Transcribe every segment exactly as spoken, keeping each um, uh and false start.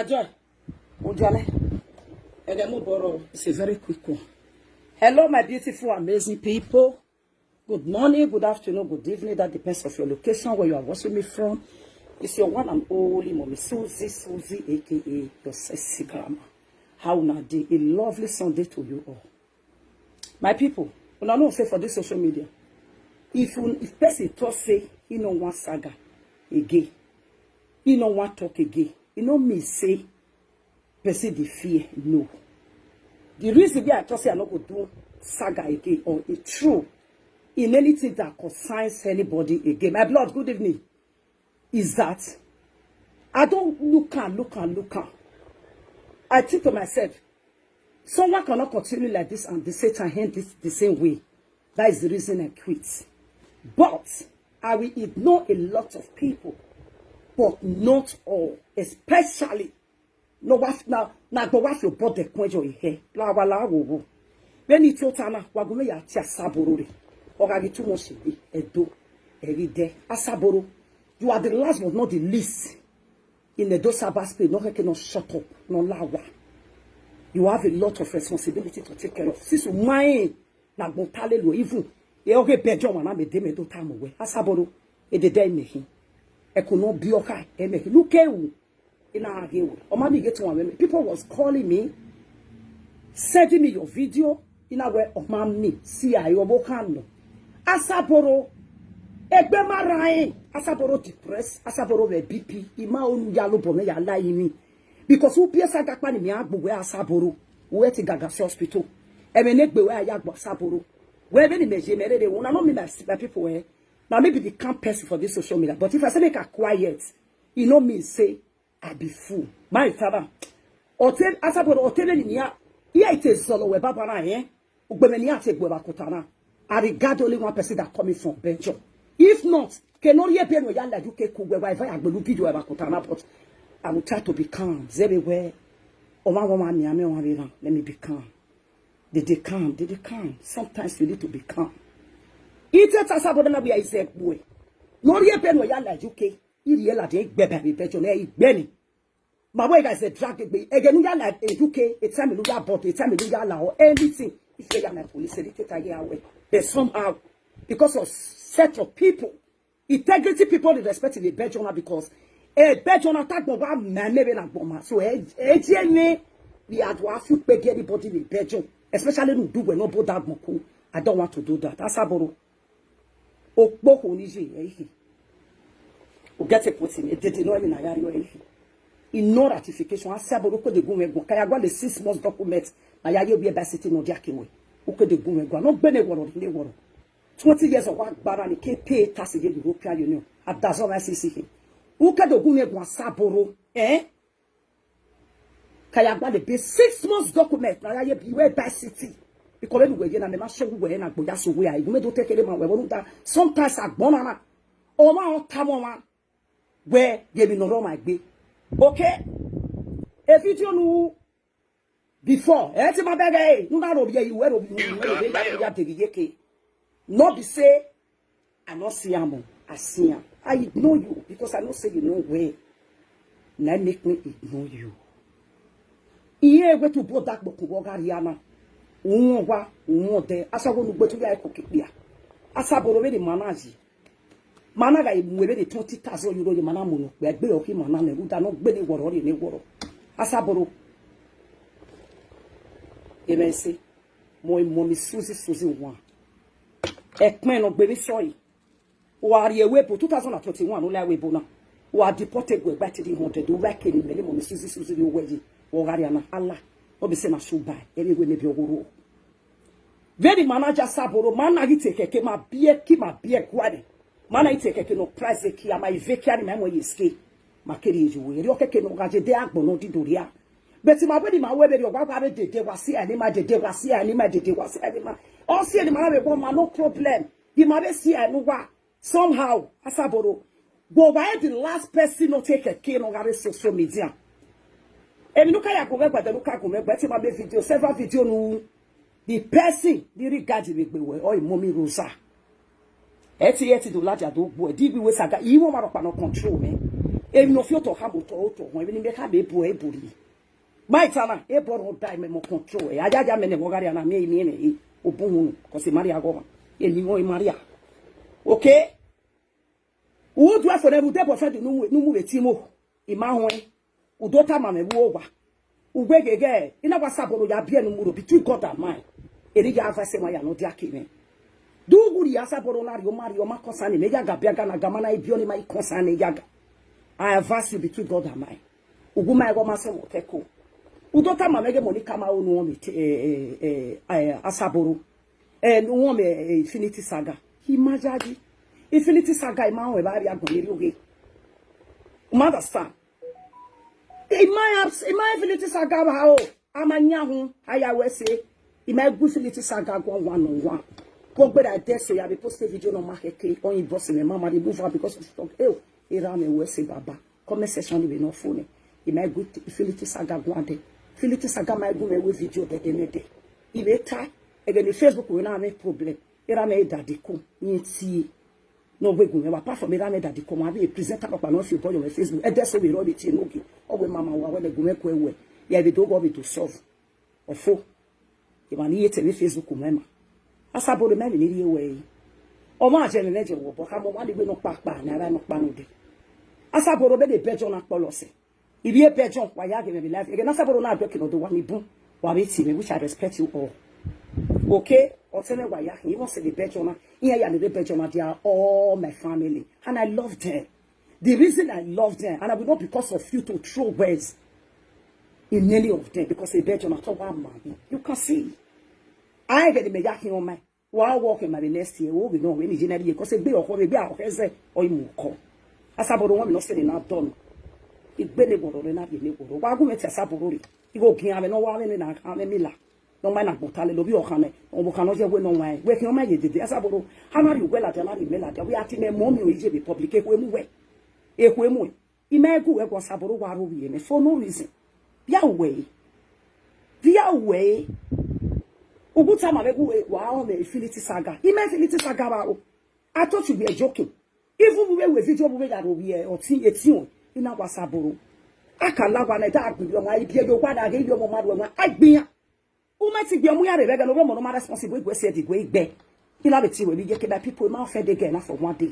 Joy, Ojale, Egemuborrow. It's a very quick one. Hello, my beautiful, amazing people. Good morning, good afternoon, good evening. That depends of your location, where you are watching me from. It's your one and only Mommy Susie, Susie, A K A your sexy grandma. How una dey? A lovely Sunday to you all. My people, una know say for this social media, if you, if person talk say he no want saga again, he no want talk again, e no mean say person dey fear, no. The reason why I talk say I no go do saga again, or e true, in anything that concerns anybody again. My blood, good evening. Is that I don't look and look and look and I think to myself, someone cannot continue like this and the Satan end this the same way. That is the reason I quit. But I will ignore a lot of people, but not all, especially no wa na na gbo wa fi obọ dẹ kun ẹjọ ihe la wa la wo wo. Vbene I tota na, wa gu mwẹ ya tie Asaboro rre. Ọ gha ghi too much egbe, ẹdo, ẹghi dẹ. Asaboro, you are the last but not the least in Edo cyberspace. No keke no shut up, no la wa. You have a lot of responsibility to take care of. Since you mind na gbọn ta lele even e oghe bẹjọ wan na mẹ de mẹ do ta mu wẹ Asaboro, edede mẹ hin. Ẹko nọ biẹ ọkha ẹmẹ hin. Look at you. I na ghe wẹ, ọ ma miẹn ghe te uwa mwẹ mẹ. People was calling me, sending me your video. I na wẹ ọ ma miẹn, see, I ọvbokhan nọ. Asaboro, egbe ma rran ẹn. Asaboro depressed, Asaboro vbe B P. I ma unu ya lobọ mwẹ ya la yi mwẹ. Because u biẹ saga kpa ni mẹ a gbe uwẹ Asaboro, uwẹ te gaga si hospital. Ẹmwẹ ne egbe wẹ a ya gbe Asaboro. Wẹ vbene imẹ ye mẹ rere, una know me, my, my people, eh? Now me be the calm person for this social media, but if I say make I quiet, e no mean say I be fool. My father, ọte Asaboro, ọte vbene nian, iran te zọlọ wẹ baba na, eh? Ugbẹmwẹ ne iran te gbe vbe akota na. I regard only one person that coming from Belgium. If not, ke ne ọ rhie ebe ne ọ ya la U K ku wẹ wa eva ya gbele video vbe akota na, but I will try to be calm. Zẹ vbe wẹ, ọmwa ọmwa miẹn amẹ ọmwa vbe rran, let me be calm. They dey calm, they dey calm. Sometimes you need to be calm. I te ta Asaboro na wẹ a i zẹ gbe uẹ. Ne ọ rhie ebe ne ọ ya la U K, I rhie ladian, I gbe ba vbe Belgium, ne I gbe ni. My boy guys, they drag egbe. Ẹghẹ ne u ya la U K, a time ne u ya abroad, a time ne u ya la or anything. If you ya my police, they take a year away. But somehow, because of set of people, integrity people, they respect the Belgium because a Belgium attack gbọn wa ma ne vbe na gbọn ma. So e e je ne we had to ask you beg anybody in Belgium, especially nu du we no boda gbọn ku. I don't want to do that. Asaboro. Okpokho ni ye ẹ ihe. U get a point in edede nọ ẹmwẹ ne a ya rrie ẹ ihe. I no ratification, Asaboro, u ke de gu mwẹ guan, ka ya gualọ six months document, na ya ye ovbi Ẹba City ne ọ dia ke wẹ. U ke de gu mwẹ guan, ne ọ gbe ne wọrọ, ne wọrọ. Twenty years ọ wa gba na ni ke pay tax ye European Union, a da zọ mwẹ I C C he. U ke de gu mwẹ guan Asaboro, eh? Ka ya gbalọ ebe six months document na ya ye bi wẹ Ẹba City. Because vbene uwẹ ye na, mẹ ma sọ wẹ na gbe ya so wẹ a, I gu mwẹ do te kere ma wẹ vbe rhunmwuda sometimes agbọn na na, ọmwa ọ tama ọmwa wẹ ye emwi ne ọ rre ọmwa egbe. Okay, a video nu before, ẹ te ma bẹghe, ne u na ro vbiẹ, uwẹ ro vbiẹ, uwẹ ro vbiẹ, ya, ya deghe iyeke. No be say I no see am o, I see am. I ignore you because I know say you no well. Na make me ignore you. Iye we tu boda gbọkun vbe ọ gha rhia na. Uwọnwa, uwọndẹ, asagho ne u gbe tu ya ẹko ke kpia. Asaboro vbene ima na yi. Ma na gha mu vbene twenty thousand euro ye ma na mu ne okpia, egbe ọ khin ma na nẹ, rhunmwuda ne ọ gbe ne wọrọ rhie ne wọrọ. Asaboro. Emẹ ẹse. Mọ, mọ mi Suzi, Suzi wan. Ẹkpẹn ne ọ gbe emwi sọe. Wa rrie ẹvbo ebo two thousand and twenty-one ne u la ẹvbo ebo na. Wa deport gue gba three hundred, u wa kere mẹ ne mọ mi Suzi, Suzi rhie owẹ yi. Wa gha rhia na, Allah. No be say na shoe buy, ẹre wẹ maybe ọgho rhuo. Vbene ima na ya Asaboro, ma na ghi te kẹkẹ, ma biẹ ki ma biẹ guare. Ma na ghi te kẹkẹ ne price kia, ma ive kia ni ma mu ye ske. Ma kere ye uwe, erriọ kẹkẹ ne ọ gha ye de agbọn ne ọ dido rhia. But ma wẹ ne ima wẹ vberriọ, wa wa vbe dede wa si ẹre ne ima dede, wa si ẹre ne ima dede, wa si ẹre ne ima. Ọ si ẹre ne ima na vbe wẹ ọma, no problem. Ima vbe si ẹre ne uwa. Somehow, Asaboro, wẹ wa e the last person ne ọ te kẹkẹ ne ọ gha rre social media. Emwi ne u ka ya gu mwẹ gba, de ne u ka gu mwẹ gba, te ima make video, several video nu. The person ni rhie guard vbe egbe wẹ, ọ i Mummy Rosa. Ẹ te, ẹ te do ladian do gbuẹ, di bi wẹ saga, I mwẹ ọmwa rhọkpa ne ọ control mwẹ. Emwi ne ọ fi otọ khama otọ, otọ họn, emwi ne imẹ khama ebo, ebo rhie. Ma ita na, ebo rhọn da imẹ mọ control. Ẹ, a ya ya mẹ ne ẹmwẹ ọghe a rria na, miẹn, miẹn mwẹ, e, obọ uhunmwu, cause Maria ghọmwa. Eni wọn Maria. Okay? U do ẹfo nẹ, u de boyfriend ne u mu, ne u mu vbe eti mu, I ma huẹn. U do tama mwẹ vbe uwu owa. Uwẹ gheghe, I na wa Asaboro ya biẹ ne u mu rho between God and man. Eni ya advice mwa ya ne ọ dia ke mwẹ. Do u ghwu rhie Asaboro na rhie, ọ ma rhie, ọ ma concern mẹ, ya ga biaga na ga ma na biẹ ọnii ma i concern ya ga. I advise you between God and man. Uwẹ ma ẹghẹ ọ ma sẹ mwẹ otọ ẹko. U do tama mwẹ ghe Monica ma ru ne u họn mẹ, eh, eh, eh, eh, Asaboro. Eh, ne u họn mẹ, eh, Infinity Saga. I ma yayi. Infinity Saga, I ma họn evba rrie agbọn ne erriọ ghe. U ma understand? I ma, I ma Infinity Saga vba o. A ma yan uhunmwu, a ya wẹ ẹse. I ma gu Infinity Saga guan one on one. Vbe ọ gberra ẹdẹ eso ya vbe post video ne ọ ma khẹke, ọ inbox mwẹ, ma ma remove am because of talk. Eh, erha mwẹ wẹ ẹse baba. Comment section ni vbe nọ fo nẹ. I ma gu Infinity Saga guan dẹ. Infinity Saga ma gu mwẹ wẹ video dẹdẹ nẹdẹ. I vbe ta, ẹghẹ ne Facebook wẹ na mwẹ problem. Erha mwẹ Daddy Cool, irẹn tie. Ne ọ wẹ gu mwẹ, wa apart from erha mwẹ Daddy Cool, ma vbe presenter kpakpa ne ọ fi obọ yọ mwẹ Facebook. Ẹdẹ eso vbe rrọọ vbe tie ne ogie. Ọ wẹ mama wa wẹ ne gu mwẹ kuẹ wẹ. Ya vbe do ghe ọ vbe do solve. Ọfo. Emwa ni ye te vbe Facebook mwẹ ma. Asaboro, mẹ vbe ne I rhie ruẹ re. Ọmwa jẹ mwẹ, mẹ jẹ wẹ obọ, khama ọmwa ni wẹ nọkpa kpa, ne a ra nọkpa node. Asaboro, vbe ne bẹjọ na kpọlọ sẹ. I vbe bẹjọ, wa ya ghe mwẹ vbe live. Ẹghẹ ne Asaboro na do ẹki ne ọ do wa ni bun, wa vbe tie mwẹ, which I respect you all. Okay, ọtẹn mwẹ wa ya khin, even sẹ vbe bẹjọ na, iran ya ni rre bẹjọ na, they are all my family, and I love them. The reason I love them, and I will not because of you to throw words in any of them, because a bẹjọ na tọ wa ma me. You can see. I get the me ya khin on my Wa work in my next year, wo ghi nọ, vbene I ye na rrie, cause egbe ọkhọ, egbe ọkhọ ẹzẹ, ọ i mu kọ. Asaboro, wọn mi nọ sẹ ne na dọn. Egbe ne wọrọ re na, vbe ne wọrọ. Wa gu mwẹ tie Asaboro rre. Igho gian mwẹ ne ọ wa mwẹ ne na khan mwẹ mila. Ne ọ ma na gbota lele ovbi ọkhan nẹ, ọ vbe ọkhan nọ ye wẹ ne ọ wan, wẹ khian ma ye dede. Asaboro, a na rhie uwẹ ladian, a na rhie imẹ ladian. Wẹ a ti mẹ mọ mi oi ye vbe public, ekhue mu wẹ. Ekhue mu. I ma gu wẹ gu Asaboro wa ro vbiẹ nẹ for no reason. Via uwẹ re. Via uwẹ re. Ugu tama mwẹ gu wa họn mwẹ Infinity Saga. I ma Infinity Saga vbe aro. I thought you were joking. Even vbe uwẹ video vbe uwẹ ya ro vbiẹ ọtin etin, I na gu Asaboro. A ka la owa na da gbe ọmwa, ibiẹ ye owa na ghe, ibiẹ ọmwa ma ru ọmwa, a gbe iran. U ma ti gbe ọmwa iran rre vbe ẹghẹ ne ovbi ọmọ ne ọ ma responsible, iguẹ si ẹdẹ iguẹ igbe. I na vbe tie wẹ vbe iye ke, my people, I ma offend girl na for one day.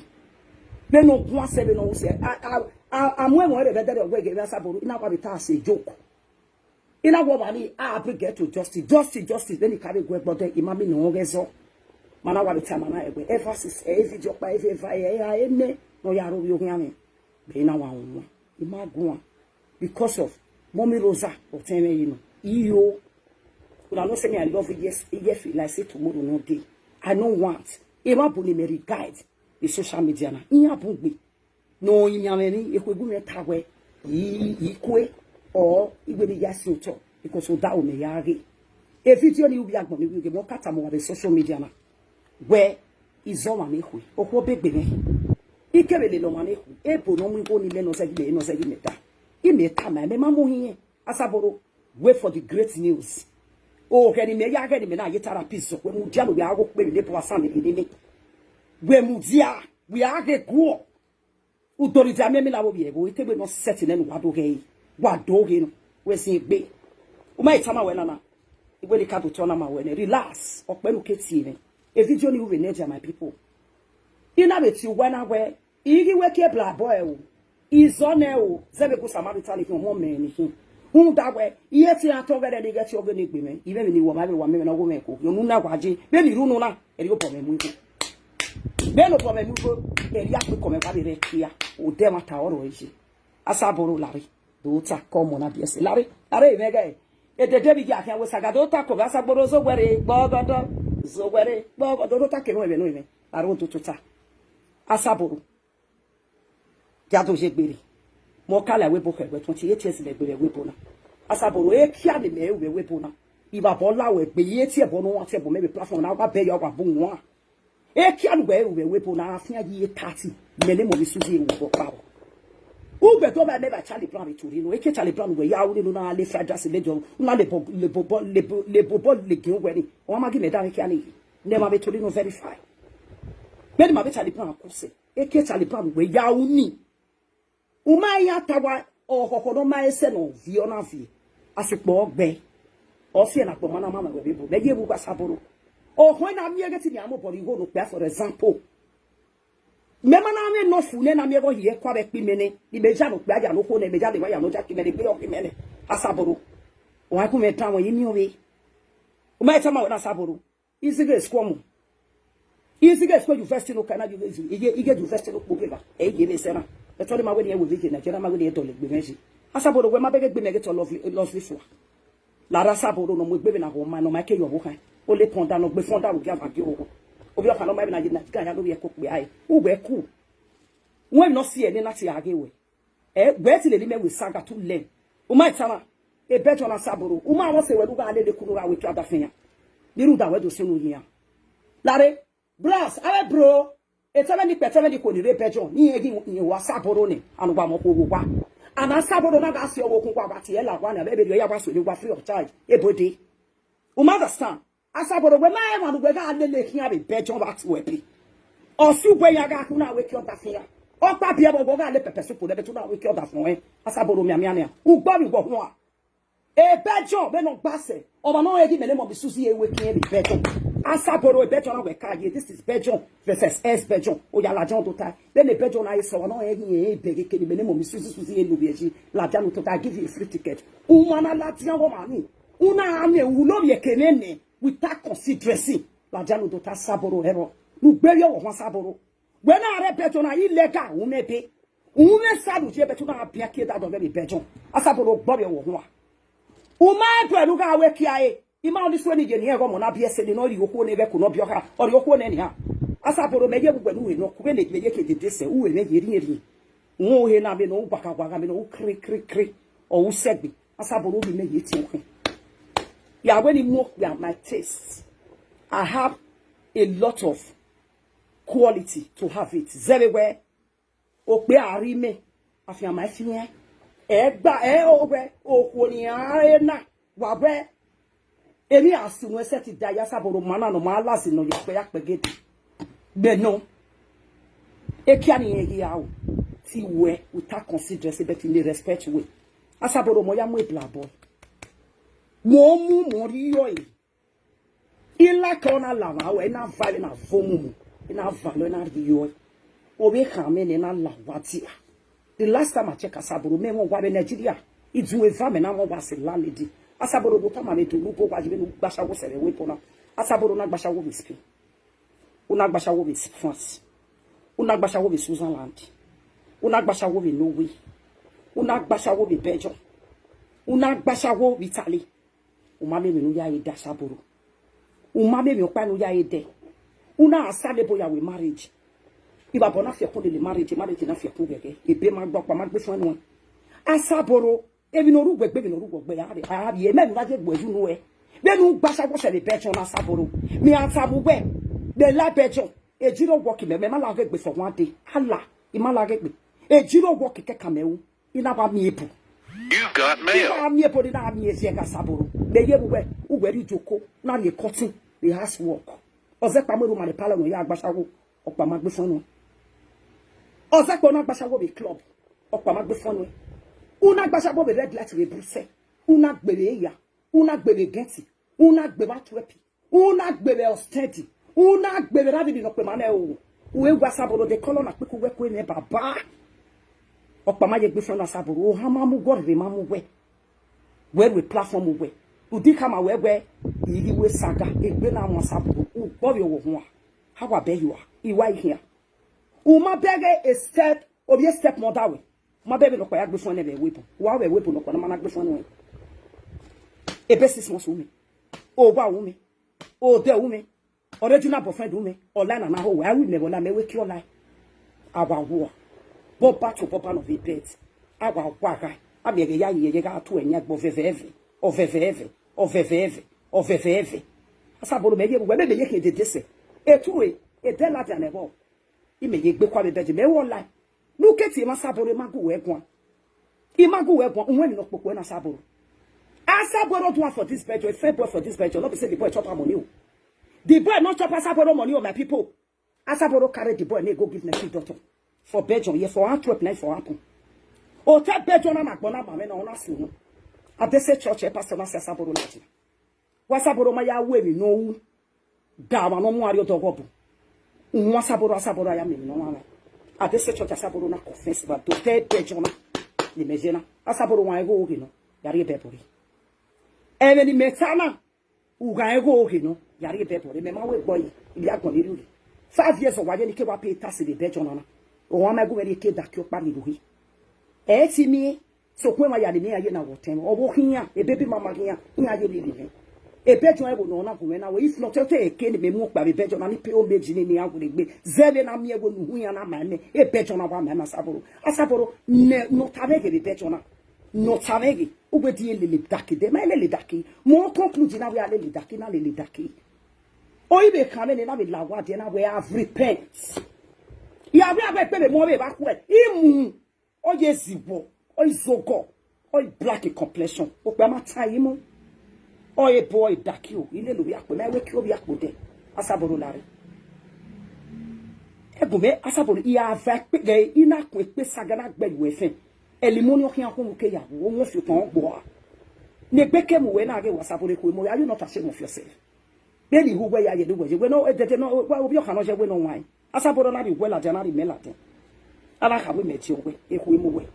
Vbene ọ guan sẹ, vbene ọ wu sẹ, a, a, a, a mu ẹmwẹ rre vbe ẹdẹrriọ wẹ ghe vbe Asaboro, I na wa vbe ta as a joke. I na wa ọmwa ni, a bring girl to justice, justice, justice, vbene I ka vbe gu ẹgbẹe ọdẹ, I ma mi ne ọ ghẹ zọ. Ma na wa vbe ta ma na ẹgbẹ, ever since, ẹ, e video ọkpa, e video eva, ẹ, ẹ, ene, ne ọ ya ro vbe oghian mwẹ. Vbe I na wa wọn, I ma guan. Because of Mommy Rosa, ọtẹn mwẹ ye nọ. Iyo. Una know say me, I love Iye, Iye Fi like say tomorrow no dey. I no want. Emwa bu ni me regard the social media na. Iran bun gbe. No, imian mwẹ ni, ekhue gu mwẹ ta wẹ, I, I kue, or I wẹ vbe ya si otọ, because odaro mẹ ya ghe. E video ni u vbe agbọn ni wẹ ghe, mẹ ọ ka tama uwa vbe social media na. Wẹ, I zẹ ọmwa ne ekhue, okhuo be gbe mwẹ. I kevbe lele ọmwa ne ekhue, ebo ne ọ mu igho ni lẹ ne ọ zẹ ghi mẹ, ne ọ zẹ ghi mẹ da. I mẹ tama, mẹ ma mu hin. Asaboro, wait for the great news. O, ghẹ ne imẹ ya, ghẹ ne imẹ na ye tara peace, wẹ mudia ne ovbi a gho kpe vbe ne ebo asan vbe nene. Wẹ mudia, wẹ a ghe guọ. U do rhie dia miẹn emila vbe ovbi ẹvbo, I te gbe nọ sẹtin nẹ ne uwa do ghẹ re. Wa do ghe nọ, wẹ sin egbe. U ma i tama wẹ nana, I wẹ ne I ka do tọ na ma wẹ nẹ, relax, ọkpẹ ne u ke tie mwẹ. E video ni ru vbe nẹ dia, my people. I na vbe tie uwa na wẹ, I ghi wẹ ke bla bọ ẹ o. Izọ nẹ o, zẹ vbe gu Samaritan ni khin, ọmọ mẹ ni khin. Rhunmwuda wẹ, I he tie iran tọn ọghẹrẹ ne I ghẹ tie ọghe ne egbe mwẹ, I mwẹ emwi ne I wọ ma vbe wa miẹn mwẹ na, ọghe mwẹ ko, ye unu na wa je, vbene I rre unu na, ẹrriọ obọ mwẹ mu igho. Vbene obọ mwẹ mu igho, ẹrriọ akpekọ mwẹ wa vbe rre kia, odẹ ẹmwata ọrọre ye. Asaboro lare, do ta ke ọmọ na biẹ ẹse. Lare, lare mwẹ ghẹ, edede vbe iye akhian wẹ saga, do ta ke ovbi Asaboro, zowẹ rre, gbọgọdọ, zowẹ rre, gbọgọdọ, do ta ke emwi ẹmwẹ ne ọ mwẹ, lare odo tota. Asaboro. Dia do ye egbe rre. Mẹ ọ ka la ẹvbo ebo khẹ wẹ twenty eight years mẹ gbe vbe ẹvbo ebo na. Asaboro, ekia ne mẹ ru vbe ẹvbo ebo na. Ivbabọ la wẹ gbe, I tie ẹbọ ne ọ wan tie ẹbọ mẹ vbe platform na, wa bẹ ya wa bu wan. Ekia ne uwẹ ru vbe ẹvbo ebo na, a fian ye thirty. Mẹ ne mọ ni su ye ru vbe ọkpa vbọ. Ugbẹdẹ ọmwa mẹ vbe Charlie Brown vbe to rre nọ. Eke Charlie Brown wẹ ya ru nene na le fried rice lejọ, na le bo, le bobọ, le bo, le bobọ le gen wẹ ni. Ọ ma gi mẹ da vbe ekia ni. Ne ma vbe to rre nọ verify. Vbene ma vbe Charlie Brown ku sẹ. Eke Charlie Brown wẹ ya ru ni. U ma iran ta wa, ọkhọkhọ ne ọ ma ẹsẹ ne ọ viọ na viẹ. Asukpọ ọgbẹ. Ọ si ẹre ne agbọn ma na ma mwẹ vbe ebo. Mẹ ye vbe uwu Asaboro. Ọkhọ na miẹn ẹghẹ te inian mobọ rre igho ne okpia, for example. Mẹ ma na mwẹ enough ne na miẹn ẹghẹ ọ hiẹ kua vbe ẹkpo imẹ nẹ. Imẹ ya ne okpia ya ne okhuo nẹ, imẹ ya ne emwa ya ne ojakie imẹ nẹ, egbe ọ ke imẹ nẹ. Asaboro. Wa gu mwẹ dan wẹ ye miẹn ọvbe. U ma tama wẹ na Asaboro. Izi ghe school ọmọ. Izi ghe school university ne okana, iye, iye university ne okpogeba. Ẹ ye vbe sẹ na. Ẹ tọrọ ma wẹ ne ẹ wẹ vbe ye Nigeria, ma wẹ ne ẹ dọlegbe mwẹ yi. Asaboro wẹ ma bẹghe gbe mẹ ghe tọ lovely, lovely fua. Lare Asaboro ne ọ mu egbe vbe na ghọ ma, ne ọ ma ke yọ vbe okhan. O le pọn da ne ọ gbe fọn da vbe ogiava gie owo. Ovbi ọkhan ne ọ ma vbe na ye Nigeria ya ne ovbi ẹko kpia ẹre. Uwẹ ku. Wẹ emwi ne ọ si ẹre ne na tie a ghe wẹ. Ẹ, wẹ ti lele imẹ wẹ saga tu lẹ. U ma tama. Ebẹjọ na Asaboro, u ma mwẹ ọse wẹ ne u gha lele ku ne u gha wẹ eke ọdafẹn yan. Ni rhunmwuda wẹ do sunu yi iran. Lare, bros, avbe bro, etẹmwẹ ni kpẹ etẹmwẹ ni khuo ni rre Ebẹjọ, ne irẹn ghi yin wa Asaboro nẹ, and wa mọ okhuo vbe owa. And Asaboro na gha si ọvbokhan, wa vba tie la owa nẹ, avbe vberriọ ya wa so ne wa free of charge, ebo de. U ma understand? Asaboro wẹ ma rẹn emwa ne uwẹ gha lele khian vbe Ebẹjọ vbe atu ẹbe. Ọ si uwẹ ya gha khu na wẹ eke ọdafẹn yan. Ọkpa biẹ vbe ọ gha le pepper soup nẹ, but u na wẹ eke ọdafẹn ọnrẹn. Asaboro mianmian nian. U gbe ovbi wẹ huan. Ebẹjọ vbene ọ gba sẹ, ọmwa ne ọ rẹn ghi mẹ ne mọ bi suzi ewe ke irẹn vbe Ebẹjọ. Asaboro Ebẹjọ na wẹ ka ye, this is Ebẹjọ versus Exebẹjọ. Oya ladian do ta. Vbene Ebẹjọ na ye sẹ, ọmwa ne ọ rẹn ghi irẹn bẹghe ke ni mẹ ne mọ bi suzi suzi enu vbe ẹji. Ladian do ta, I give you a free ticket. U ma na ladian vbe ọmwa ni. U na gha miẹn uwu ne ovbi ẹke mwẹ nẹ without consideration. Ladian do ta Asaboro ẹrọ. Ne u gbe vbe ọvbokhan Asaboro. Wẹ na rre Ebẹjọ na, illegal, u mwẹ ebe. U mwẹ sa lu ye, but u na bian kie da dọghe vbe Ebẹjọ. Asaboro gbe ovbi ọvbokhan. U ma dọe ne u gha wẹ kia ẹre. I ma ọni suẹn ni ye ne iran ghe ọmọ na biẹ ẹse ni ne ọ rhie okhuo nẹ vbe ẹko ne ọ biẹ ọkha, ọ rhie okhuo nẹ nian. Asaboro mẹ ye vbe uwẹ ne u he nọ, ku vbene mẹ ye ke dede sẹ, u he mwẹ ye rhiẹnrhiẹn. Wọn he na vbe ne u gbaka wa gha, vbe ne u kri kri kri, ọ u sẹgbe. Asaboro ghi mẹ ye tie ọkẹn. Ya wẹ ne I mu okpia my taste. I have a lot of quality to have it. Zẹ vbe wẹ, okpia rri mẹ, afianma fian. Ẹ gba, ẹ o wẹ, okhuo ne iran re na, wa wẹ, emwi a sunu ẹsẹ ti da ya Asaboro ma na nọ, ma lazi nọ ya kpẹ ya kpẹ gede. Gbẹ nọ. Ekia ni irẹn ghi ra ru, te wẹ without consideration, but in a respect way. Asaboro mọ ya mu eblabọ. Mọ mu mọ rriọ e. I like ọ na la mwa ruẹ, I na va vbe na vo mu mu, I na va lọ, I na rhie ọe. Ovbi ekhan mwẹ nẹ na la owa dia. The last time I check Asaboro, mẹ mwẹ owa vbe Nigeria. Idun eva mẹ na mwẹ owa as a landlady. Asaboro do tama mwẹ do ne u gu owa yi vbene u gba ashawo sẹ vbe ẹvbo ebo na. Asaboro na gba ashawo vbe Spain. U na gba ashawo vbe France. U na gba ashawo vbe Switzerland. U na gba ashawo vbe Norway. U na gba ashawo vbe Belgium. U na gba ashawo vbe Italy. U ma miẹn emwi ne u ya re dẹ Asaboro. U ma miẹn emwi ọkpa ne u ya re dẹ. U na sa lebo ya wẹ marriage. Ivbabọ na fiẹkun lele marriage, marriage na fiẹkun ghẹghẹ. Ebe ma gba, ọkpa ma gbe fẹn nuẹn. Asaboro, emwi ne ọ rre uwẹ gbe, emwi ne ọ rre uwẹ gbe, a rre, a vbiẹ, mẹ emwi na ye gbe yu nuẹ. Vbene u gba ashawo sẹ vbe Belgium na Asaboro. Mẹ a tama uwẹ, mẹ la Belgium. Ejiro work mẹ, mẹ ma la ghe gbe for one day. Allah, I ma la ghe gbe. Ejiro work kẹkan mẹ ru. I na wa miẹn ebo. You've got mail. I na miẹn ebo, I na miẹn eziẹn gha Asaboro. Mẹ ye vbe uwẹ, uwẹ rhie ijoko, na rhie curtain, rhie house work. Ọ zẹ kpa mu erhunmwu rre parlour ne ọ ya gba ashawo, ọkpa ma gbe fẹn nuẹn. Ọ zẹ kpa u na gba ashawo vbe club, ọkpa ma gbe fẹn nuẹn. U na gba ashawo vbe red light vbe Brussels, u na gbe vbe eya, u na gbe vbe Ghent, u na gbe vbe Antwerp, u na gbe vbe Ostend, u na gbe vbe erha vbe ne ọ kpe ma nẹ o. U e wa Asaboro de kọlọ na kpeke uwẹ ku emwi baba. Ọkpa ma ye gbe fẹn nuẹn Asaboro, ohan ma mu uwẹ, ọrhirhi ma mu uwẹ. Wẹ rhie platform uwẹ. Rhunmwuda khama wẹ wẹ, I ghi wẹ saga, egbe na mu Asaboro, u gbe ovbi ọvbokhan. A wa bẹ yi ua, I wa i khian. U ma bẹghe a step, ovbi a step mother wẹ. U ma bẹghe vbene ọkpa ya gbe fẹn nuẹn vbe ẹvbo ebo. Wa vbe ẹvbo ebo ne ọkpa na ma na gbe fẹn nuẹn. Ebe six months ru mwẹ. Owa ru mwẹ. Odẹ ru mwẹ. Original boyfriend ru mwẹ. Ọla na na ho wẹ. A ru mẹ vbe ọla, mẹ wẹ eke ọla. A wa wua. Bọba to bọba nọ vbe bed. A wa wua gha. A miẹn ẹghẹ ya yi ẹre gha tu ẹre yan gbe ọvẹvẹ ẹvẹ. Ọvẹvẹ ẹvẹ. Ọvẹvẹ ẹvẹ. Ọvẹvẹ ẹvẹ. Asaboro mẹ ye vbe uwẹ, mẹ mẹ ye khian dede sẹ. Etu re, edẹ ladian nẹ vbọ. I mẹ ye gbe kua vbe bed, mẹ wẹ ọla. Ne u ke tie emwa Asaboro, I ma gu wẹ guan. I ma gu wẹ guan, u wẹ emwi ne ọ kpokpo na Asaboro. Asaboro do am for this Belgium, a fine boy for this Belgium, no be say the boy chop am money o. The boy no chop Asaboro money o, my people. Asaboro carry the boy, make go give native doctor. For Belgium, yeah, for Antwerp, na for happen. Otọ Ẹbẹjọ na ma agbọn na ma mwẹ na, ọ na sunu. Adese church ẹ pastor na sẹ Asaboro ladian. Wa Asaboro ma ya ru emwi ne ọ ru. Da ọmwa ne ọ mu arrie ọdọ ọghọbu. Uhunmwu Asaboro, Asaboro a ya miẹn emwi ne ọ mwamwa. Adese church Asaboro na confess ba do otọ Ẹbẹjọ na. Ne imẹ ye na. Asaboro wa igho ghe nọ. Ya rhie Bible rre. Ẹmwẹ ne imẹ ta na. U gha igho ghe nọ. Ya rhie Bible rre. Mẹ ma wẹ gbọ yi. Ivbi agbọn ni rhie. Five years ọ wa ye ne I ke wa pay tax vbe Ẹbẹjọ na na. Ọ wa ma gu mwẹ rhie ke da ki ọkpa rhie ru rhie. Ẹ ti miẹn. Sokpan emwa ya ne imẹ iran ye na wọ otọ ẹmwẹ, ọ vbe khian, e baby mama khian, iran ye lele mwẹ. Ẹbẹjọ ẹvbo ne ọ na gu mwẹ na wẹ, if not, te eke ne mẹ mu ọkpa vbe Ẹbẹjọ na ni pay homage ne iran were egbe, zẹ vbe na miẹn wẹ ne uhu iran na ma mẹ, Ẹbẹjọ na wa ma mẹ Asaboro. Asaboro, ne, ne ọ ta mwẹ ghe vbe Ẹbẹjọ na, ne ọ ta mwẹ ghe, u wẹ di lele daki, de ma lele daki, mo conclude na wẹ a lele daki, na lele daki. Ọ i vbe khan mwẹ ne na vbe la owa diẹ na wẹ I have repent. Ya wẹ a wẹ egbe vbe mu ọvbe evba khuẹ, I mu. Ọ ye zigbo, ọ i zogọ, ọ i black in complexion. Okpia ma ta yi mu. Ọ i bo, ọ i daki o, I lele ovbi akpo, ma wẹ ke ovbi akpo dẹ. Asaboro lare. Ẹgun mwẹ, Asaboro, I a va ekpe, ghe I na kun ekpe saga na gbe yu ẹfẹn. Ẹlimoni ọ khian khunmwu ke ya wu, ọ wọn fi otọ gbọ a. Ne egbe ke mu wẹ na ghe wa Asaboro ekhue mu, are you not ashamed of yourself? Vbene I hu wẹ ya ye ne uwẹ ye, wẹ nọ, edede nọ, wẹ ovbi ọkhan nọ ye wẹ nọ wan. Asaboro na rhie uwẹ ladian, na rhie imẹ ladian. A na kha wẹ mẹ tie uwẹ, ekhue mu wẹ.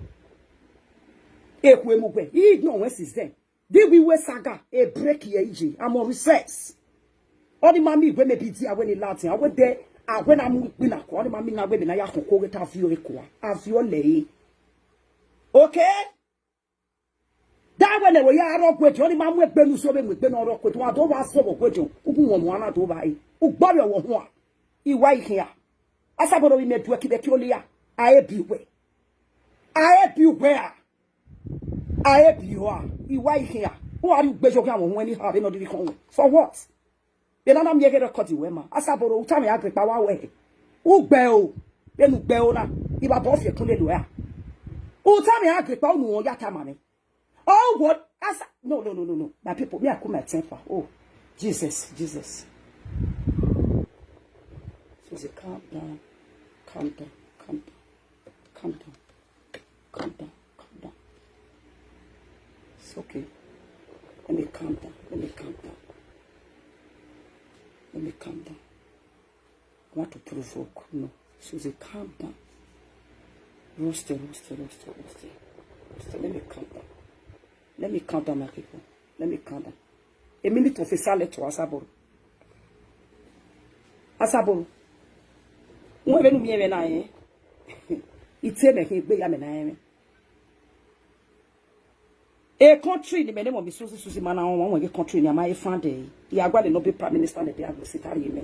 Ekhue mu wẹ. I ignore wẹ since then. Di wẹ iwe saga, e break ye ije, I'm on recess. Ọ ni ma miẹn iwe mẹ bi dia wẹ ne I ladian, wẹ de, a wẹ na mu ikpin na kua, ọ ni ma miẹn na wẹ mẹ na ya khọn ko ghe te a viọ ekua, a viọ lẹ ẹre. Okay? Da wẹ ne ẹvbo ya rrọọ guediọn, ọ ni ma mu egbe ne uso vbe mu egbe ne ọ rrọọ guediọn, a do wa zọvbọ guediọn, u gu wọn muan na do vba re, u gbọvbiẹ ọvbokhan, I wa i khian. Asaboro vbe imẹ duẹ kidẹ ke olia, a e bi uwẹ. A e bi uwẹ a. A e bi ua, I wa i khian. U gha rhie ugbe ye oghian vbe ohuẹn ni ha vbene ọ diri khọn wẹ. For what? Vbe na na miẹn ghe record wẹ ma. Asaboro, u tama Agrikpa wa wẹ. U gbe o. Vbene u gbe o na, I wa bọ fi ẹkun lele ua. U tama Agrikpa, unu wọn ya tama mwẹ. Oh, what? Asa, no, no, no, no, no. My people, me, I cool my temper. Oh, Jesus, Jesus. So say, calm down, calm down, calm down, calm down, calm down, calm down. It's okay. Let me calm down. Let me calm down. Let me calm down. I want to provoke. No. So say, calm down. Roasting, roasting, roasting, roasting. Roasting. Let me calm down. Let me calm down, my people. Let me calm down. A minute of a silence to Asaboro. Asaboro. Wẹ vbene u miẹn mwẹ na rẹn. I te mẹ khin egbe ya mẹ na rẹn mwẹ. E country ne mẹ ne mọ mi susi susi ma na wọn wọn ghe country ne a ma e fund ẹre. I a gualọ ne ọ be prime minister ne ẹdẹ a gbe se ta rhie mẹ.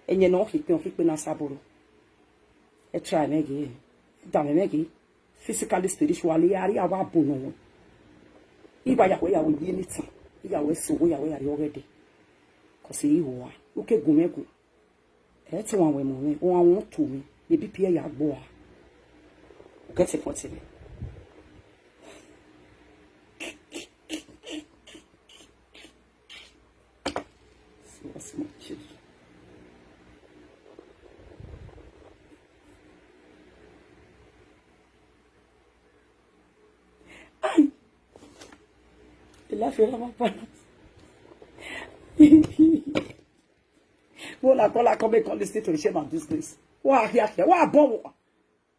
Ẹyẹn ne ọ khin ikpe, ọ khin ikpe ne Asaboro. Ẹ try mwẹ ghe, da mwẹ mwẹ ghe, physically, spiritually, a rhie a wa bo nọ wọn. I wa ya wẹ ya wẹ ye ne itan, I ya wẹ so, wẹ ya wẹ ya rhie ọghẹdẹ. Cause I ho a, u ke gun mwẹ gun. Ẹ te wan wẹ mu mwẹ, wan wọn to mwẹ, ne B P ya gbo a. U get the point mwẹ. See what's my children. Ai. Ila fera ma pana. Wo la kọ la kọ make come listen to the shame and disgrace. Wa hia hia, wa bọ wo.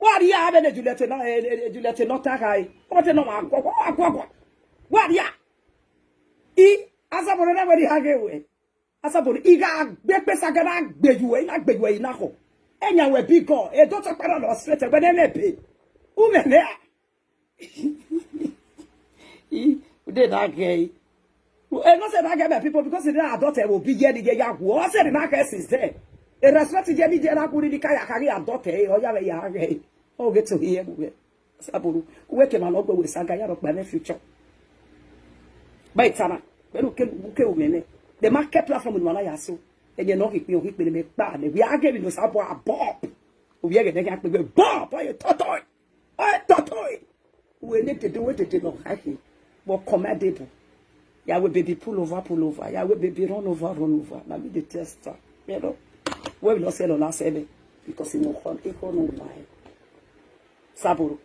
Wa ria ave ne Juliet na, eh, eh, Juliet no ta ga e. Wa te no wa gwa, wa gwa gwa. Wa ria. I, Asaboro na wẹ ne I ha ghe wẹ. Asaboro, I gha gbe ekpe saga na gbe yu ẹ, I na gbe yu ẹ, I na khọ. Ẹyan wẹ bi gọ, e do tọ kpẹrẹ lọ straight, ẹgbẹ ne mẹ be. U mẹ mẹ a. I, ude na gẹ e. E no sẹ na gẹ, my people, because they are daughter will be here, they are who. I said na gẹ since then. E respect je ni je na kuri ni ka ya ka ghi daughter, e, ọ ya vbe ya gẹ e. Ọ ghe to hear mu vbe. Asaboro, uwẹ ke ma nọ gbe wẹ saga ya rọ kpa ne future. Ba itana, bẹnu ke, ke u mẹ nẹ. The market platform ni ma na ya so. Ẹyẹn nọ khin ikpin, ọ khin ikpin ne mẹ kpa nẹ. Wẹ a ghe emwi ne Osabor a bọ. Ovbi ẹghẹ ne kha kpe wẹ bọ, bọ ye tọtọ. Ẹ tọtọ. Wẹ ne dede, wẹ dede nọ kha khin. But commendable. Ya wẹ baby pull over, pull over. Ya wẹ baby run over, run over. Na me the tester. You know. Wẹ vbe nọ sẹ nọ na sẹ mẹ. Because he no call, he call no why. Asaboro.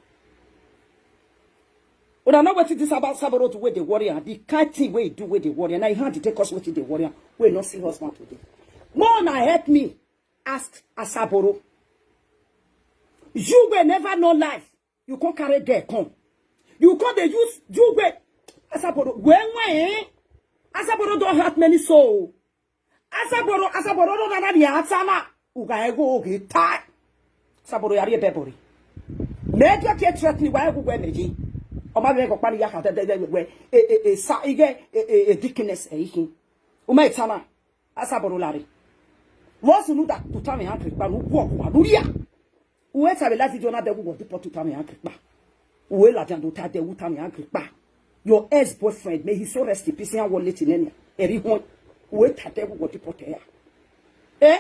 Now, now wetin this Aba-, Asaboro do wey dey worry am, the kind thing wey he do wey dey worry am, na he hand dey take cause wetin dey worry am, wey no see husband today. More na help me ask Asaboro. You wey never know life, you come carry girl come. You come dey use, you wey, Asaboro, wey, wey, eh? Asaboro don hurt many soul. Asaboro, Asaboro no nana ni atama. Uga ego oge tai. Asaboro ya rhie bẹbọ rre. Mẹ do ke threaten wa egu wẹ mẹ ye. Ọ ma vbe ẹghẹ ọkpa ni ya kha dẹdẹ wẹ, e, e, e, sa, ighe, e, e, e, dikines ẹ ikhin. U ma etama. Asaboro lare. Vbọ sunu da tuta mwẹ angry kpa, nu guọ kua, nu ria. Uwẹ ta vbe live video na dẹ wu wọ deport uta mwẹ angry kpa. Uwẹ ladian do ta dẹ wu uta mwẹ angry kpa. Your ex-boyfriend, may his soul rest in peace, iran wọ late nẹ nia. Ẹre ihọn. Uwẹ ta dẹ wu wọ deport ẹre a. Eh?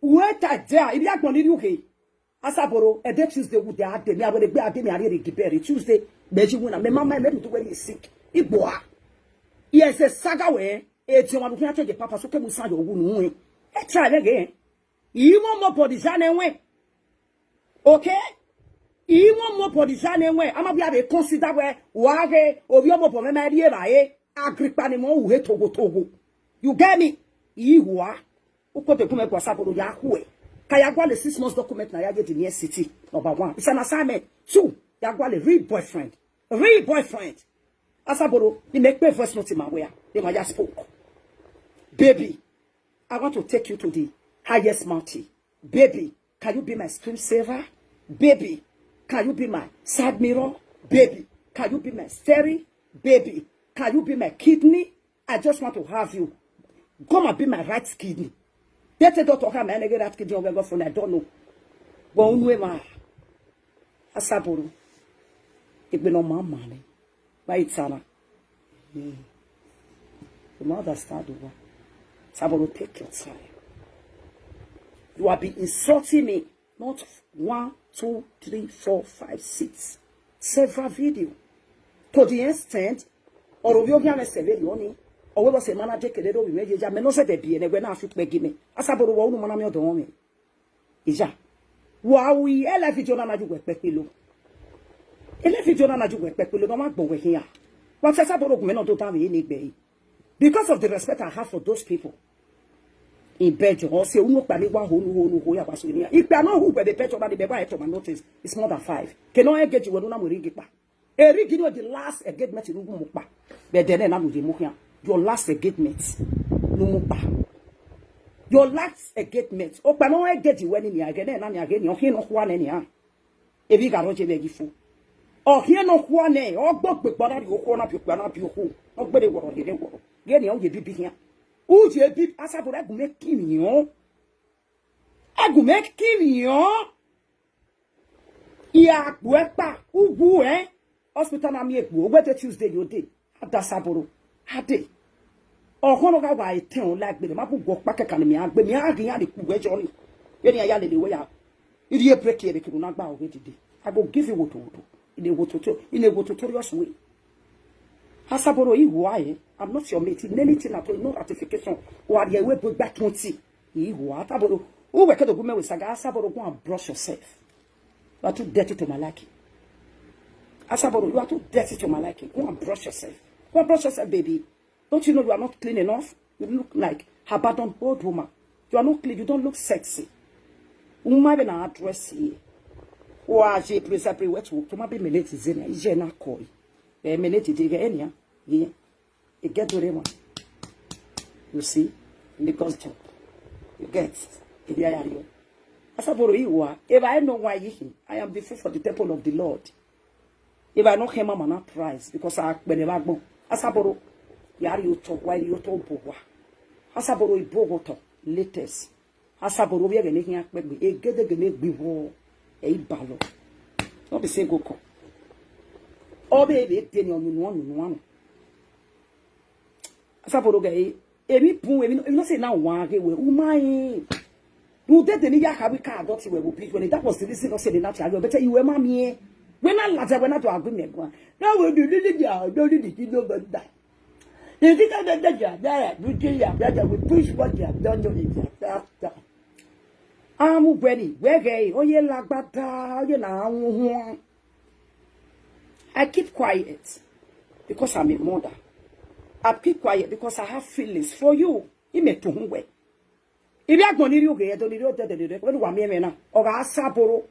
Uwẹ ta dẹ a, ivbi agbọn ni rhie ughe. Asaboro, ẹdẹ Tuesday wu dẹ a dẹ, mẹ a wẹ ne egbe a dẹ, mẹ a rhie rhie gi bẹre. Tuesday, mẹ ji winna, mẹ ma ma, mẹ dudu wẹ rhie sick. Igbo a. Yes, saga wẹ, e ti ọmwa ne u khian change papa, so ke mu isan yọ wu nu wẹ. E try vbe ghe. I mwẹ ọmọ body ja nẹ wẹ. Okay? I mwẹ ọmọ body ja nẹ wẹ. A ma wia vbe consider wẹ, wa ghe, ovbi ọmọ bọ mwẹ ma rhie evbare. Agrikpa ni mọ uhe togo togo. You get me? I hua. Uko de gu mẹ gu Asaboro ya khuẹ. Ka ya gualọ six months document na ya ye the near city. Number one. It's an assignment. Two, ya gualọ real boyfriend. Real boyfriend. Asaboro, ni mẹ kpe voice note ma wẹ a. Emwa ya spoke. Baby, I want to take you to the highest mountain. Baby, can you be my screensaver? Baby, can you be my side mirror? Baby, can you be my steering? Baby, can you be my kidney? I just want to have you. Come and be my right kidney. They tell doctor how my nigga right kidney over go from, I don't know. But unu emwa, Asaboro, egbe ne ọ ma ma nẹ. Why it's Sarah? Hmm. You don't understand the one. Asaboro, take your time. You have been insulting me. Not one, two, three, four, five, six. Several video. To the extent, ọrọ ovbi oghian mwẹ sẹ vberriọ ni. Ọ wẹ vbọ sẹ ma na dekele rre ovbi mwẹ ye ya, mẹ ne ọ zẹdẹ biẹ nẹ, wẹ na fi ukpẹ gi mẹ. Asaboro, wẹ unu ma na miẹn ọdọ mwẹ. Iya. Wa ru ẹlẹ video na na yu wẹ kpẹkpẹ lo. Ẹlẹ video na na yu wẹ kpẹkpẹ lo, ne ọ ma gbọn wẹ khian. Wa te Asaboro gu mwẹ ne ọ do dan vbe ne egbe ẹre. Because of the respect I have for those people in Belgium, ọ sẹ unu okpia ni wa ho, unu ho, unu ho, ya wa so nia. Ikpia nọ hu wẹ vbe Belgium, na ni bẹ wa ẹto ma notice, it's more than five. Ke nọ engage wẹ ne u na mu ring kpa. Ring ni the last engagement ne u mu kpa. Vbe ẹdẹ nẹ na ne u ye mu khian. Your last engagement ne u mu kpa. Your last engagement. Okpia nọ engage wẹ ni nia, ẹghẹ nẹ na nia, ẹghẹ ni, ọ khian nọ khua nẹ nia. Evbi gha rọ ye vbe ẹghi fo. Ọ khian nọ khua nẹ, ọ gbe ogbe gba na rhie okhuo, na biẹ okpia, na biẹ okhuo. Ọ gbere wọrọ, rhiẹrẹ wọrọ. Ghẹ nia, u ye bibi khian. U ye bi, Asaboro, ẹgu mwẹ kinmwian. Ẹgu mwẹ kinmwian. I a gbuẹ kpa, u wu ẹn. Hospital na miẹn egbuẹ, wẹ de Tuesday yo de. A da Asaboro. A de. Ọghọn ne ọ gha wa etẹn ọ la egbe, ma bu wẹ ọkpa kẹkan ne mẹ a gbe, mẹ a ghi iran rhie kpu wẹ jọ ni. Vbene iran ya lele wẹ ya. I rhie break ẹre kevbe na gba ọghe dede. I go give you wotowoto. In a wototo, in a wototorious way. Asaboro, I hua ẹre. I'm not your mate in anything at all, no ratification. Wa rhie ẹre bu egbe twenty. I hua, Asaboro. U wẹ ke do gu mẹ wẹ saga, Asaboro, go and brush yourself. You are too dirty to my liking. Asaboro, you are too dirty to my liking. Go and brush yourself. Go and brush yourself, baby. Don't you know you are not clean enough? You look like abandoned old woman. You are not clean. You don't look sexy. Woman, even address here. Wa je present wet to, to ma be minute is in. Is na koi. Eh, minute is in. Yeah. E get to them. You see, Lagos job. You get. If you are you. Asaboro, I hua. If I know why you, I am the fool for the temple of the Lord. If I know him, I'm an price because I when ever go. Asaboro, ya rhie otọ, wa rhie otọ obo wa. Asaboro, ibo otọ, latest. Asaboro, ovbi ẹghẹ ne khian kpẹgbe, egedege ne gbe vbọ, ẹ i balọ. No be say go come. Ọ vbe vbe de ni ọnunu, ọnunu, ọnunu. Asaboro ghe, emwi bun, emwi, emwi nọ sẹ na wan ghe wẹ, u ma rẹn. Rhunmwuda ede ne I ya kha wẹ I ka dọti wẹ vbe obọ ijuẹ ni, that was the reason nọ sẹ ne na tie aghe, but I wẹ ma miẹn. Wẹ na ladian, wẹ na do a gu mẹ guan. Na wẹ do lili dia, do lili ti do bẹ da. Edi ka da da dia, da ya, do je ya, da da, we push what they have done to it, da da. A mu wẹ ni, wẹ ghẹ, ọ ye la agbada, ọ ye na a wu huan. I keep quiet because I'm a mother. I keep quiet because I have feelings for you. Imẹ tohun wẹ. Ivbi agbọn ni rri ughe, ẹdẹ ni rri odẹdẹ ni rre, vbene uwa miẹn mwẹ na, ọ gha Asaboro.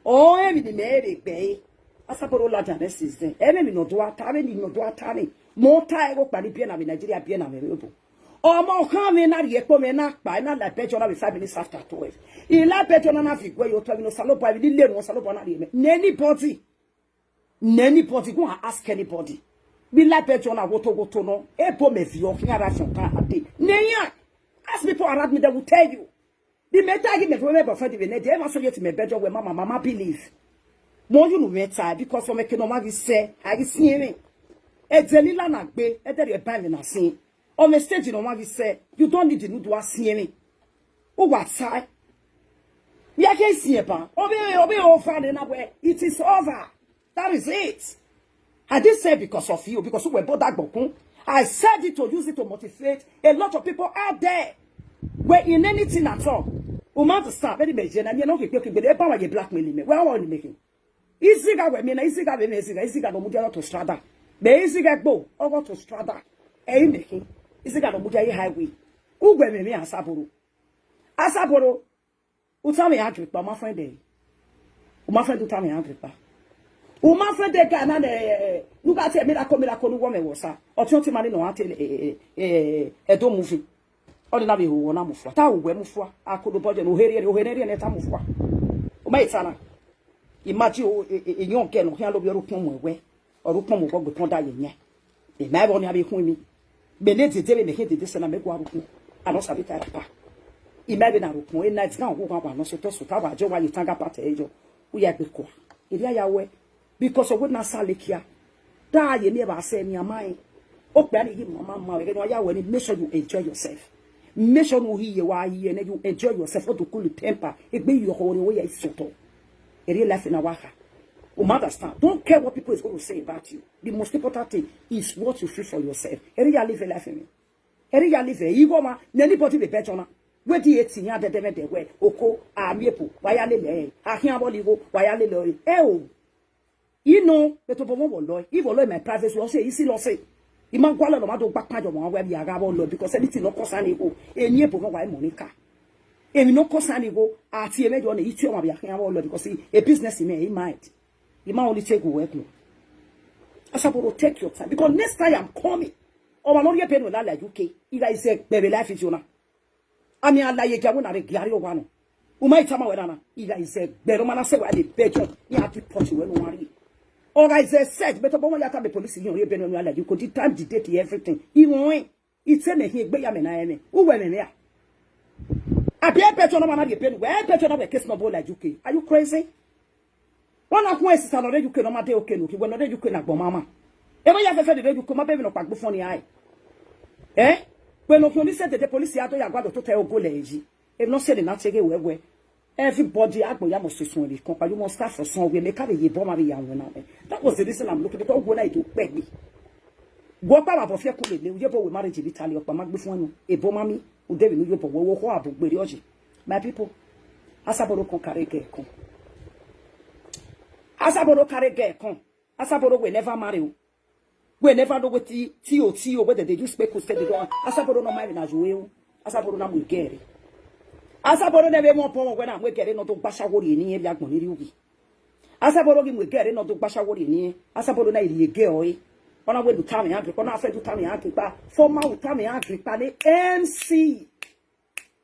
Ọ emwi ne imẹ re gbe ẹre. Asaboro ladian nẹ since then. Ẹmwẹ emwi ne ọ do a ta, vbene ne ọ do a ta ni. Mẹ ọ ta ẹghẹ ọkpa ni biẹ na vbe Nigeria, biẹ na vbe ẹvbo. Ọmọ ọkhan mwẹ na rhie ẹkpo mwẹ na kpa, na la ẹbẹjọ na vbe five minutes after twelve. I la ẹbẹjọ na na viọ iguẹ ye otọ emwi ne Osanobua, emwi ne I le ru Osanobua na rhie mẹ. Ne anybody, ne anybody, go and ask anybody. Vbe I la ẹbẹjọ na wotowoto nọ, ebo mẹ viọ khian ra fian ta a dee. Ne iran, ask people around me, they will tell you. Vbe mẹ ta ghi mẹ fo mẹ boyfriend vbe nẹ, de emwa so ye te mẹ bẹjọ wẹ, mama, mama believe. Mẹ ọ ye unu mwẹ ta, because ọmọ ẹke ne ọmwa ghi sẹ, a ghi siẹn mwẹ. Ẹdẹ ne I la na gbe, ẹdẹ rhie ba mwẹ na sin. Ọmọ stage ne ọmwa ghi sẹ, you don't need the noodle a siẹn mwẹ. Uwa ta. Ya ke siẹn ba, ọ vbe, ọ vbe over nẹ na wẹ, it is over. That is it. I didn't say because of you, because you were bothered gbọkun. I said it to use it to motivate a lot of people out there. Were in anything at all. U ma understand, very mẹ ye na, mi no ke pe ke gbede, e ba wa ye blackmail me. Wẹ ọ ni mẹ khin. Iziga wẹ mi na, iziga vbe mẹ iziga, iziga no mudia to strada. Mẹ iziga gbo, ọ to strada. E i mẹ khin. Iziga no mudia ye highway. U wẹ mẹ mẹ Asaboro. Asaboro. U tama iran Agrikpa, u ma friend ẹre. U ma friend, u tama iran Agrikpa. U ma friend ẹga na nẹ, ne u gha tie miracle, miracle ne u wọ mwẹ vbe Osa. Ọtiọnti ma ni nọ a te, eh, eh, eh, eh, Ẹdo movie. Ọ ni na vbe ho na mu fua. Ta uwẹ mu fua. A ko do bọjẹ ne ohe rhie, ohe ne rhie ne ta mu fua. U ma i ta na. Imagine o, e, e, e, young girl ne ọ khian lovbiẹ ọre ukpọn mu ẹwẹ. Ọre ukpọn mu ọgbọ gbe ukpọn da ye yẹn. Emwa ẹvbo ni a vbe khun emwi. Mẹ ne dede vbe mẹ khian dede sẹ na mẹ gua rhie ukpọn. A nọ sa vbe ta ẹre pa. Imẹ vbe na rhie ukpọn, e night gown ọghuọghu wa nọ sotọ sotọ, wa jọ wa ye tanga part ẹre yọ. U ya gbe kua. Erriọ a ya wẹ. Because of wẹ na sa lekia. Da ye miẹn vbe a sẹ emwi a ma rẹn. Okpia ni ghi ma ma ma vbe ẹghẹ ne a ya wẹ ni, make sure you enjoy yourself. Make sure ne u hi ye wa ye nẹ, you enjoy yourself. Ọ do cool temper. Egbe ye ọkhọ ne wẹ ya i sotọ. Erriọ life na wa kha. U ma understand? Don't care what people is going to say about you. The most important thing is what you feel for yourself. Erriọ ya live a life in me. Erriọ ya live, igho ma ne anybody vbe bẹjọ na. Wẹ di e ti yan dẹdẹmwẹdẹ wẹ, oko, a miẹn epo, wa ya lele ẹre. A khian vbọ la igho, wa ya lele ẹre. Ẹ o. I nọ, but obọ mwẹ vbe ọ lọe, I vbe ọ lọe my privacy, ọ sẹ, I si lọ sẹ. I ma gualọ ne ọ ma do gba kpajọ ọmwa wẹ vbe a gha vbe ọ lọe, because anything ne ọ concern igho, eni ebo mwẹ wa i mọ ni ka. Emwi ne ọ concern igho, a tie mwẹ yọ nẹ, I tie ọmwa vbe a khian vbe ọ lọe, because a business mẹ, I mind. I ma only take uwẹ gun. Asaboro, take your time, because next time I'm coming, ọmwa ne ọ rhie ebe nuẹn la la U K, I gha zẹ gbe vbe live video na. Ami a la ye gia wẹ na rre gia rrie owa nọ. U ma i tama wẹ na na, I gha zẹ gbe, ọ ma na sẹ wẹ a le bẹjọ, iran deport wẹ ne uwa rrie. Ọ gha zẹ sẹ, but obọ mwẹ ya ta be police, iran rhie ebe nuẹn la la U K, the time, the date, everything. I mwẹ ọnrẹn, I te mẹ hin egbe ya mẹ na ẹmwẹ. U wẹ mẹ mẹ a? Abi ẹbẹjọ na ma na rhie ebe nuẹn, wẹ ẹbẹjọ na wẹ case number la U K. Are you crazy? Wọn na khuẹn sisa ne ọ rre U K ne ọ ma de U K ne okhi, wẹ ne ọ rre U K na gbọn mama. Emwa ya fẹfẹ de rre U K, ma bẹvbe ne ọ kpa gbe ufọn ni ae. Eh? Wẹ ne okhian ni sẹ dede police a do ya gualọ tota ẹre ogo lẹ yi. Emwi ne ọ sẹ ne na te ghe wẹ wẹ. Everybody agbọn ya must suẹn vbe kọn kpa, you must start from somewhere. Mẹ ka vbe ye ebo mwa vbe ya wọn na mẹ. That was the reason I'm looking, because wẹ na i do kpẹ gbe. Wẹ ọkpa vbe abọ fiẹkun lele, u ye ebo wẹ marriage vbe Italy, ọkpa ma gbe fun ẹnu. Ebo ma mi, u de vbe ne u ye obọ wẹ, wẹ okhọ abo gberriọ yi. My people, Asaboro kọn kare gẹ kọn. Asaboro kare gẹ kọn. Asaboro wẹ never marry o. Wẹ never know wetin ti o ti o, whether they use speckles, they don't. Asaboro nọ ma emwi na ye ue o. Asaboro na mu egẹ rre. Asaboro ne vbe mu ọbọ wẹ na mu egẹ rre ne ọ do gba ashawo rrie ne irẹn vbe agbọn ni rrie ughi. Asaboro ghi mu egẹ rre ne ọ do gba ashawo rrie ne irẹn. Asaboro na i rrie egẹ ọre. Ọ na wẹ ne Utamwẹ Agrikpa, ọ na fẹ de Utamwẹ Agrikpa. Former Utamwẹ Agrikpa ne M C.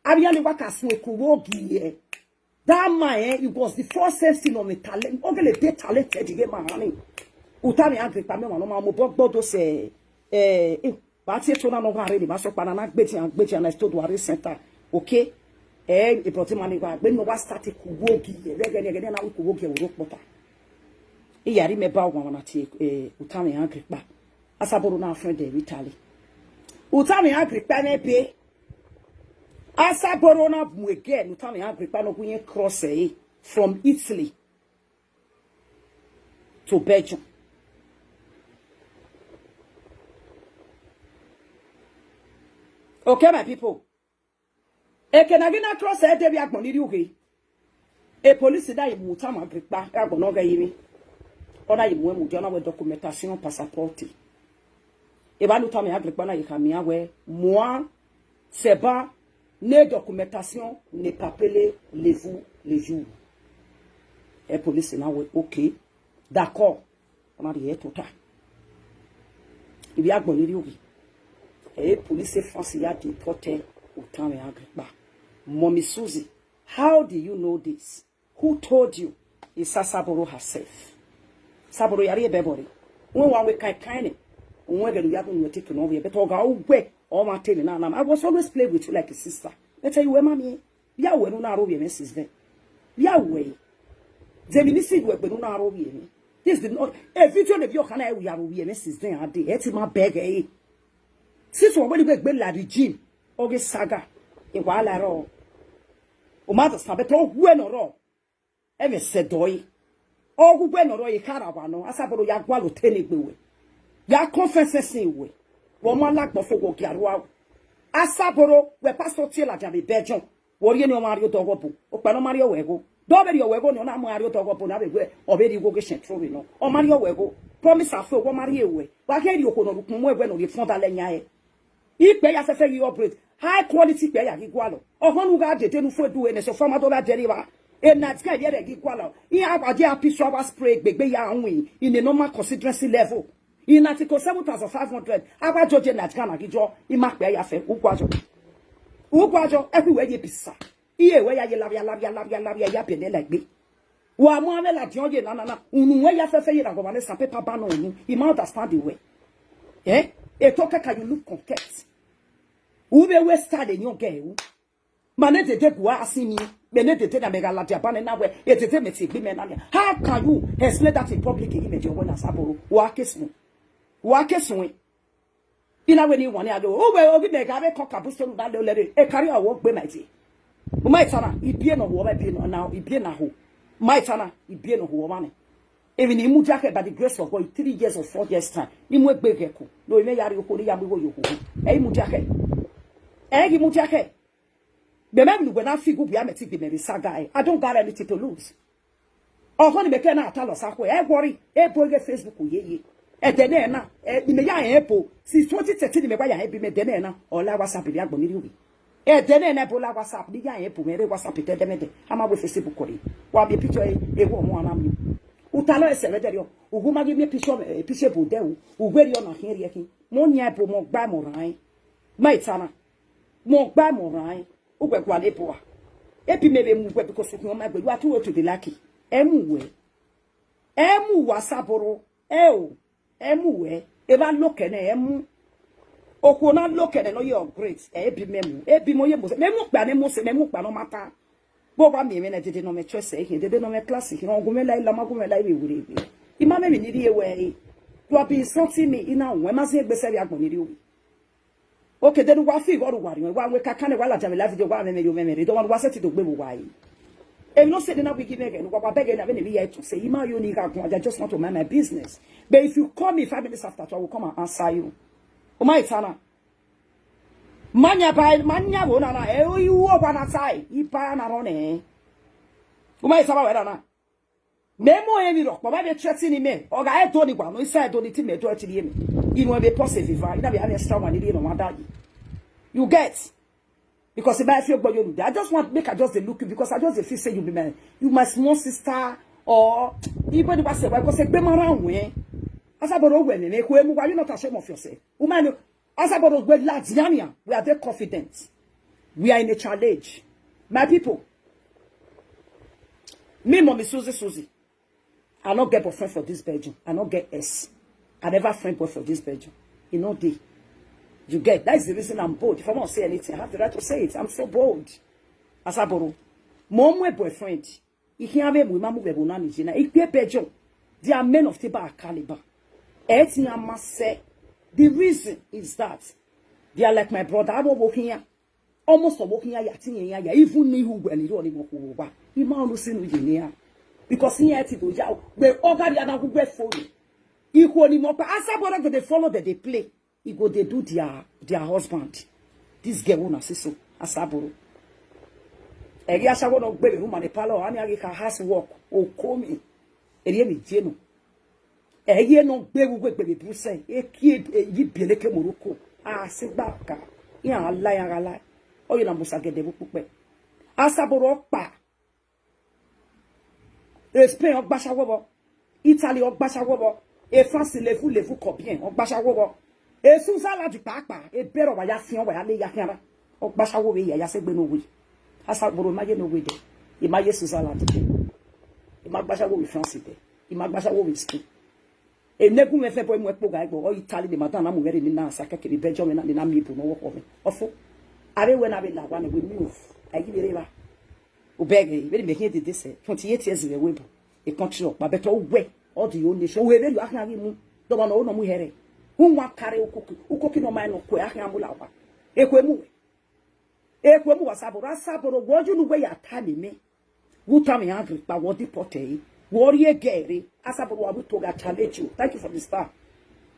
Avbe iran ni wa ka suẹn ku vbe ogie. That man, eh, he was the first M C ne ọ mwẹ talent. Ọ gele de talented ye ma rani. Utamwẹ Agrikpa, mẹ wa nọ ma mu obọ gbe do sẹ, eh, eh, ba tie to na nọ gha rre ne ma sọ kpa na, na gbe dia, gbe dia na studio Arẹsẹ ta. Okay? Eh, e brother man ni wa gbe no wa start ku vbe ogie. Vbe ẹghẹ ne, ẹghẹ ne na wi ku vbe ogie, wo ro kpọta. Iya rhie mẹ ba owanmwa na tie, eh, Utamwẹ Agrikpa. Asaboro na friend ẹre vbe Italy. Utamwẹ Agrikpa mwẹ be. Asaboro na mu egẹ ne Utamwẹ Agrikpa ne ọ gu irẹn cross ẹre from Italy to Belgium. Okay, my people. Eke ne a ghi na cross ẹre de vbe agbọn ni rrie ughe. E police na i mu Utamwẹ Agrikpa, agbọn ne ọ ghẹ ye emwi. Ọ na ye mu ẹn mudia, ọ na wẹ documentación, passport. Evba ne u tama Agiẹrẹkpa na ye khama iran wẹ, mua sẹba ne documentación ne papele levu leju. E police na wẹ, okay, d'accord. Ọ na rhie tota. Ivbi agbọn ni rriọ ghi. E police France ya deport utan mwẹ Agiẹrẹkpa. Mummy Susie, how do you know this? Who told you? It's Asaboro herself. Asaboro ya rhie bẹbọ rre. Wẹ wa wẹ kain kain nẹ. Wẹ ghẹ ne u ya gun wẹ take nọ vbe, but ọ gha wẹ ọmwa te ne na na. I was always play with you like a sister. I tell you, wẹ ma miẹn. Vbe a wẹ ne u na rre ovbi ẹmwẹ since then? Vbe a wẹ? Zẹ emwi ne I si wẹ egbe ne u na rre ovbi ẹmwẹ. This is not a video ne vbe ọ kha na, ẹ wẹ ya rre ovbi ẹmwẹ since then, a de, ẹ ti ma bẹghe ẹre. Since wẹ wẹ ne I wẹ egbe la regime, ọ ghe saga, e wa la rrọọ. U ma understand, but ọ wẹ ne ọ rrọọ. Ẹmwẹ sẹ dọe. Ọ gu wẹ ne ọ rrọọ, e kha ra wa nọ, Asaboro ya gualọ otọ ne egbe wẹ. Ya confess sin wẹ. Wẹ ọ ma la agbọn fo, wẹ ọ gia rua o. Asaboro, wẹ pastor tie ladian vbe Belgium. Wẹ ọ rhie ne ọmwa rrie odọghọ bu, okpia ne ọ ma rrie ọwẹ igho. De ọ vbe rrie ọwẹ igho ni, ọ na mu a rrie odọghọ bu na vbe wẹ, ọ vbe rrie igho ghe sẹn tro vbe nọ. Ọ ma rrie ọwẹ igho. Promise afo, wẹ ọ ma rhie wẹ. Wa ghe rrie okhuo ne ọ rhie ukpọn mu ẹwẹ ne ọ rhie fọnda lẹ yan ẹre. Ikpẹ ya fẹfẹ ghi upgrade. High quality ikpẹ ya ghi gualọ. Ọghọ ne u gha dede ne u fu edu ẹre nẹ, sẹ ọfọ ma do vbe a dẹrriẹ evba. E night guy vbe ẹre ghi gualọ. Iran wa je a picture, a wa spray egbe egbe ya win in a normal constituency level. In article seven thousand five hundred, a wa judge night guy na ghi jọ, ima kpẹ ya fẹ, u gua jọ. U gua jọ, ẹkhu wẹ ye bisa. Iye wẹ ya ye lavia, lavia, lavia, lavia, ya biẹ nẹ la egbe. Wa mu amwẹ ladian ye na, na, na. Unu wẹ ya fẹfẹ ye na, gọvanọ sa pepa ba nọ unu. I ma understand wẹ. Eh? Eto kẹka, you look content. U vbe wẹ style ne ọ gẹ ru. Ma ne dede gu a si ni. Mẹ ne dede na mẹ gha ladian ba nẹ na wẹ, e dede mẹ tie egbe mẹ na nia. How can you explain that in public? Yi mẹ di ọwẹ na, Asaboro. Wa ke sun. Wa ke sun. I na wẹ ne I wan a do. U wẹ, ovbi mẹ gha vbe kọ kabu stone na le olẹre. E carry awọ gbe ma die. U ma eta na, ibiẹ ne ọ hu ọmwa, ibiẹ na, ibiẹ na ho. U ma eta na, ibiẹ ne ọ hu ọmwa nẹ. Emwi ne I mudia khẹ, by the grace of God, three years or four years time, ne I mu egbe ghẹ ku, ne ovbi mwẹ ya rrie okhuo, ne I ya mu igho ye okhuo. Ẹ i mudia khẹ. Ẹ i ghi mudia khẹ. Mẹ mẹ vbe ne uwẹ na fi gu bia mẹ te gbe mẹ vbe saga ẹre. I don't got anything to lose. Ọghọ ne mẹ kẹ na ta lọ sa khuẹ, ẹ worry, ebo ghe Facebook yeye. Ẹdẹ nẹ na, ẹ, ne mẹ ya rẹn ebo, since twenty thirteen ne mẹ wa ya rẹn ebo, mẹ ẹdẹ nẹ na, ọ la WhatsApp vbe agbọn ni rrie ovbi. Ẹdẹ nẹ na ebo la WhatsApp, ne I ya rẹn ebo, mẹ rre WhatsApp tẹdẹmẹdẹ, a ma wẹ Facebook rre. Wa miẹn picture e, ewu ọmọ ana miẹn. U ta lọ ẹsẹ vbe ẹdẹrriọ, u gu ma ghi miẹn picture, eh, picture ebo dẹ u, u wẹ rriọ na khian rrie khin. Mẹ ọ nian ebo, mẹ ọ gba ẹmwẹ ọrhan ẹn. Ma eta na. Mẹ ọ gba ẹmwẹ ọrhan ẹn. Uwẹ gualọ ebo a. Ebi mẹ vbe mu uwẹ because ukhiọn ma gbe, you are too old to be lucky. Ẹ mu uwẹ. Ẹ mu uwẹ, Asaboro. Ẹ o. Ẹ mu uwẹ. Evba lokẹ nẹ, ẹ mu. Okhuo na lokẹ nẹ ne ọ ye upgrade. Ẹ, ebi mẹ mu. Ebi mẹ ọ ye mose. Mẹ mu ukpia ne mose, mẹ mu ukpia ne ọ ma ta. Vbe ọ wa miẹn mwẹ nẹ, dede ne ọ mwẹ choice ẹre khin, dede ne ọ mwẹ class khin, ọ gu mwẹ la ila, ma gu mwẹ la ivbi werriegbe. I ma mwẹ emwi ne I rhie ruẹ ẹre. You have been insulting me, I na wọn, ma zẹ egbe sẹ vbe agbọn ni rrie ovbi. Okay, then wa fi igho ru wa riọn, wa wẹ kakan ne wa ladian vbe live video, wa mwẹ mwẹ yo mwẹ mwẹ rre, dọmwa ne wa sẹtin do gbe vbe uwa ẹre. Emwi ne ọ sẹ ne na wẹ I gi mwẹ ghẹ ne uwa, wa bẹghe na vbene emwi ya tuẹ sẹ, I ma yo ne I gha guan, I just want to mind my business. But if you call me five minutes after two, I will come and answer you. U ma eta na. Ma yan ba, ma yan vbo na na, ẹ, i ru ọwa na tae, I ba na rọ nẹ. U ma eta ba wẹ na na. Mẹ mu emwi rhọkpọ, ma vbe threaten mẹ. Ọ gha Ẹdo ni wa nọ, I sa Ẹdo ni te mẹ do ẹtin rhie mẹ. I nuẹn vbe pause vbe eva, I na vbe have extra one ni rhie ne ọmwa da yi. You get? Because if I feel gbọ yo, I just want make I just dey look you because I just dey feel say you be my, you my small sister or even if I say, well, because egbe ma ra wen. Asaboro wẹ mẹ, mẹ khuemu, why you not ashamed of yourself? Woman, Asaboro, we ladian, we are very confident. We are in a challenge. My people, me, Mummy Susie, Susie, I no get boyfriend for this Belgium. I no get ex. I never friend boy for this Belgium. You know the. You get, that is the reason I'm bold. If I want to say anything, I have the right to say it. I'm so bold. Asaboro, mẹ ọ mu boyfriend. I khian vbe mu, I ma mu vbe ẹvbo na ni ye na. I gbe Belgium. They are men of table and caliber. Ẹ ti yan ma sẹ. The reason is that they are like my brother. Avbe ọvbokhan iran. Almost ọvbokhan iran ya, te iran ya, even ne I hu uwẹ ni rrọọ ne I mwẹ okhuo vbe owa. I ma unu sunu ye ne iran. Because iran ti do ya, wẹ ọ gha rhia na gu uwẹ fo ni. Ikhuo ni mọ kpa, Asaboro go dey follow them dey play. E go dey do their, their husband. This girl una see so, Asaboro. Ẹ ghi ashawo ne ọ gbe vbe ru ma ne palọ, a ni a ghi kha house work, okomi. Erriọ emwi die nọ. Ẹ ye ne ọ gbe vbe uwu egbe vbe Brussels, eki e, e, yi biele ke Morocco. A sẹ gba ka, iran la, iran gha la. Ọ ye na musa gẹdẹ vbe ukpukpẹ. Asaboro ọkpa. E Spain ọ gba ashawo vbọ. Italy ọ gba ashawo vbọ. E France levu levu kọ biẹn ọ gba ashawo vbọ. E Switzerland kpakpa, ebe ẹre ọ wa ya fian, ọ wa ya le ya khian ra. Ọ gba ashawo vbe ya ya sẹ egbe ne owe. Asaboro ma ye ne owe dẹ. I ma ye Switzerland dẹ. I ma gba ashawo vbe France dẹ. I ma gba ashawo vbe Spain. Enegumwẹ fẹ bọ mu ẹkpo gha ẹgbọ, ọ Italy ne madam na mu vbe rre ni na sa kẹkẹ vbe Belgium na, ni na miẹn ebo ne ọ wọkọ mwẹ. Ọfo, avbe wẹ na vbe la owa ne we move, a i ghi vbe rre evba. Obẹghe, vbene mẹ khian dede sẹ, twenty-eight years vbe ẹvbo ebo, e country ọkpa, but ọ wẹ, ọ di yo nation, wẹ vberriọ a khian ghi mu, dọmọ ne ọ ho ne ọ mu hẹrhẹ. Uwa kare ukoki, ukoki ne ọ ma nọ kue, a khian mu la owa. Ekhue mu wẹ. Ekhue mu wẹ Asaboro, Asaboro, wẹ ọ ye unu wẹ ya ta ne mẹ. Vbe u tama iran ghe kpa, wẹ ọ deport ẹre, wẹ ọ rhie ẹgẹ ẹre, Asaboro wa vbe to gha challenge you. Thank you for the star.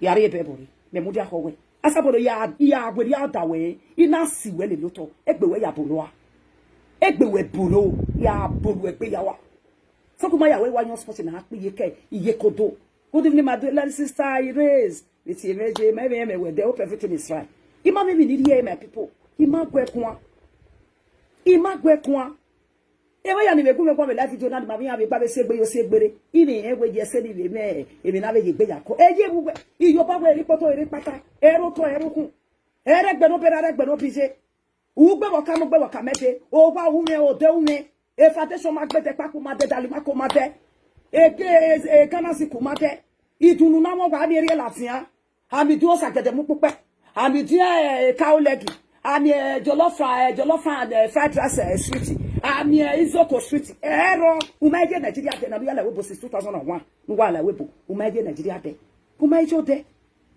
Ya rhie ẹbẹ ẹbọ rre, mẹ mudia khọ wẹ. Asaboro ya, ya werriẹ da wẹ, I na si wẹ lele otọ, egbe wẹ ya bolo a. Egbe wẹ bolo, ya bolo egbe ya wa. Sọkun ma ya wẹ wa yan sports na kpe iye kẹ, iye kodo. Good evening, my dear sister Iris. Vbe tie mwẹ je, ma vbe rẹn mwẹ wẹ dẹ, hope everything is fine. I ma vbe emwi ni rhie, my people. I ma gue kuan. I ma gue kuan. Evba ya ni vbe gu mwẹ guan vbe live video na, ni ma vbe iran vbe gba vbe si egbe yo si egbe rre. I vbe rẹn wẹ ye ẹse ni vbe mwẹ emwi na vbe ye egbe ya kọ. Ẹ ye vbe uwẹ, Iyobọ wẹ erha ikpoto erha ikpata, ẹre otọ ẹre ukhun, ẹre ẹgbẹ ne ọ berra, ẹre ẹgbẹ ne ọ biye. Ugbe vbe ọka, mu ugbe vbe ọka mẹ dee. Owa u mwẹ, ode u mwẹ. E foundation ma gbe dẹ, ekpakpa ma dẹ, dalimako ma dẹ. Ege, e, e, Ghana siku ma dẹ. Idunnu na mwẹ ọgua, a miẹn erriẹ ladian. A miẹn idiọn Osa gẹdẹ mu ukpukpẹ. A miẹn idiọn, e, cow leg. A miẹn, e, jollof, e, jollof and, e, fried rice, e, sweet. A miẹn, e, izoko sweet. Ẹrọ, u ma ye Nigeria dẹ na, ne u ya la ẹvbo ebo since two thousand and one. Ne u wa la ẹvbo ebo, u ma ye Nigeria dẹ. U ma ye odẹ.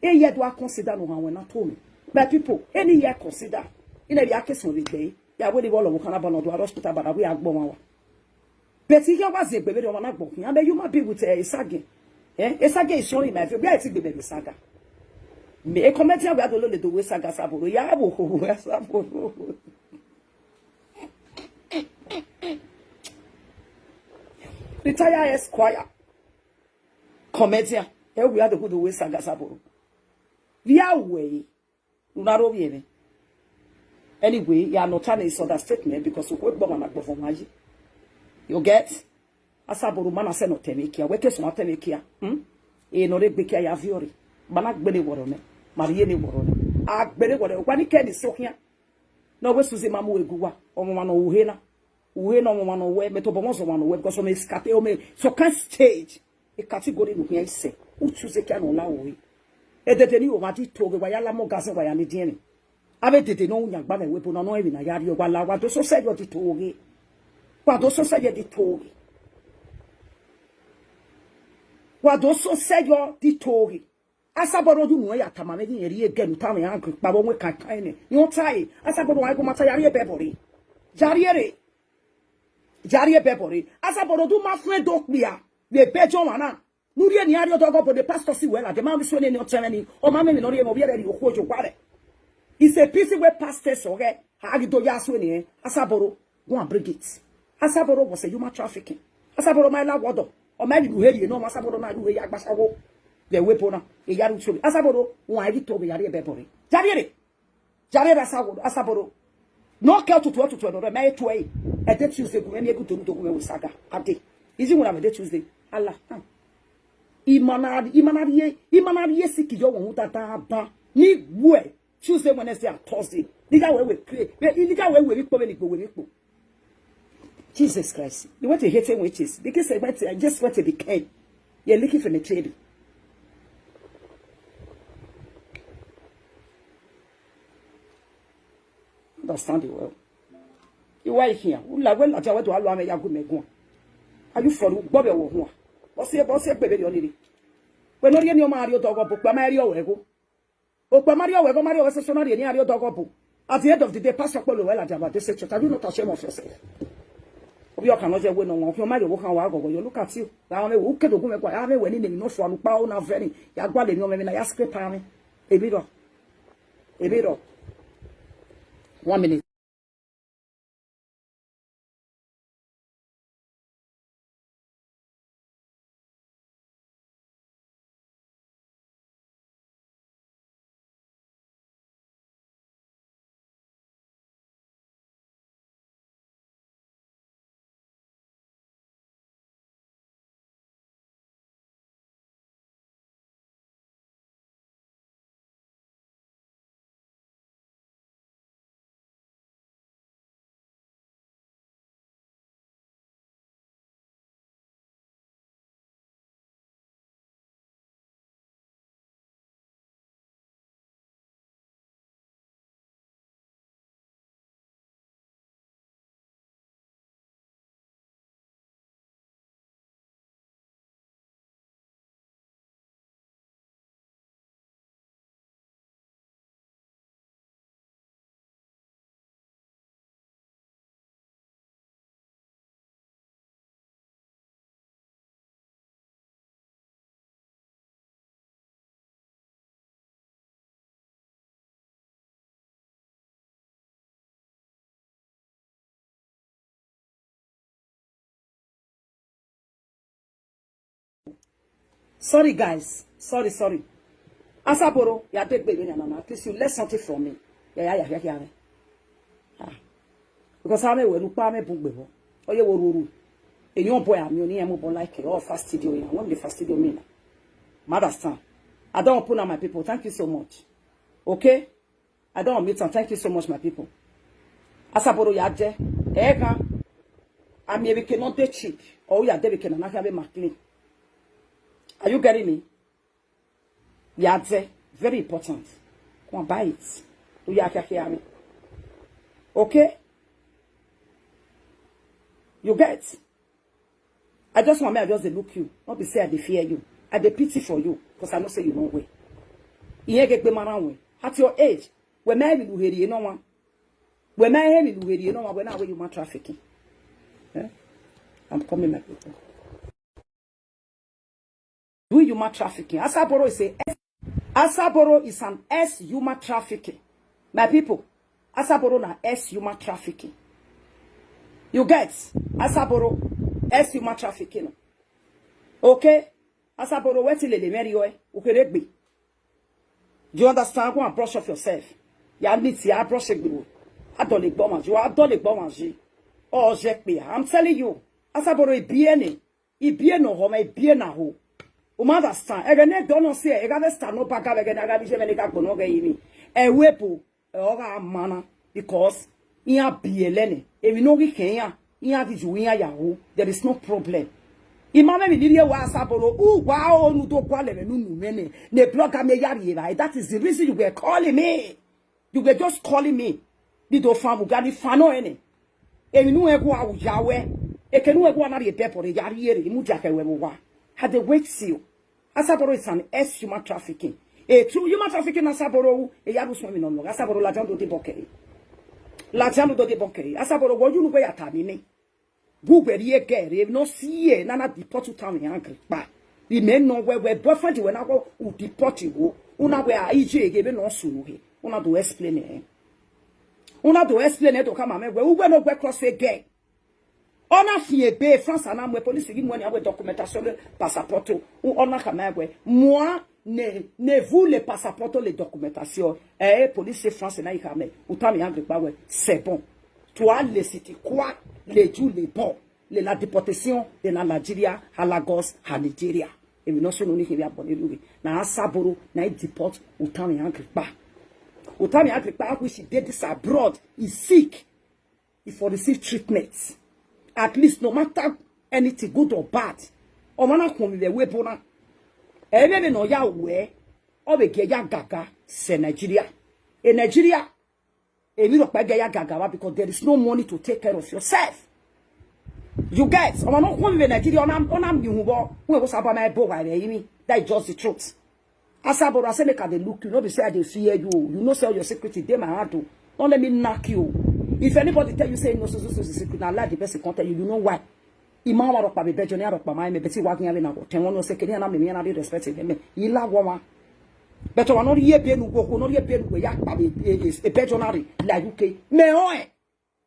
Eye do a consider ne ohan wẹ na to mwẹ. My people, eni ye consider. I na vbe a ke suẹn vbe egbe. Ya wẹ ne vbe ọlọvbokhan na ba nọ do a hospital ba na wẹ a gbọ ọmwa wa. But ighẹ wa ziengbe vberriọ, ọmwa na gbọ khian. I'm a human being with, eh, esagiẹn. Eh, esagiẹn is sorry my favorite. Wẹ a ti gbe mẹ vbe saga. Me, e comedian wẹ a do lele do wẹ saga Asaboro. Ya vbe okhuo Asaboro. Retire Esquire. Comedian. E wẹ a do do wẹ saga Asaboro. Via wẹ. Una ro vbiẹ mwẹ. Anyway, ya nọ ta ne is understatement because okhuo egbe ọmwa na gbọvọ ọmwa yi. You get? Asaboro ma na sẹ ne ọ tẹmwẹ kia, wẹ ke suma tẹmwẹ kia. Hmm? E nọ rre egbe kia ya viọ rre. Ma na gbele wọrọ nẹ, ma rhie ne wọrọ nẹ. A gbele wọrọ, wa ni kẹ ni so khian. Ne ọ wẹ Suzy ma mu egu wa, ọmwa ne ọ ru he na. U he ne ọmwa ne ọ wẹ, mẹ tobọ mwẹ ọmwa ne ọ wẹ, because ọmwa esikate, ọmwa some kind stage, e category ne u khian sẹ, u choose ekia ne ọ la ru re. Edede ni ọmwa di to ghe, wa ya la mọ gazin, wa ya ni diẹn mwẹ. Avbe edede ne ọ yan gba mwẹ wẹ ebo na, nọ emwi na ya rrie, wa la, wa do so sẹ yọ di to ghe. Wa do so sẹ yọ di to ghe. Wa do so sẹ yọ di to ghe. Asaboro, you know, ya tama mwẹ ghi rẹn rhie ẹgẹ ne u tama mwẹ, iran ghi kpa vbe ọnwẹn kankan nẹ. Iran ta ẹre, Asaboro, wa gu ma ta, ya rhie ẹbọ rre. Ya rhie rre. Ya rhie ẹbọ rre. Asaboro, do ma friend okpia vbe ebe ẹjọ ọmwa na. Ne u rhie ne iran rhie odọghe obọ ne pastor si wẹ ladian, ma vbe suẹn ne ọtẹn mwẹ ni, ọ ma mwẹ emwi ne ọ rhie mwẹ, ovbi ẹre rhie okhuo ye owa rẹ. It's a pity wẹ pastors ọghẹ, a ghi do ya suẹn ne Asaboro. Go and bring it. Asaboro was a human trafficking. Asaboro ma la wọdọ. Ọ ma emwi ne u he rhie nọ, Asaboro na ru he ya gba ashawo. Vbe ẹvbo ebo na, e ya ru tio. Asaboro, wan ghi to vbe ya rhie ẹbọ rre. Ya rhie rre. Ya rhie rre Asaboro, Asaboro. Ne ọ ke otutu, otutu ẹdọrọ, ma e tuẹ. Ẹdẹ Tuesday gu mwẹ miẹn gu donu do gu mwẹ wẹ saga. Ade. Izi wuna vbe ẹdẹ Tuesday. Allah. Hmm. I ma na, I ma na rhie, I ma na rhie sick yọ wọ hu dada ban. Ni wẹ. Tuesday, Wednesday, and Thursday. Nigga, we will pray. We, nigga, we will be poor, we will be poor. Jesus Christ. You want to hate him with this? Because I went to, I just went to the camp. You're looking for the table. Understand it well. You why here? U la wẹ ladian wẹ do a lo amẹ ya gu mẹ guan. Are you for gbọ vbe ẹvbo huan? Bọ si, bọ si egbe vberriọ ni rre. Wẹ ne ọ rhie ne ọ ma rhie odọghe obọ, okpia ma rhie ọvbokhan. Okpia ma rhie ọvbokhan, ma rhie ọvbokhan, sẹsẹ ọ na rhie ne iran rhie odọghe obọ. At the end of the day, pastor kpolo wẹ ladian vbe Ade se church. Have you not ashamed of yourself? Ovbi ọka nọ ye wẹ ne ọ wan, okhian ma rhie ọvbokhan wa ghọghọ yọ. Look at you. Ra mwẹ wẹ, u ke do gu mwẹ guan, ra mwẹ wẹ ne I ne emwi ne ọ fua ne ukpa na vẹ ni. Ya gualọ emwi ọmọ mwẹ na ya scrape amẹ. Emwi rrọọ. Emwi rrọọ. One minute. Sorry, guys. Sorry, sorry. Asaboro, ya degbe vbenian na, at least you learn something from me. Ya, ya, ya, ya, ya. Ah. Because a mwẹ wẹ ne ukpa mwẹ bun gbe vbọ. Ọ ye wo ruru. Eyan boy, ami oni emu bo like all fast studio here. When the fast studio me na. Ma understand. I don't open up, my people. Thank you so much. Okay? I don't meet am. Thank you so much, my people. Asaboro ya je. Ega. Ami evike no dey cheap. Or ya de evike na na have ma clean. Are you getting me? Ya je. Very important. Come on, buy it. Do ya kia kia me. Okay? You get? I just want me, I just dey look you. Not be say I dey fear you. I dey pity for you, 'cause I know say you no well. Iye gbe ma ran we. At your age, we ma even uheri no one. We ma even uheri no one. We na we human trafficking. Eh? I'm coming, my people. Do human trafficking. Asaboro is a Asaboro is an ex human trafficking. My people, Asaboro na ex human trafficking. You get? Asaboro, ex human trafficking. Okay? Asaboro, wẹ ti lele mwẹ rriọ, ukere gbe. Do you understand? Go and brush off yourself. Ya need to brush egbe wo. Adọlegbe ọmwa, you adọlegbe ọmwa ji. Ọ zẹ kpia. I'm telling you. Asaboro ibiene. Ibiene ọhọ mwẹ, ibiene aho. U ma understand. Ẹghẹ ne dọnọ si, ẹ gha vbe stand up aga vbe ẹghẹ ne a gha vbe iye mwẹ ne gha gbọnọ ọghẹ yi ni. Ẹ ru ebo, ẹ ọ gha ma na, because iran biẹlẹ nẹ. Emwi ne ọ ghi khẹ iran, iran ghi yu iran ya ru. There is no problem. I ma mwẹ emwi ne I rhie wa Asaboro, uwa o nu do gualọ ẹmwẹ ne unu mwẹ nẹ, ne blogger mẹ ya rhie evbare. That is the reason you were calling me. You were just calling me. Ni do fan mu ga ni fan nọ ẹnẹ. Emwi ne uwẹ gua ru ya wẹ. Eke ne uwẹ gua na rhie dẹbọ rre ya rhie rre, I mudia khẹ wẹ vbe owa. I dey wait you. Asaboro is an ex human trafficking. A true human trafficking Asaboro ru, e ya ru suẹn emwi nọ nọ. Asaboro ladian do debọ kẹre. Ladian do debọ kẹre. Asaboro wẹ yu ne uwẹ ya ta ni nẹ. Gu wẹ rhie gẹ rre, emwi ne ọ si ẹre na na deport utan mwẹ iran gre kpa. Imẹ nọ wẹ, wẹ boyfriend wẹ na wẹ u deport wo. Una wẹ a iye ghe vbene ọ sunu he. Una do explain ẹre. Una do explain ẹre do khama mwẹ wẹ, uwẹ ne ọ wẹ cross egẹ. Ọ na fian ebe France a na mu police ghi mu ẹre nian wẹ documentation passport. Ọ na khama mwẹ wẹ, mua ne, ne vous le passaporto le documentation. Ẹ, police France na i khama mwẹ, utan mwẹ iran gre kpa wẹ, c'est bon. Tua le siti kua, le ju le bọ, le la deportation de la Nigeria, a Lagos, a Nigeria. Emwi ne ọ sunu ni khin vbe abọ ne lughe. Na Asaboro, na i deport utan mwẹ iran gre kpa. Utan mwẹ iran gre kpa, which dey this abroad, is sick. He for receive treatment. At least, no matter anything, good or bad. Ọmwa na khuọnmwi vbe ẹvbo ebo na. Ẹ vbe emwi ne ọ ya wẹ, ọ vbe gie ya gaga sẹ Nigeria. E Nigeria, emwi rhọkpa gie ya gaga vba because there is no money to take care of yourself. You get? Ọmwa ne ọ khuọnmwi vbe Nigeria, ọ na, ọ na miẹn uhunmwu vbọ, wẹ wo saba ma ẹbo wa vbe ẹrinmwi. That is just the truth. Asaboro, I say make I dey look you, no be say I dey fear you. You know say all your secret dey my hand o. Don't let me knock you. If anybody tell you say no, so, so, so, so, secret, na lie the person come tell you. You know why? I ma wa rhọkpa vbe Ibejon, ne a rhọkpa ma mẹ, but I wa ghi ya vbe na go. Tell one say, kene na me, me na be respect me. I la wa ma. But one no ye be nu go, no ye be nu go, ya kpa vbe, e, e, Ibejon na re, la U K. Me o e.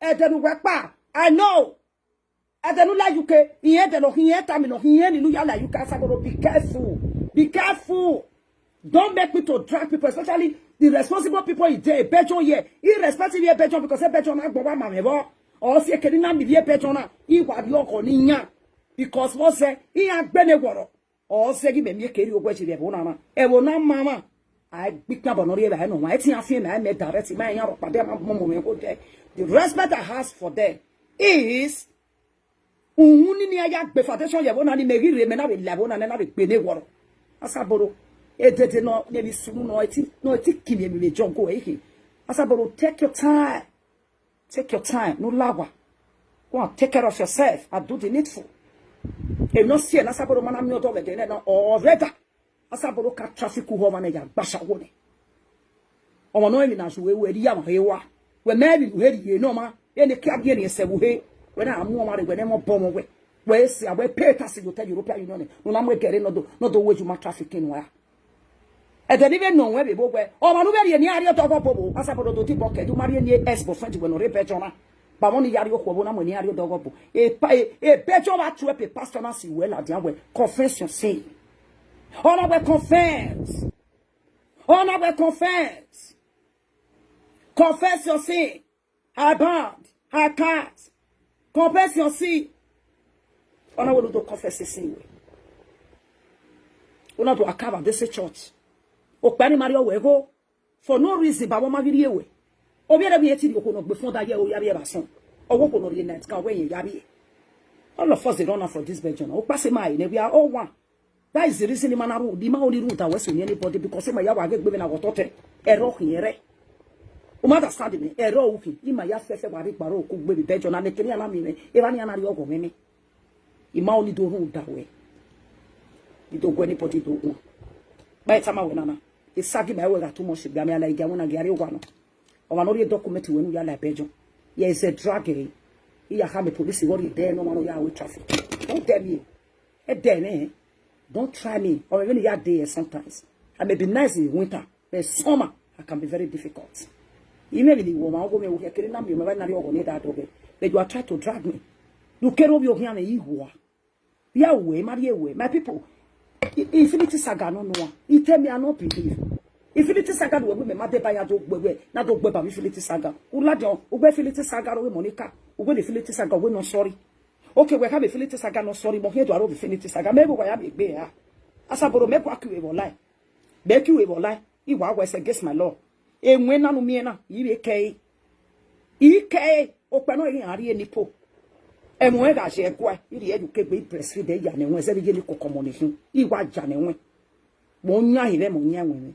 Ẹdẹ ne uwẹ kpa, I know. Ẹdẹ ne u la U K, irẹn ẹdẹ ne ọ khian, irẹn tama ne ọ khian, irẹn ni ne u ya la U K, Asaboro, be careful. Be careful. Don't make me to drag people, especially the responsible people in there, Ibejon here. Irrespective of Ibejon, because Ibejon na gbọ wa ma mwẹ vbọ. Ọ si ekeri na mi vbe Ibejon na, I wa rhie ọghọ ne iran. Because vbọ zẹ, iran gbe ne wọrọ. Ọ zẹ ghi mẹ miẹn kere owẹ je vbe ẹvbo na na. Ẹvbo na ma mwa. A gbe ikpia bọ ne ọ rhie evbare nọ wan. Ẹ te iran fian mẹ, a mẹ direct, ma iran rhọkpa, de ma mọmọ mwẹ gho dẹ. The respect I has for them is, uhunmwu ni iran ya gbe foundation ye ẹvbo na ni mẹ ghi rre, mẹ na vbe la ẹvbo na, mẹ na vbe gbe ne wọrọ. Asaboro, edede nọ, ne emwi sunu nọ, ẹ ti, nọ, ẹ ti ki mwẹ emwi vbe jungle ẹre khin. Asaboro, take your time. Take your time, no lawa. Go and take care of yourself and do the needful. Emwi ne ọ si ẹre ne Asaboro ma na miẹn ọdọ vbe ẹdẹ nẹ na, or rather, Asaboro ka traffic uhu ọmwa nẹ ya gba ashawo nẹ. Ọmwa nọ emwi na zu wẹ, wẹ rhie amwa he wa. Wẹ mẹ emwi ne u he rhie ne ọmwa, ene kia gie ne ẹsẹ vbe uhe. Wẹ na mu ọmwa rre, wẹ ne ẹmwẹ ọbọ ọmwa wẹ. Wẹ ese a, wẹ pay tax ye otọ European Union nẹ, ne u na mu egẹre ne ọ do, ne ọ do wẹ human trafficking nua. Ẹdẹ ni vbe nọ wẹ vbe ebo wẹ, ọmwa ne u vbe rhie ne iran rhie odọ ọghọ bobo, Asaboro do dibọ kẹ, do ma rhie ne ex boyfriend wẹ ne ọ rre Ibejon na. Ba vbọ ne I ya rhie okhuo vbo na mu ne iran rhie odọ ọghọ bo. E pa-, e, Ibejon vbe a trap e pastor na si wẹ ladian wẹ, confess your sin. Ọ na wẹ confess. Ọ na wẹ confess. Confess your sin. I bound. I cast. Confess your sin. Ọ na wẹ ne u do confess sin wẹ. U na do akava de sẹ church. Okpia ni ma rrie ọwẹ igho. For no reason, ba wẹ ma ghi rrie wẹ. Ovbi ẹre vbe irẹn te rhie okhuo ne ọ gbe founder ye, ọ ya vbiẹ vbe asọn. Ọ wẹ okhuo ne ọ rhie night gown, wẹ irẹn ya vbiẹ. All of us dey run am from this Belgium. Okpa sẹ ma re nẹ, we are all one. That is the reason ima na rule, ima only rule that we so anybody, because ima ya wa ghe egbe vbe na wọ tọtẹ. Ẹrọ khin ẹrẹ. U ma understand me? Ẹrọ u khin. Ima ya fẹfẹ wa rre ikparo ku gbe vbe Belgium na, ne kene iran na miẹn mwẹ, evba ne iran na rrie ọghọ mwẹ nẹ. Ima only do rule that we. I do gu anybody do gu. Ba e tama wẹ nana. Esagi ma wẹ gha too much gbe amẹ, a la igia wẹ na gia rrie owa nọ. Ọmwa ne ọ rhie document wẹ ne u ya la Belgium. Ye is a drag, eh. I ya khama police vbe ọ rhie ẹdẹ ne ọmwa ne ọ ya ru traffic. Don't tell me. Ẹdẹ nẹ. Don't try me. Or even ya dey here sometimes. I may be nice in winter, but summer, I can be very difficult. I may be the woman, go me, we can not me, my na ọghọ ne da dog. But you are trying to drag me. You can't be here, you are. Ya wẹ, ma rrie wẹ, my people. I- Infinity Saga no know am. He tell me I no believe. Infinity Saga do wẹ me ma deba ya do gbe wẹ, na do gbe ba Infinity Saga. U ladian, u gbe Infinity Saga ro we Monica. U gbe Infinity Saga we no sorry. Okay, we have Infinity Saga no sorry, but here do aro Infinity Saga. Maybe we have a gbe ha. Asaboro me kwa kiwe online. Be kiwe online. I wa wa against my law. Enwe na nu miẹn na, I vbe kẹe. I kẹe, okpia nọ ghi gha rrie ni po. Ẹmwẹ gha ye ẹguae, I rhie ye ukegbe, I breastfeed ya ne ẹwẹn, zẹ vbe ye ni koko ọmọ ne khin. I wa ya ne ẹwẹn. Mo yan hin mwẹ, mo yan ẹwẹn mwẹ.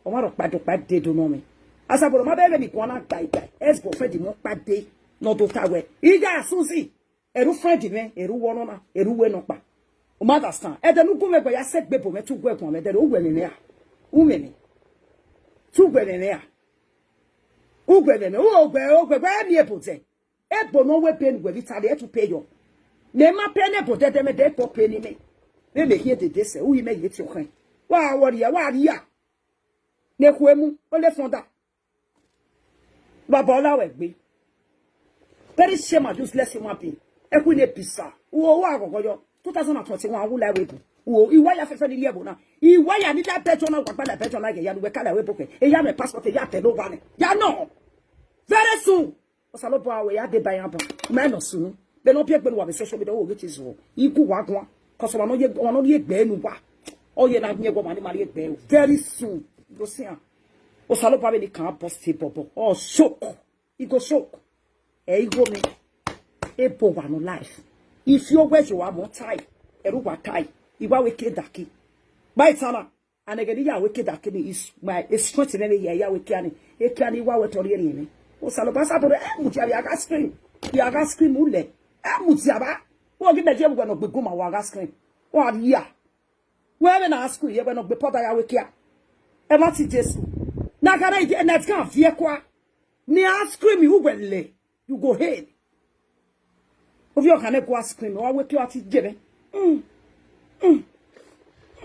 Ọmwa rhọkpa do kpa dee do nọ mwẹ. Asaboro ma bẹghe ni guan na gbaigbai, ex boyfriend mwẹ ọkpa dee, ne ọ do ta wẹ, I gha Suzy. Ẹre u friend mwẹ, ẹre u wẹ ọnọna, ẹre u wẹ nọkpa. U ma understand? Ẹdẹ ne u gu mwẹ gbe ya sẹ egbe bo mwẹ, te u gu ẹre guan mwẹ, ẹdẹ ne u wẹ mwẹ mwẹ ra? U mwẹ mwẹ. Te u gu ẹre mwẹ mwẹ ra? U gu ẹre mwẹ mwẹ, u gu ẹre, u gu ẹre, wẹ miẹn ebo dẹ. Ebo ne ọ wẹ ebe ne uwẹ vbe Italy, ẹ tu pe yọ. Mẹ ma pe ne ebo dẹdẹ, mẹ dẹ kpọ pe ne imẹ. Vbe mẹ khian dede sẹ, u yi mẹ ye tie ọkhẹn. Wa wọ rhia, wa rhia. Ne khuemu, ole founder. Baba ọla wẹ gbe. Very shame and useless human being. Ẹkhu ne bisa. Uwo wa ghọghọ yọ. Two thousand and twenty-one, I will lie with you. Uwo, iwa ya fẹfẹ ni rhie ẹvbo na. Iwa ya ni la Belgium na, wa gba la Belgium na, ya nu wẹ ka la wẹ bokẹ. E ya mwẹ passport, e ya tẹ ne owa nẹ. Ya nọ. Very soon. Osanobua wẹ ya deba iran ban. Mẹ nọ sunu. Bẹ ne ọ biẹ gbe ne uwa vbe social media, ọ ghi te zuọ. I gu wa guan. Cause ọmwa ne ọ ye, ọmwa ne ọ rhie egbe ne uwa. Ọ ye na miẹn wẹ ọmwa ni ma rhie egbe. Very soon. Do see am. Osanobua vbene I kan bust bọbọ, ọ shock, I go shock. Ẹ igho mwẹ, ebo wa nọ life. Ifi owẹ ye wa mọ tae, ẹre uwa tae, I wa wẹ ke daki. Ba itan na, and ẹghẹ ne I ya wẹ ke daki ni, is my strength mwẹ vbe ya, I ya wẹ ke ani, eke ani I wa wẹ te ọ rhie rhie mwẹ. Osanobua Asaboro, ẹ mudia vbe a gha scream, vbe a gha scream ulẹ, ẹ mudia vba. Wẹ ọ ghi mẹ ye vbe uwẹ ne ọ gbe gun ma wa gha scream. Wa ria. Wẹ vbe na scream ye wẹ ne ọ gbe powder ya wẹ kia. Ẹmwata Jesu. Na gha rre ide, na ẹdgan viẹ kua. Ne a scream, you will lay. You go hell. Ovbi ọkhan ne gua scream, ọ wẹ kia ọ ti je mwẹ. Mm. Mm.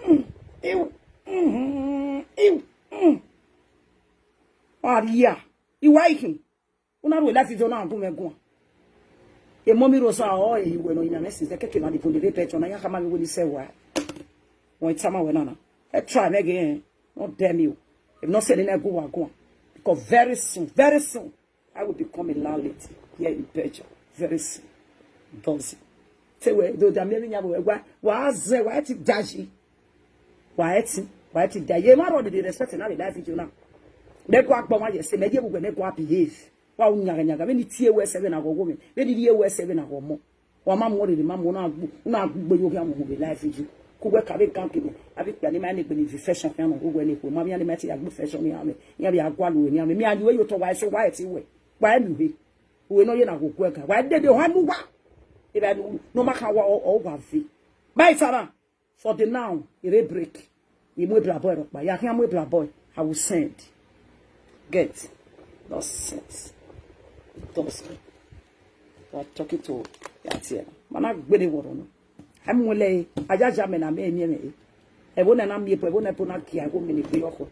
Mm. Iu. Mm. Iu. Mm. Aria. Iwa ikhin. Una ru live video na gun mwẹ guan. E Mummy Rosa, ọ e wẹ nọ, ina mẹ since keke ma ni bun rre Belgium na, ya khama vbe wẹ ni sẹ wa. Wọn tama wẹ nana. Ẹ try mwẹ ghe, no damn you. If not sẹ ne na gu wa guan. Because very soon, very soon, I will become a landlady here in Belgium. Very soon. Does it? Te wẹ do da mi emwi yan vbe wẹ wa, wa zẹ, wa ti daji. Wa ẹtin, wa ẹtin da. Ye ma rọ ni respect na vbe live video na. Mẹ gua gbọ wa ye se, mẹ ye vbe uwẹ, mẹ gua behave. Wa u nyaga nyaga, vbene I tie wẹ sẹ vbe na ghọ wo mwẹ, vbene I rhie wẹ sẹ vbe na ghọ mọ. Wa ma mu rere ma mu, na gbu, na gbe yo gha mu vbe live video. Ku wẹ ka vbe gang ni, a vbe kpia ni ma ne gbe ni vbe fashion khian nọ, uwẹ ni ku, ma vbe ni ma te ya gbe fashion ni ame, ya vbe a gua lu ni ame. Mi a yu yo to wa so wa ẹtin wẹ. Wa ẹ mi uhe. Uhe nọ ye na ghọ guẹ ga. Wa ẹ dede, ọ ha mu wa. Eva nu, no ma kha wa, ọ, ọ wa ve. Ba itara. For the now, e re break. I mu ebra boy rhọkpa. Ya khian mu ebra boy, I will send. Get. Nonsense. Nonsense. You are talking to Yatiẹ. Ma na gbe ne wọrọ nọ. A mu lẹ, a ya ya mẹ na mẹ eni ẹmwẹ. Ẹvbo na na miẹn ebo, ẹvbo na ebo na gia, ẹvbo mẹ ne gbe ọkhọ.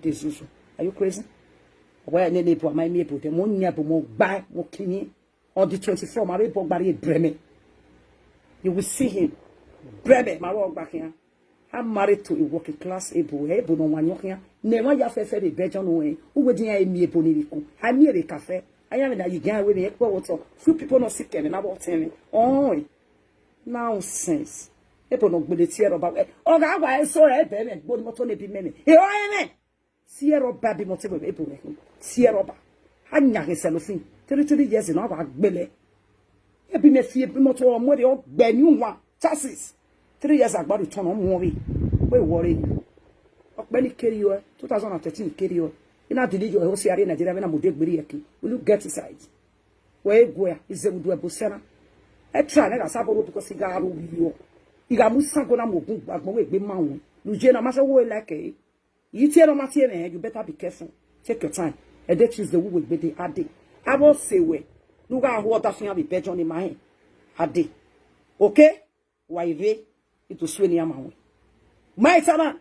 De zuzu. Are you crazy? Wa ne ne ebo, a ma miẹn ebo de, mo yan ebo, mo gba, mo kini. On the twenty-four, ma vbe bọ gba rrie Breme. You will see him. Breme, ma vbe ọgba khian. I'm married to a working class ebo, ebo ne ọ wan yọn khian. Ne emwa ya fẹfẹ vbe Belgium nẹ, uwẹ di iran miẹn ebo ni vbe ku. A miẹn vbe ka fẹ. A ya vbe na ye igian wẹ vbe ekpo otọ. Few people no see kẹmẹ na vbe ọtẹn mwẹ. Ọnrẹn. Nonsense. Ebo ne ọ gbele tie rọba. Ọ gha wa eso rẹ ebe mwẹ, gbo ni moto ne ebi mẹ mwẹ. E ọ mwẹ. Tie rọba bi mọ te ebo rẹ khin. Tie rọba. A yan ghe cellophane. Three, three years na wa gbele. Ebi mẹ fi ebi mọ te ọ mu ẹre ọ gbẹ ni uwa. Chassis. Three years agbadu tọn ọ mu ọvbe. Wẹ wọre. Ọkpẹ ni kere yọ, two thousand and thirteen kere yọ. I na delete your whole C R A Nigeria, vbe na mu de gberi ẹki. Will you get inside? Wẹ e guẹ, izẹgudu ẹbo sẹna. Ẹ try ne gha sabo ro because I gha ru yọ. I gha mu isango na mu ogun agbọn wẹ egbe ma wọn. Lu je na ma sẹ wo like e. Yi tie ne ọ ma tie mwẹ, you better be careful. Take your time. Ẹdẹ Tuesday, we will be there. Ade. Avbe ọse wẹ, ne u gha ho ọdafian vbe Belgium ni ma hẹn. Ade. Okay? Wa i rre, I do sue ne iran ma wẹ. Ma eta na,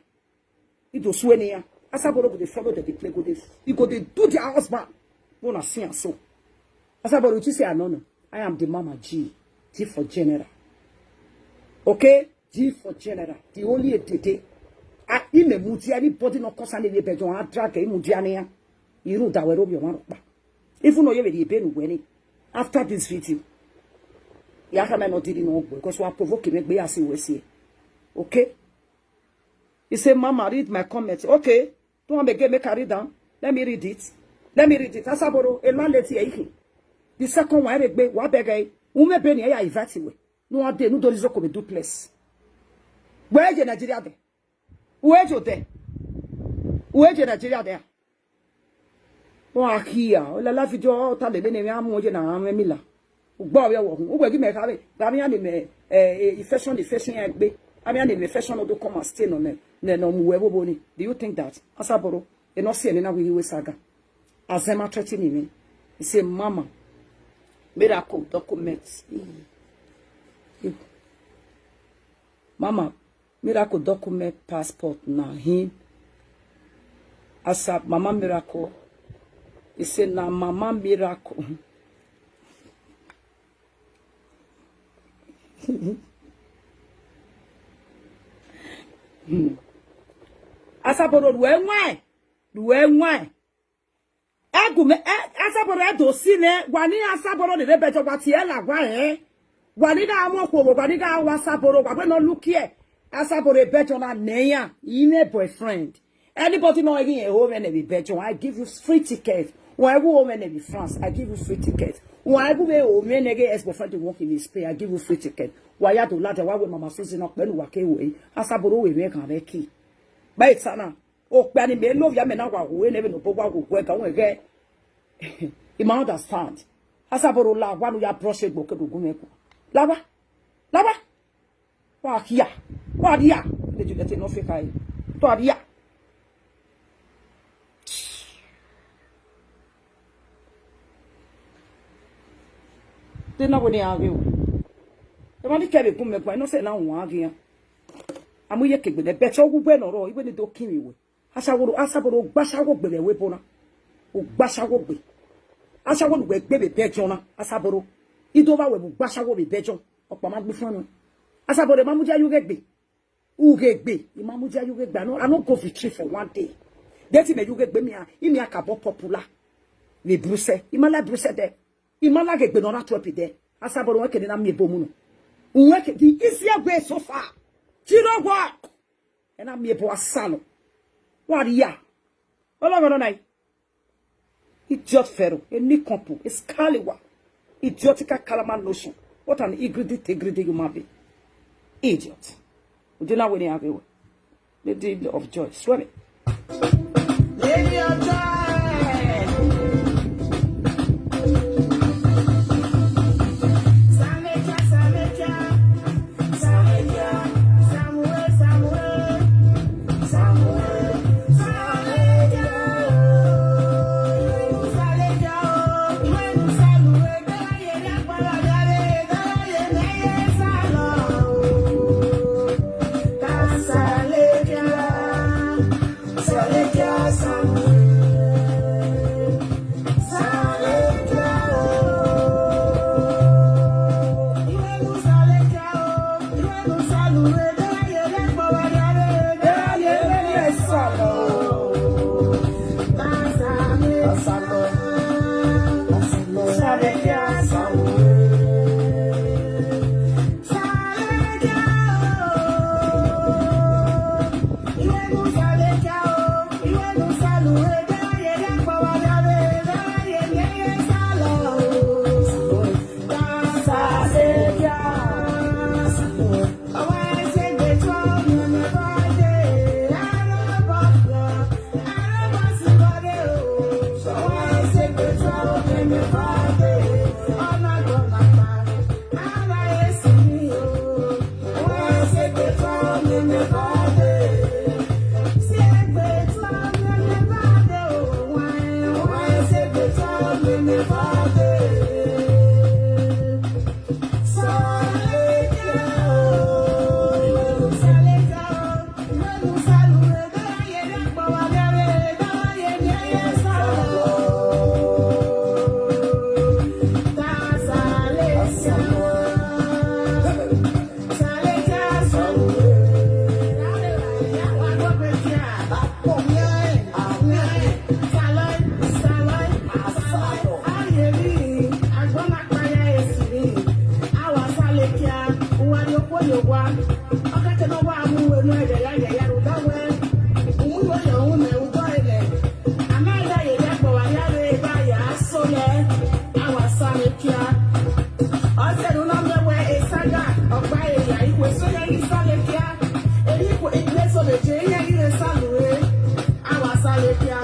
I do sue ne iran. Asaboro go dey follow them, dey play, go dey, he go dey do their husband. Una see am so. Asaboro, you think say I no know? I am the mama G, G for general. Okay? G for general. The only edede. Ah, I mẹ mudia, anybody no cause any way, but you drag him mudia ne ya. Iru da wẹ ro bi ọmwa rọkpa. Even though you be the ebe nu wẹ ni. After this video, ya kha mẹ no diri no gbe, because wa provoke me gbe ya si we si. Okay? He say, "Mama, read my comment." Okay. Don't want to make I read down. Let me read it. Let me read it. Asaboro, a landlady, eh, the second one, egbe, wa beg eh, ume beni, eh, ya invite we. No ade, no dori zoko me duplex. Where is Nigeria there? Where is there? Where is Nigeria there? Wa khia, ọ lala video, ọ ta lele ne a mu ye na, a mwẹ mila. Ugbo avbe ọvbokhan, uwẹ ghi mẹ khare, gha vbe iran ni mẹ, eh, eh, infection, infection ya egbe. Avbe iran ni mẹ infection no do come and stay nọ nẹ, nẹ, nọ mu wẹ vbe obọ ni. Do you think that? Asaboro, e nọ si ẹre na wẹ ighi wẹ saga. Azẹn ma threaten mwẹ. He say, "Mama, miracle document." Mama, Miracle document passport na him. Asa, Mama Miracle. He say, "Na Mama Miracle." Asaboro, ru ẹwaẹn, ru ẹwaẹn. Ẹgu mẹ, ẹ, Asaboro, ẹ do si nẹ, wa ni Asaboro ni rre Belgium, wa tie la wa rẹn. Wa ni gha mu okhuo, wa ni gha wa Asaboro, wa wẹ ne ọ look here. Asaboro, Belgium na nẹ iran, I mwẹ boyfriend. Anybody no ghi ho mwẹ nẹ vbe Belgium, I give you free ticket. Wa wu ho mwẹ nẹ vbe France, I give you free ticket. Wa wu vbe ho mwẹ nẹ ghe ex-boyfriend wọ khin vbe Spain, I give you free ticket. Wa ya do ladian, wa wẹ Mama Suzy nọ kpẹ ne uwa ke ru ẹre. Asaboro, wẹ mwẹ ghan vbe ẹki. Ba eta na. Okpia ni mẹ lovia mẹ na wa hu ẹre ne vbene obọ wa hu ẹga wẹ ghẹ. I ma understand. Asaboro, la wa ne u ya brush egbe ke do gu mwẹ guan. La wa. La wa. Wa khia. Wa ria. Ne Juliet nọ fe khae. To a ria. De na wẹ ne a ghe o. Emwa ni kẹ vbe gu mwẹ guan, I nọ sẹ na wan ghe iran. A mu iyeke gbe nẹ, but ọ wu wẹ ne ọ rrọọ, I wẹ ne I do kin vbe wẹ. Asaboro, Asaboro, u gbe ashawo gbe vbe ẹvbo ebo na. U gbe ashawo gbe. Ashawo ne uwẹ gbe vbe Belgium na, Asaboro. I do vba wẹ vbe u gbe ashawo vbe Belgium. Ọkpa ma gbe fun nọ. Asaboro, ma mudia ye ughe gbe. Ughe gbe, I ma mudia ye ughe gbe. I no, I no go victory for one day. De te mẹ ye ughe gbe, mia, I mia kabọ popular vbe Brussels. I ma la Brussels dẹ. I ma la ghe egbe ne ọ na tuẹ pidẹ. Asaboro, wẹ kene na miẹn ebo mu nọ. Wẹ ke, the easier way so far. Zero work. Ẹ na miẹn ebo asan nọ. Wa ria. Ọlọghọnọ na. Idiot Pharaoh, a nincompoop, a scallywag, idiotical calamari notion. What an iggrity, iggrity human being. Idiot. Would you not win it? Lady of joy, swear me. Lady of joy. Ọ kẹkẹ ne ọ wa mu uwu enu ẹghẹ ya, ya, ya, rhunmwuda wẹẹ, u mu igho ye ọhunmwu mẹ, u dọre nẹ. A ma da ye rhie agbọn vbe a rhie avbe eva ya so nẹ, a wa sa mwẹ kia. Ọ sẹ ne u na miẹn wẹẹ esaga ọkpa ẹre ya, ikhuo eso iran ghi sa mwẹ kia. Erriọ ikhuo, ikhuo eso vbe je iran ghi rre sa lu re, a wa sa mwẹ kia.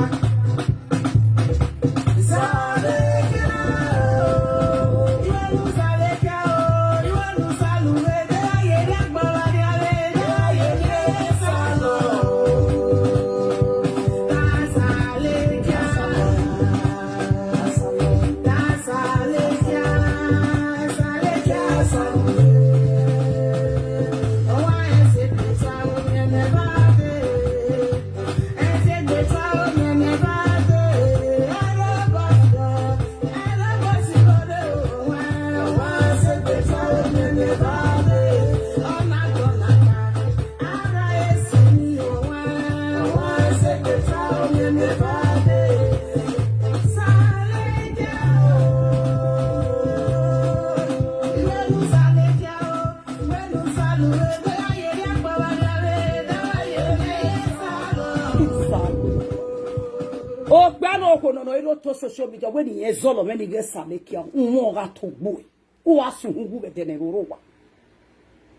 Okpia ne okhuo nọ nọ i rre otọ social media, wẹ ne irẹn zọlọ mwẹ ne I ghẹ sa mwẹ kia, uhunmwu ọ gha tọn gbe uẹ. U gha sẹ uhunmwu vbe ẹdẹ ne ẹvbo rre owa.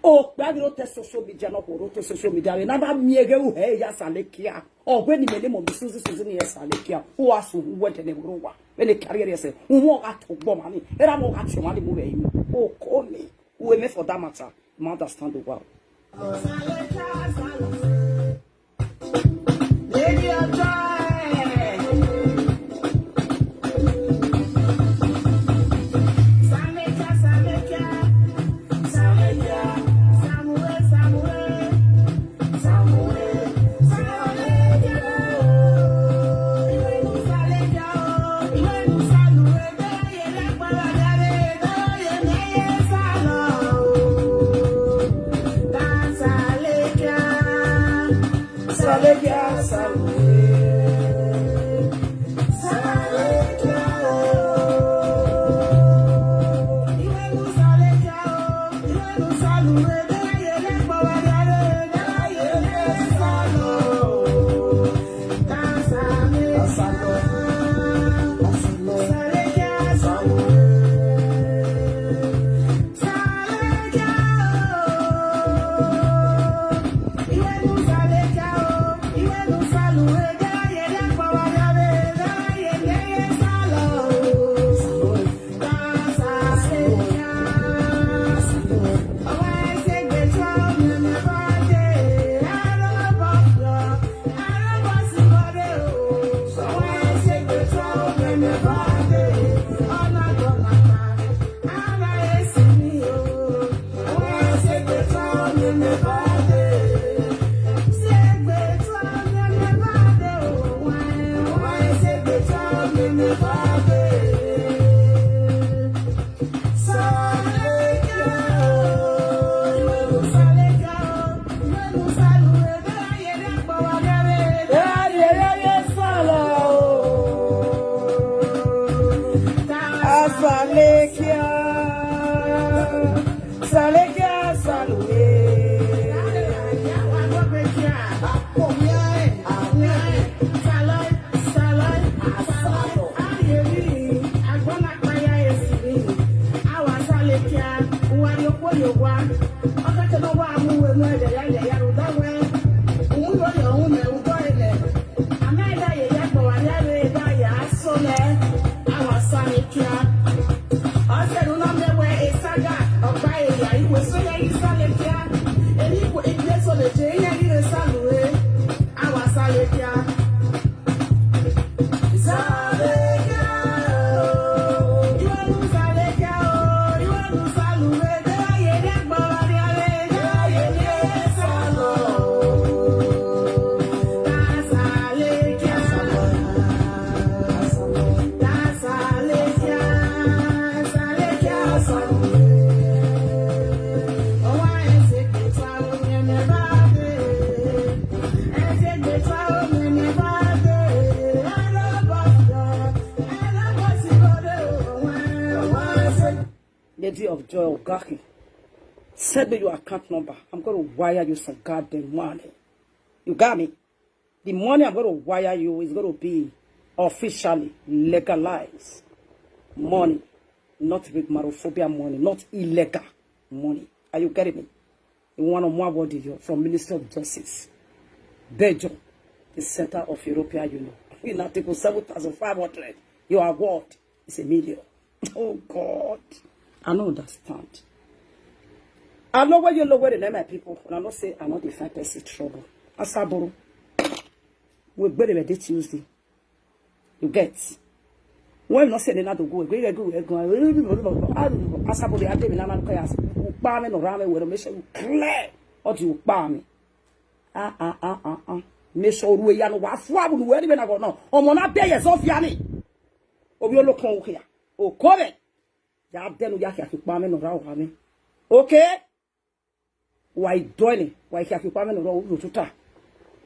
Okpia ghi rre otọ social media, ne ọ khuo rre otọ social media, vbe ne a na miẹn ẹghẹ u hẹ ya sa mwẹ kia. Ọ wẹ ne imẹ ne mọ mi suzi suzi ne irẹn sa mwẹ kia, u gha sẹ uhunmwu vbe ẹdẹ ne ẹvbo rre owa. Vbene I ka rhie ẹre ẹsẹ, uhunmwu ọ gha tọn gbe ọmwa ni, erha mwẹ ọ gha tie ọmwa ni mu vbe ẹrinmwi. Oko ni, uwẹ mẹ for that matter. Ma understand the world. Lady of Joy Ogaki, send me your account number. I'm going to wire you some goddamn money. You got me? The money I'm going to wire you is going to be officially legalized money, not with xenophobia money, not illegal money. Are you getting me? One of my word you from Minister of Justice, Belgium, the center of European Union. In Article seven thousand five hundred, your award is a million. Oh God, I no understand. I know where you know where they, my people, and I know say I know they find person trouble. Asaboro, we better with this Tuesday. You get? When not say another go, go, go, go, go. Asaboro, I tell me now, now, ukpa me no ram me, we make sure you clear all the ukpa me. Ah, ah, ah, ah, ah. Make sure you ya no wa fu abu nu we ni be na go no. Ọmọ na be ye so fiani. Obi olokun ukia. O kore. Ya dẹn u ya khian fi ukpa mwẹ ne ọ rra owa mwẹ. Okay? Wa i dọe nẹ, wa i khian fi ukpa mwẹ ne ọ rra owa tuta.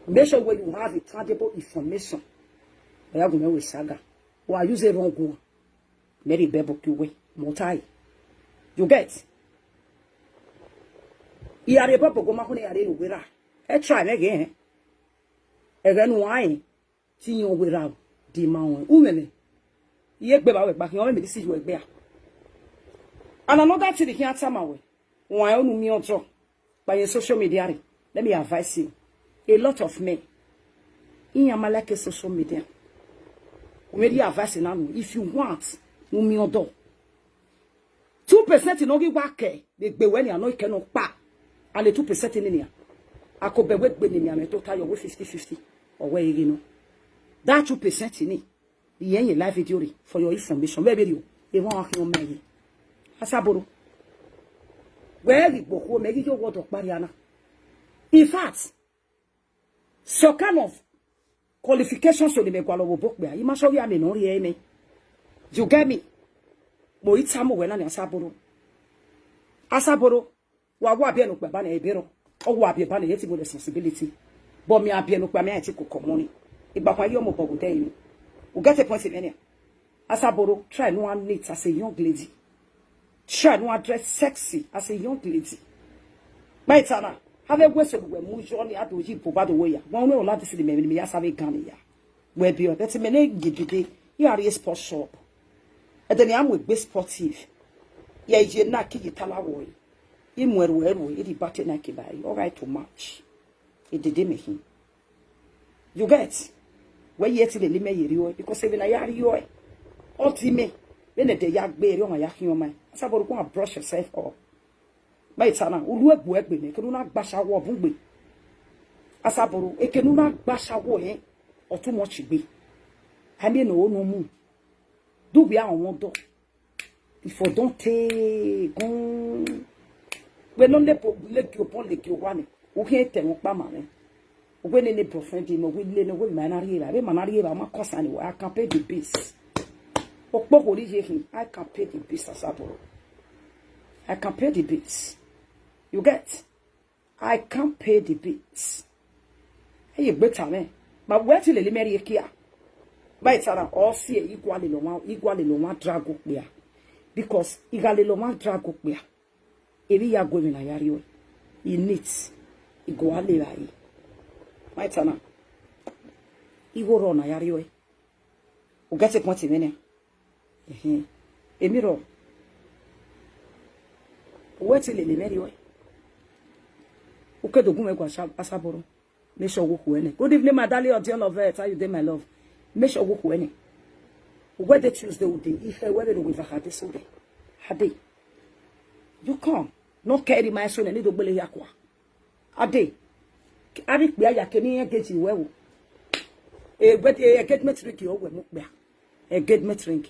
Make sure when you have a tangible information. Wa ya gu mwẹ wẹ saga. Wa use wrong one. Mẹ rhie Bible ke uwẹ, mẹ ọ tae. You get? I gha rhie Bible gu ma khun, I gha rhie ne uwẹ rra. Ẹ try mwẹ ghe hẹn. Ẹghẹ ne uan rẹn. Te iran werra di ma ruẹn umwẹmwẹ. I ye gbe vbe avbe ẹkpa khian, ọ mwẹ medicine ye ẹgbẹe a. And another thing I khian tama wẹ, wan unu miẹn ọdọ kpa ye social media rre. Let me advise you. A lot of men, iran ma like social media. U mwẹ rhie advice na nu, if you want, u miẹn ọdọ. Two percent ne ọ ghi wa kẹ vbe egbe wẹ nian, ne ọ i kẹ ne ọ kpa. And two percent ni nian, a ko bẹ wẹ egbe ne nian mwẹ tota yọ wẹ fifty fifty. Ọ wẹ i ghi nọ. That two percent ni, I ye ye live video rre for your information. Vbe vberriọ, emwa ọghe khian ma ye. Asaboro. Wẹ ghi gbe okhuo, mẹ ghi ye owa ọdọ kpa rria na. In fact, some kind of qualifications ne mẹ gualọ vbe obọ okpia, I ma sọ ghi amẹ ne ọ rhie mẹ. You get me? Mo i tama wẹ na ni Asaboro. Asaboro, wa wa biẹ ne okpia ba nẹ ebe rọ. Ọ wa biẹ ba nẹ, ye ti mo responsibility. But mi a biẹ ne okpia, mi a ti koko money. Igba khuan ye ọmọ obọ vbe odẹ eni. You get a point in mẹ nian? Asaboro, try no one neat as a young lady. Try no one dress sexy as a young lady. Mẹ ta na, avbe ẹguẹ sẹ ne uwẹ mu yọ ni, a do yi ibo ba do wẹ ya. Wan unu ọ la disi ni mẹ, mẹ ya sa vbe gan ni ya. Wẹ biẹ, but mẹ ne ye dede, I gha rrie sport shop. Ẹdẹ ne a mu egbe sportive. Ya iye na ki ye tala wọe. I mu ẹruẹ ẹruẹ, I rhie bate na ke ba, all right to match. Edede mẹ khin. You get? Wẹ ye te lele mẹ ye rriọe, because emwi ne a ya rriọe, ọ ti mẹ. Vbene ẹdẹ ya gbe, erriọ ọmwa ya khian ọmaẹn. Asaboro, go and brush yourself up. Mẹ ta na, u lu egbe ẹgbe nẹ, ekene u na gba ashawo ọ bun gbe. Asaboro, ekene u na gba ashawo ẹn, ọ too much gbe. A miẹn ne ọ no mu. Do we are on one door. If I don't take, gun. Wẹ ne ọ leke obọ leke owa ni, u khian tẹ ẹmwẹ ọkpa ma mwẹ. Wẹ nene boyfriend nọ, wẹ le nọ, wẹ ma na rhie evba, wẹ ma na rhie evba, ọ ma concern wẹ, I can pay the bills. Okpokoro ye khin, I can pay the bills, Asaboro. I can pay the bills. You get? I can pay the bills. Ẹ ye gbe ta mwẹ. Ma wẹ te lele mẹ rrie kia. Ba ita na, ọ si ẹre, I gua lele ọmwa, I gua lele ọmwa drag okpia. Because I gha lele ọmwa drag okpia, emwi ya gu emwi ne a ya rriọe. I neat, I gua lele evbare. Ma ta na. Igho rrọọ na ya rriọe. U get point mwẹ nẹ. Ehe. Emi rrọọ. Uwẹ te lele mwẹ rriọe. U ke do gu mwẹ gu Asa-, Asaboro. Make sure wo khuẹ nẹ. Good evening, my darling, audience of earth. How you dey, my love? Make sure wo khuẹ nẹ. Uwẹ de Tuesday u de. Ikhẹ wẹ vbe ne uwẹ va khade so de. Khade. You come. No carry my son, ni do gbele ya kua. Ade. Avbe ikpia ya ke ne iran engage wẹ o. E, engagement ring ọ wẹ mu kpia. Engagement ring.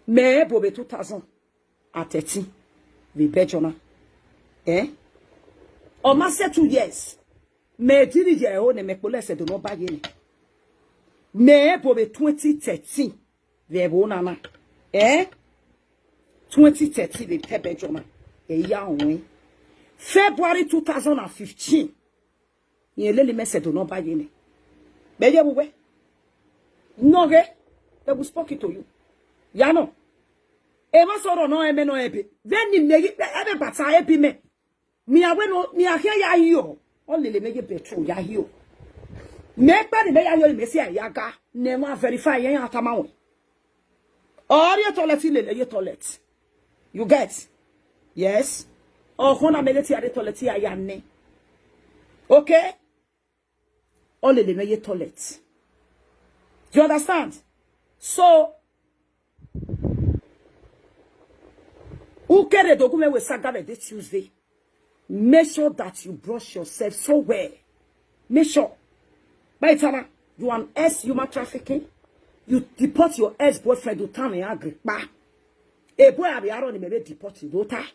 Mẹ bo vbe two thousand and thirteen vbe bẹjọ na. Eh? Ọ ma sẹ two years. Mẹ diri ye ẹho ne mẹ kpolo ẹsẹ do ne ọ ba ye nẹ. Mẹ bo vbe twenty thirteen vbe ẹvbo na na. Eh? Twenty thirteen vbe tẹ bẹjọ na. Ẹ ya ruẹn. February two thousand and fifteen. Irẹn lele mẹ sẹ do ne ọ ba ye nẹ. Mẹ ye vbe uwẹ. Nọ ghe, they will spoke it to you. Ya nọ. Emwa sọrọ nọ ẹmẹ nọ ẹbe. Vbene imẹ ghi, ẹmwẹ bata ebi mẹ. Mia wẹ nọ, mia khian ya hiọ. Ọ lele mẹ ye bedroom ya hiọ. Mẹ kpa ni mẹ ya hiọ, mẹ si ya ga. Ne ẹmwa verify, iran ya tama ruẹn. Ọ rrie toilet, lele ye toilet. You get? Yes. Ọ khọn na mẹ ghe te a rrie toilet, a ya nẹ. Okay? Ọ lele mẹ ye toilet. Do you understand? So, u kere do gu mwẹ wẹ saga vbe day Tuesday. Make sure that you brush yourself so well. Make sure. By the time you are an ex human trafficking, you deport your ex-boyfriend, you turn him angry kpa. A boy, I be around him, maybe deport him, do ta.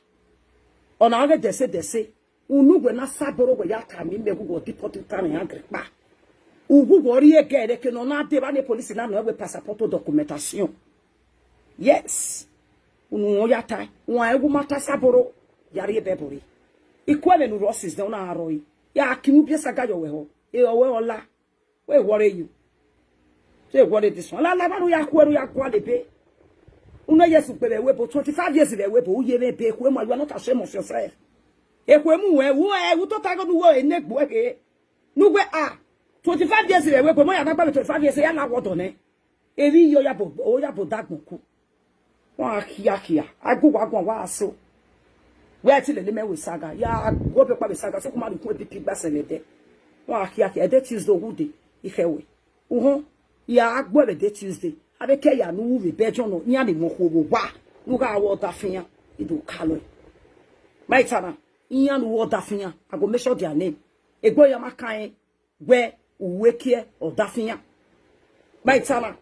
Ọna ghe dẹse dẹse. Unu wẹ na Asaboro wẹ ya ta mi, mẹ gu wọ deport ta mẹ angry kpa. U gu wọ rrie gẹrẹ ke nọ na deba ne police na nọ wẹ passport documentation. Yes. Unu wọn ya ta, wọn ẹ gu ma ta Asaboro, ya rrie bẹbọ re. Ikue vbe ne u rọ since then, u na rọ yi. Ya ki mu biẹ saga yọ wẹ họ. E ọ wẹ ọ la. Wẹ worry you. Say worry this one. La la ba nu ya khuẹ nu ya gua le be. Unu ye su gbe vbe ẹvbo, twenty-five years vbe ẹvbo, u ye vbe ebe, ekhue mu, you are not ashamed of yourself. Ekhue mu wẹ, u ẹ, u tota ghe nu wẹ enegbe ghe. Nu wẹ a, twenty-five years vbe ẹvbo, mo ya na gba vbe twenty-five years, ya la wọ dọ nẹ. Emwi yo ya bo, o ya bo dagbọn ku. Wa khiakhia, a gu wa guan wa so. Wẹ ti lele mẹ wẹ saga, ya gu obekpa vbe saga, so kuma ni kun epipi gba sẹ vbe ẹdẹ. Wa khiakhia, ẹdẹ Tuesday owu de, ikhẹ wẹ. Uhun, ya gbe vbe day Tuesday. Avbe ke ya ne u vbe bẹjọ nọ, iran ni mwẹ okhuo vbe owa, ne u gha ru ọdafẹn iran, I do ka lọe. Ma i ta na, iran ne u ru ọdafẹn iran, I go mention their name. Egbe ya ma kan ẹn, wẹ u ru ekiẹ ọdafẹn iran. Ma i ta na.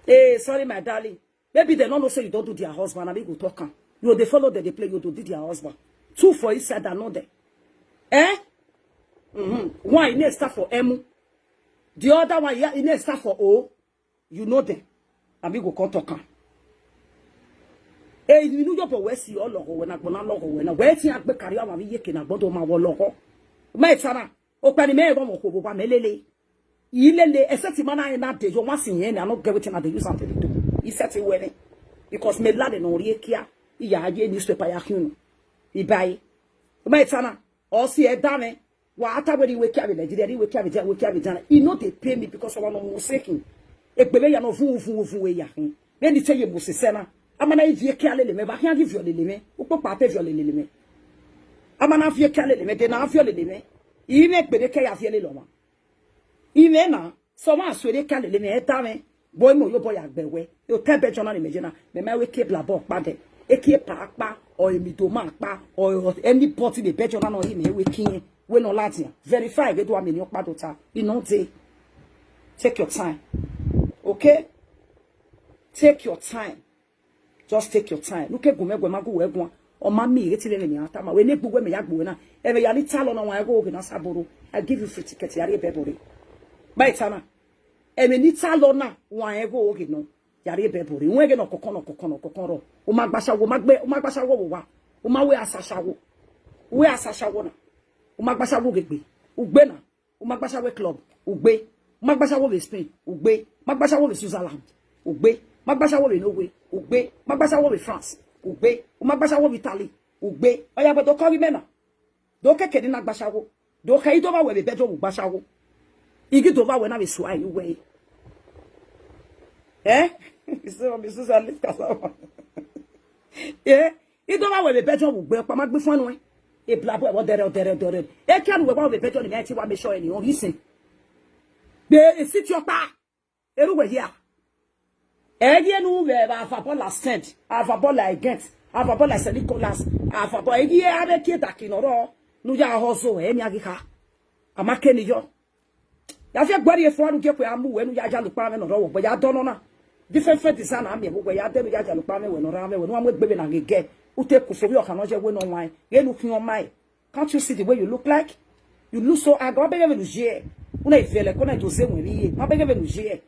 Hey, sorry, my darling. Maybe they don't know say you don't do their husband, and we go talk am. You dey follow them, they play, you do their husband. Two for each side, I know them. Eh? Mm-hmm. One, e name start for Emu. The other one, yeah, e name start for O. You know them. And we go come talk am. Eh, you know your boy, we see all of when I gonna log when I wait here, I be carry on, we yeke na gbọdọ ma wọ lọghọ. Ma i ta na. Okpẹn ni mẹ vbe ọmọ okhuo vbe owa mẹ lele. I lele, except man na na dey, you wan see here, I no get wetin I dey use am take do. I set it well. Because me lad no rie kia. I ya ye newspaper ya khian. I buy. Ma i ta na. Ọ si ẹ da mwẹ. Wa ta wẹ rhie iwe kia vbe Nigeria, rhie iwe kia vbe dia, iwe kia vbe dia. E no dey pay me because of one forsaken. Egbe vbe ya nọ vun, vun, vun, vbe ya khin. Vbene I te ye Moses ẹna. A ma na viọ ekia lele mwẹ, vbe a khian ghi viọ lele mwẹ. Ukpokpa te viọ lele mwẹ. A ma na viọ ekia lele mwẹ, de na viọ lele mwẹ. I mwẹ egbe ne ekia ya viẹ lele ọmwa. I mwẹ na, sẹ ọmwa suẹn ekia lele mwẹ, ẹ da mwẹ. Bọ imẹ oyobọ ya gbe wẹ. Otọ ẹbẹjọ na ni mẹ ye na, mẹ ma wẹ ekie blabọ ọkpa dẹ. Ekie pa akpa, or emidoma akpa, or anybody vbe ẹbẹjọ na nọ, I mwẹ wẹ ekie. Wẹ nọ ladian. Verify vbe do a mẹ ni ọkpa do ta. I no dey. Take your time. Okay? Take your time. Just take your time. Look at Gume, Guema, Gu, Wegua. Ọ ma miẹn ighe te vbe emwi ne iran tama. Wẹ ne gbe uwẹ mẹ ya gbe uwẹ na. Ẹmwẹ ya ni talọ na wa ẹghẹ oghe na Asaboro. I give you free ticket, ya rrie bẹbọ re. Ma i ta na. Ẹmwẹ ni talọ na wa ẹghẹ oghe nọ. Ya rrie bẹbọ re. Wẹ ghe nọ kọkọ, nọ kọkọ, nọ kọkọ rọ. U ma gba ashawo, u ma gbe, u ma gba ashawo vbe owa. U ma wẹ a sa ashawo. Wẹ a sa ashawo na. U ma gba ashawo ghe gbe. U gbe na. U ma gba ashawo club, u gbe. U ma gba ashawo vbe Spain, u gbe. U ma gba ashawo vbe Switzerland, u gbe. U ma gba ashawo vbe Norway, u gbe. U ma gba ashawo vbe France, u gbe. U ma gba ashawo vbe Italy, u gbe. Ọ ya gbe do kọ ghi mẹ na. Do keke ni na gba ashawo. Do khẹ, I do vba wẹ vbe bedroom vbe ugbasawo. I ghi do vba wẹ na vbe sua ẹre uwẹ. Eh? So, mi susa lift cassava. Eh? I do vba wẹ vbe bedroom vbe ugbe, ọkpa ma gbe fun nuẹn. E bla bu ẹvbo dẹrẹ, dẹrẹ, dẹrẹ. Ekia ne uwẹ wa vbe bedroom ni mẹ ti wa make sure ẹni ọ ghi sẹn. Gbe esiti ọkpa. Erha uwẹ hia. Ẹ ghi enu vbe avabọ la Saint, avabọ la Egent, avabọ la Saint Nicholas, avabọ, ẹ ghi avbe kie daki ne ọ rrọọ, ne u ya hustle, ẹ miẹn ghi kha. A ma ke ni yọ. Ya fi ẹgbẹe rhie fua ne u gie kue a mu wẹ ne u ya yalọ ukpa mwẹ ne ọ rrọọ wẹ, ya dọ nọ na. Different, different design a miẹn vbe uwẹ, ya dẹ ne u ya yalọ ukpa mwẹ wẹ ne ọ rrọọ mwẹ wẹ, ne u wa mu egbe vbe na ghe gẹ. U te ku fo vbe ọkhan ne ọ ye wẹ ne ọ waẹn, ghẹ ne u khian ọmaẹn. Can't you see the way you look like? You look so ugly. Ma bẹghe vbene u ye. U na ivẹlẹ ko na do zẹ wẹ vbe iye. Ma bẹghe vbene u ye.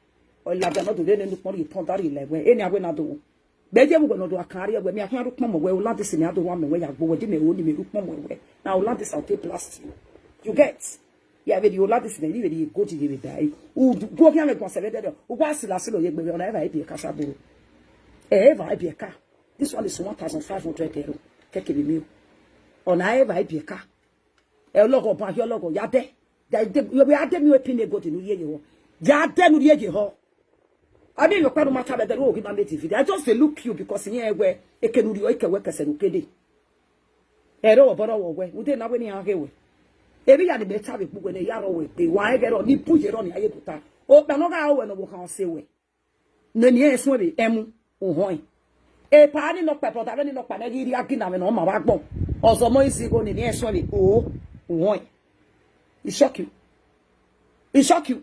Ọ ladian ne ọ do rre ne ukpọn rhie pọnda rhie la wẹ. Eni a wẹ na do. Bẹ ye vbe uwẹ ne ọ do a kan rrie wẹ, mẹ a khian ru ukpọn mẹ wẹ, Olandis mẹ a do wa mẹ wẹ ya gbe wẹ, di mẹ ru ni mẹ ru ukpọn mẹ wẹ. Na Olandis, I will take blast you. You get? Ya vbe rhie Olandis mẹ, vbe rhie gold ye vbe da ẹre. U gu khian mẹ guan sẹ vbe dẹdẹ. U wa sila silo ye gbe vbe, ọ na eva ebiẹ ka sa boro. Eva ebiẹ ka. This one is one thousand five hundred euro. Kẹkẹ vbe mi o. Ọ na eva ebiẹ ka. Ẹ ọlọghọ ban hiẹ ọlọghọ ya dẹ. Da de, wẹ a de mi wẹ pin gold ne u rhie ye họ. Ya dẹ ne u rhie ye họ. A miẹn emwi ọkpa ne u ma ta vbe ẹdẹ, u ghi ma make video. I just dey look you because iran wẹ eke ne u rhie, eke wẹ kẹsẹ ne u ke dee. Ẹre ọvbọrọ wẹ, ude na wẹ ne iran ghe wẹ. Emwi hia ni mẹ ta vbe gbe uwẹ nẹ, ya rrọọ wẹ gbe, wa rẹn ghẹ rrọọ, ni bu ye rrọọ ne a ye do ta. Okpia ne ọ gha rrọọ wẹ ne ọ vbe okhan ọse wẹ. Ne eni ẹnrẹn suẹn vbe ẹmu uhọnrẹn. Epa ni nọkpa, brother, vbene nọkpa nẹ ghi rhie agina mwẹ ne ọ ma vbe agbọn. Ọzọ ọmọ izi igho ne eni ẹnrẹn suẹn vbe o uhọnrẹn. I shock you. I shock you.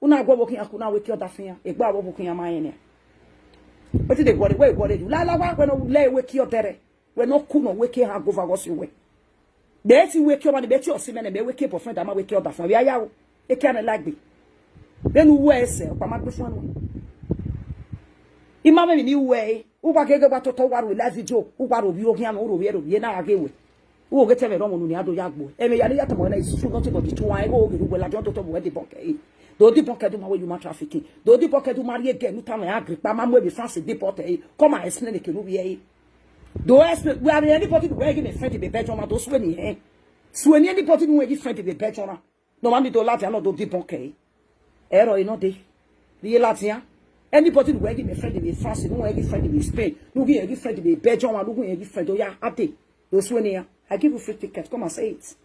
U na gu ọvbokhan khian ku na wẹ eke ọdafẹn iran, egbe ọvbokhan khian ma rẹn nian. Wetin dey worry, wẹ worry you? Lala wa wẹ ne ọ lẹ wẹ eke ọdẹrẹ, wẹ ne ọ ku nọ wẹ eke ehan gova ghe ọse wẹ. Mẹ te wẹ eke ọmwa ni, mẹ te ọse mẹ nẹ, mẹ wẹ eke boyfriend ama wẹ eke ọdafẹn, vbe a ya ru, eke a nẹ la egbe. Vbene u wẹ ẹsẹ, ọkpa ma gbe fun nuẹn. I ma mwẹ emwi ne I wẹ ẹre, u wa ghe ghe wa totọ, u wa ru live video, u wa ru ovbi oghian mwẹ, u ru ovbi ẹre, ovbi ẹre na gha ghe wẹ. U ghe te ẹmwẹ rhọnmwẹ unu ne a do ya gbe uẹ. Ẹmwẹ ya ne ya tama wẹ na, it's true, nothing but the truth. Wa rẹn ghe oghe ne uwẹ ladian totọ bu wẹ debunk ẹre. Do debunk ẹre, do ma wẹ human trafficking. Do debunk ẹre, do ma rhie gẹ ne u tama wẹ Agrikpa ma mu emwi France deport ẹre. Come and explain eke ne u vbiẹ ẹre. Do explain, wẹ a vbe anybody ne uwẹ ghi mẹ friend vbe Belgium, ma do suẹn ni hẹn. Suẹn ni anybody ne uwẹ ghi friend vbe Belgium na. Ne ọ ma ni do ladian, ne ọ do debunk ẹre. Ẹrọ i nọ dee. Rhie ladian. Anybody ne uwẹ ghi mẹ friend vbe France, ne uwẹ ghi friend vbe Spain, ne u ghi rẹn ghi friend vbe Belgium, ne u ghi rẹn ghi friend, oya, a dee. Do suẹn ne iran. I give you free ticket, come and say it.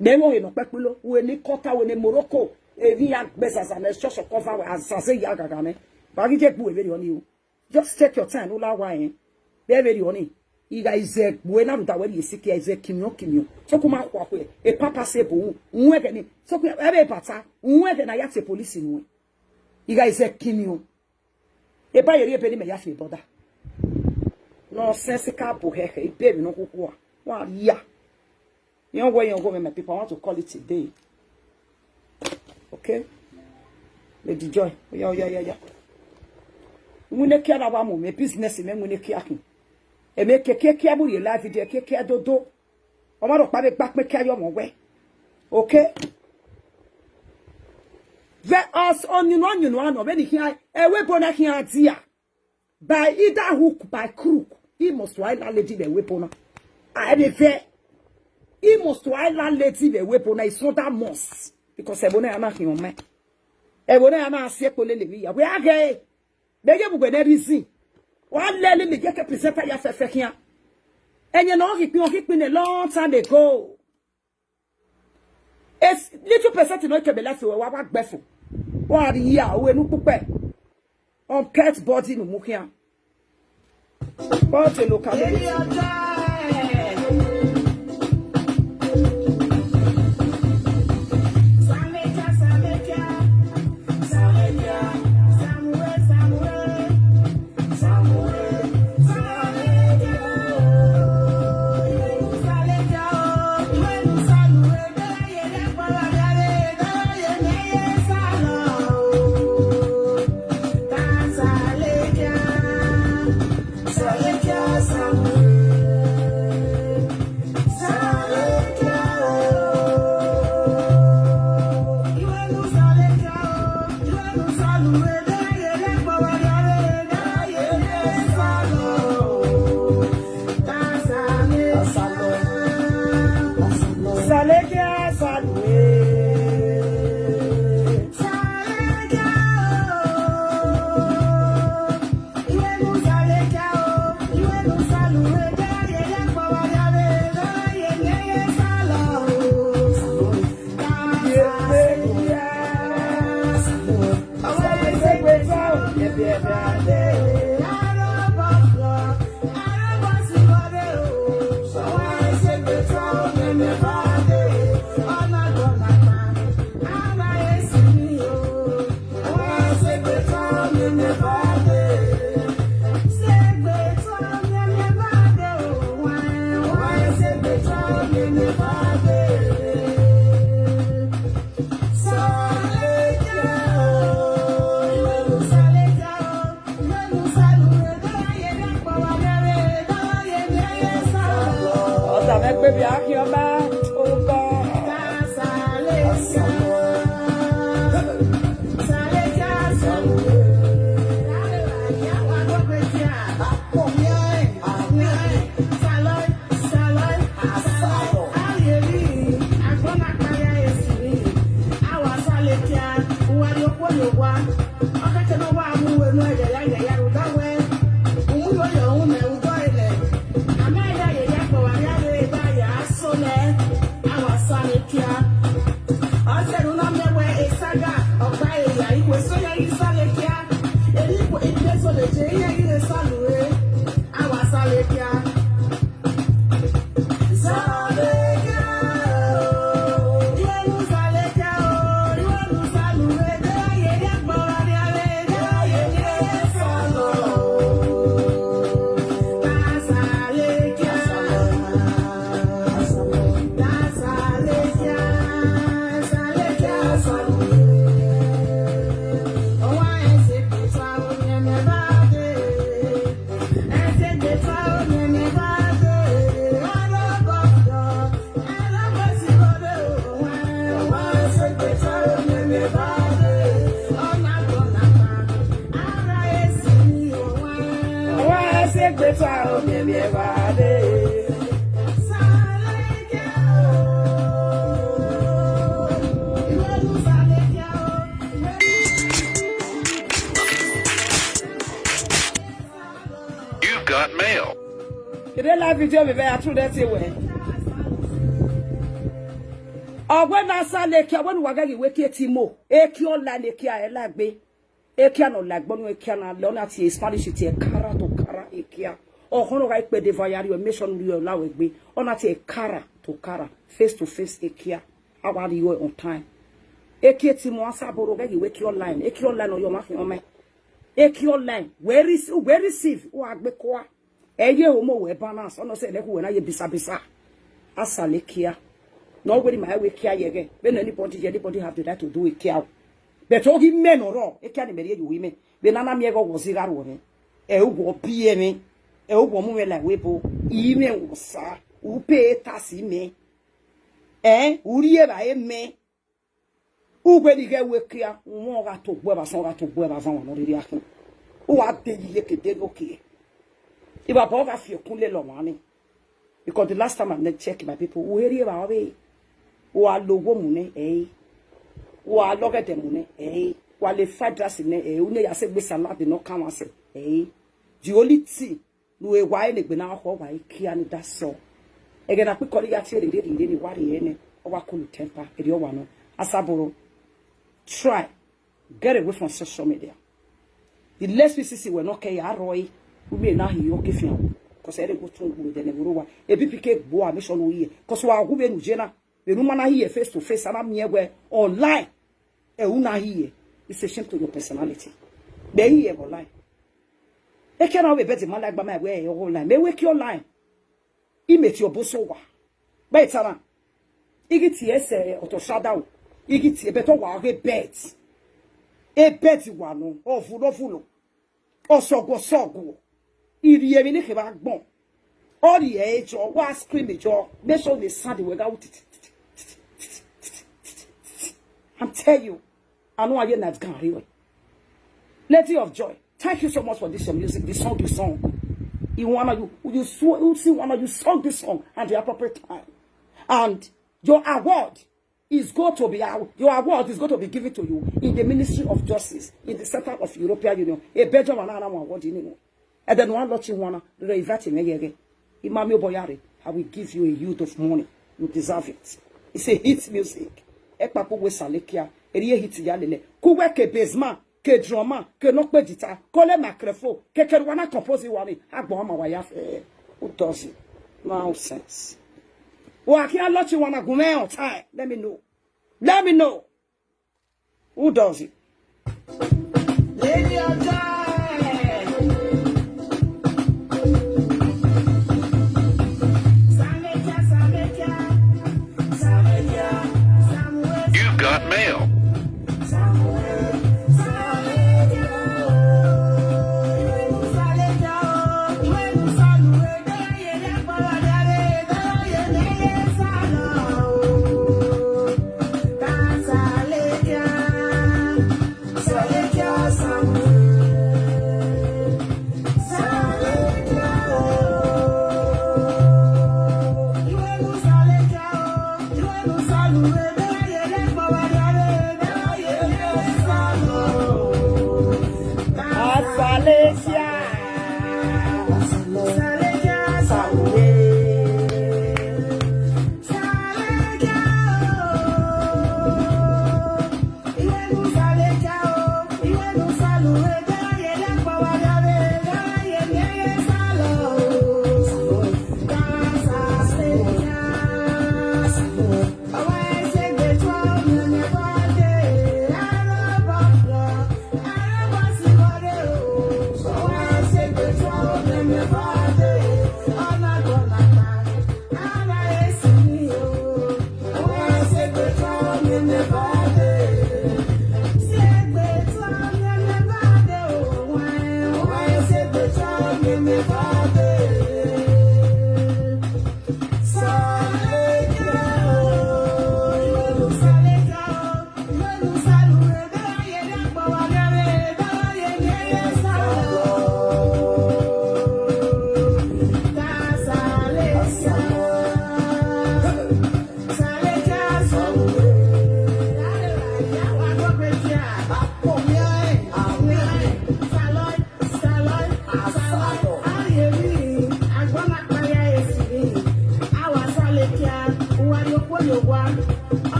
Mẹ mwẹ ọhe ne ọ kpẹkpilo, uwẹ ne Qatar, uwẹ ne Morocco, emwi ya gbe zaza ne church cover wẹ, azaza ya ghagha nẹ. Ba ghi je gbe uwẹ vberriọ ni o. Just take your time, u la wa rẹn. Vbe vberriọ ni, I gha izẹ gbe uwẹ na rhunmwuda wẹ rhie sikia, izẹ kimiọn kimiọn. So ku ma khuakhue, e papa se bo, uwẹ ẹghẹ ni. So ku ẹvbe bata, uwẹ ẹghẹ ne a ya tie police nuẹn. I gha izẹ kimiọn. Eba ye rhie ebe ne imẹ ya fi border. Nonsensical bo hẹhẹ, ibe emwi ne ọ khukhua. Wa ria. Iran wẹ iran gho mwẹ, my people, I want to call it a day. Okay? Lady Joy, oya, oya, oya, oya. Iwinna ekia na wa mu mẹ, business mẹ iwinna ekia khin. Emẹ keke ekia mu rhie live video, keke ekia dodo. Ọ ma rhọkpa vbe gba kpẹn ekia ye ọmọ wẹ. Okay? Vẹ ọs-, ọyunnu, ọyunnu anọ, vbene I khian, ẹvbo ebo na khian dia. By either hook, by crook, he must wẹ landlady vbe ẹvbo ebo na. A vbe vẹ, he must wẹ landlady vbe ẹvbo ebo na, it's not that must. Because ẹvbo na ya na khian ọmọ. Ẹvbo na ya na si ekpo lele vbe iya. Wẹ a ghe, mẹ ye vbe uwẹ nẹ reason. Wa lẹ lele ye ke presenter ya fẹfẹ khian. Ẹyẹn ne ọ ghi kpin, ọ ghi kpin a long time ago. A little percent ne ọ ke mẹ life, wa wa gbe fo. Wa ria, uwẹ ne ukpukpẹ. Unkept body ne u mu khian. But a locality. Owa, ọ khẹke ne ọ wa mu uwu enu ẹghẹ ya, ẹghẹ ya rhunmwuda wẹẹ, u mu yo ye uhunmwu mẹ, u dọre nẹ. A ma ya ye ya kpọ vbe arria vbe da ya so nẹ, a wa sa ne kia. Ọ sẹrriọ na miẹn wẹẹ esaga ọkpa eya, ikhuo eso ya ghi sa ne kia. Emwi ikhuo, ikhuo eso vbe je, iran ghi vbe sa lure, a wa sa ne kia. You've got mail. Kede live video vbe vbe a true that way. Ọ wẹ na sa ne kia, wẹ ne uwa ghẹ ghi wẹ kie timo. Ekia online ekia ẹ lagbe. Ekia ne ọ lagbe ọnii, ekia na lẹ, ọ na tie Spanish tie cara to cara ekia. Ọkhọn ne ọ gha kpẹdẹ eva ya rrie, make sure ne u rhie ọla wẹ gbe. Ọ na tie cara to cara, face to face ekia. A wa rhie on time. Ekia timo, Asaboro, ghẹ ghi wẹ ekia online. Ekia online ọ ye ọmwa khian ọmwa. Ekia online, wẹ rec-, wẹ receive, wa gbe kua. Ẹ ye homo wẹ balance, ọ nọ sẹ nẹ khu wẹ na ye bisa bisa. A sa ne kia. Ne ọ wẹ ne ima wẹ kia ye ẹghẹ. Vbene anybody ye, anybody have the right to do ekia o. But ọ ghi mẹ ne ọ rrọọ, ekia ne imẹ rhie ye uwu imẹ. Vbene a na miẹn ẹghẹ ọ wẹ ọ zẹ gha ru mwẹ. Ẹ u wẹ ọ biẹ mwẹ. Ẹ u wẹ ọ mu mwẹ la ẹvbo ebo. I mwẹ wẹ Osa. U pay tax imẹ. Ẹ, u rhie evbare mẹ. Uwẹ ni ghẹ wẹ kia, umwẹ ọ gha to gbe vbe asọn, ọ gha to gbe vbe avan, wa ne ọ rhirhi akhin. U wa de yi ye ke de ghe okie. Ivba bọ gha fi okun lele ọmwa ni. Because the last time I check, my people, u he rhie evbare ọvbehe. U wa lo owo mu nẹ, ẹre. U wa lo ọgẹdẹ mu nẹ, ẹre. U wa le fried rice nẹ, ẹre. U ne ya sẹ egbe salad ne ọ kanmwa sẹ, ẹre. The only thing ne uwa re ne egbe na khọ, wa i kia ni, that's all. Ẹghẹ ne akpikọ ni ya tie rere rere ni wa rhie nẹ, ọ wa cool temper, erriọ wa nọ. Asaboro, try get away from social media. The less we see, see wẹ nọ kẹ ya rrọọ, u miẹn na hi yọ ke fian, 'cause ẹre go tun gu ẹdẹ ne ẹvbo rre owa. A B P K gbo a, make sure ne u hiẹ, 'cause wa gu vbene u ye na, vbene u ma na hiẹ face to face, a na miẹn wẹ online. Ẹ, u na hiẹ, it's a shame to your personality. Mẹ hiẹ vbe online. Ekia na vbe bed ma la gba ma wẹ ẹ ọghe online. Mẹ wẹ ekia online. I mẹ tie obọ sẹ owa. Gbe ta na. I ghi tie sẹ ọtọ shada o. I ghi tie, but ọ wa ghe bed. E bed wa nọ, ọ vulo, ọ vulo. Ọ sọguọ, ọ sọguọ. I rhie emwi ne khẹ vbe agbọn. Ọ rhie ẹre jọ, wa scream jọ. Make sure the sound wẹ gha ru titi, titi, titi, titi, titi, titi. I'm tell you, I know I hear night gan real. Lady of Joy, thank you so much for this your music, the song you sung. You wanna, you, you sw-, you see wanna, you sung this song at the appropriate time. And your award is going to be, aw-, your award is going to be given to you in the Ministry of Justice in the Center of European Union. A Belgium and another award in England. And then one lot you wanna, they invite him here again. Imami Oboyare, I will give you a yield of money. You deserve it. It's a hit music. Ekpapu we salekia, eri a hit ya lele. Kuwe ke bassman, ke drummer, ke nọ kpe jita, kọlẹ microphone, ke kere wa na compose wa ni, agbọn ma wa ya fẹ. Who does it? Nonsense. Wa khian lot you wanna go on time. Let me know. Let me know. Who does it? Lady of Joy. You've got mail.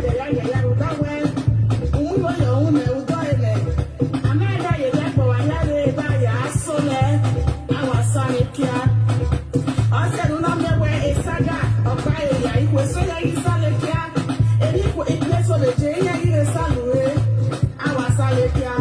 Ya, ya, ya, rhunmwuda wẹẹ, uwu yọ, uwu nẹ, udọ ẹre nẹ. A ma da ye ẹgbẹe ọgba hia rre, da ya so nẹ, a wa sa ne kia. Ọ sẹ ne u na miẹn wẹẹ esaga, ọ kpa eya, ikhuo eso ya ghi sa ne kia. Emwi ikhuo, ikhuo eso vbe je iran ghi vbe sa lu re, a wa sa ne kia.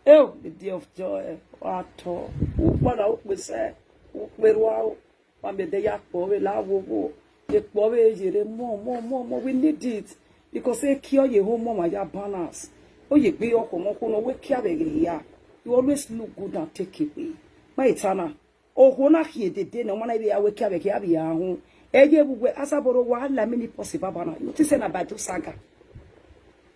Eo, the day of joy, wa tọ, ukpọna ukpesẹ, ukperua o, wa miẹn ẹdẹ ya kpọ vbe la wo wo, ye kpọ vbe ye rre mọ, mọ, mọ, mọ, we need it, because e kie ọ ye ho mọ ma ya balance, ọ ye gbe ọkhọ mọ kho nọ, wẹ kia vbe ghe hia, you always look good and take away, ma eta na. Okhuo na khian dede ne ọ ma na vbe ya wẹ kia vbe khia vbe ya hun. Ẹ ye vbe uwẹ, Asaboro wa la mini pọsi baba na. You think say na by do saga?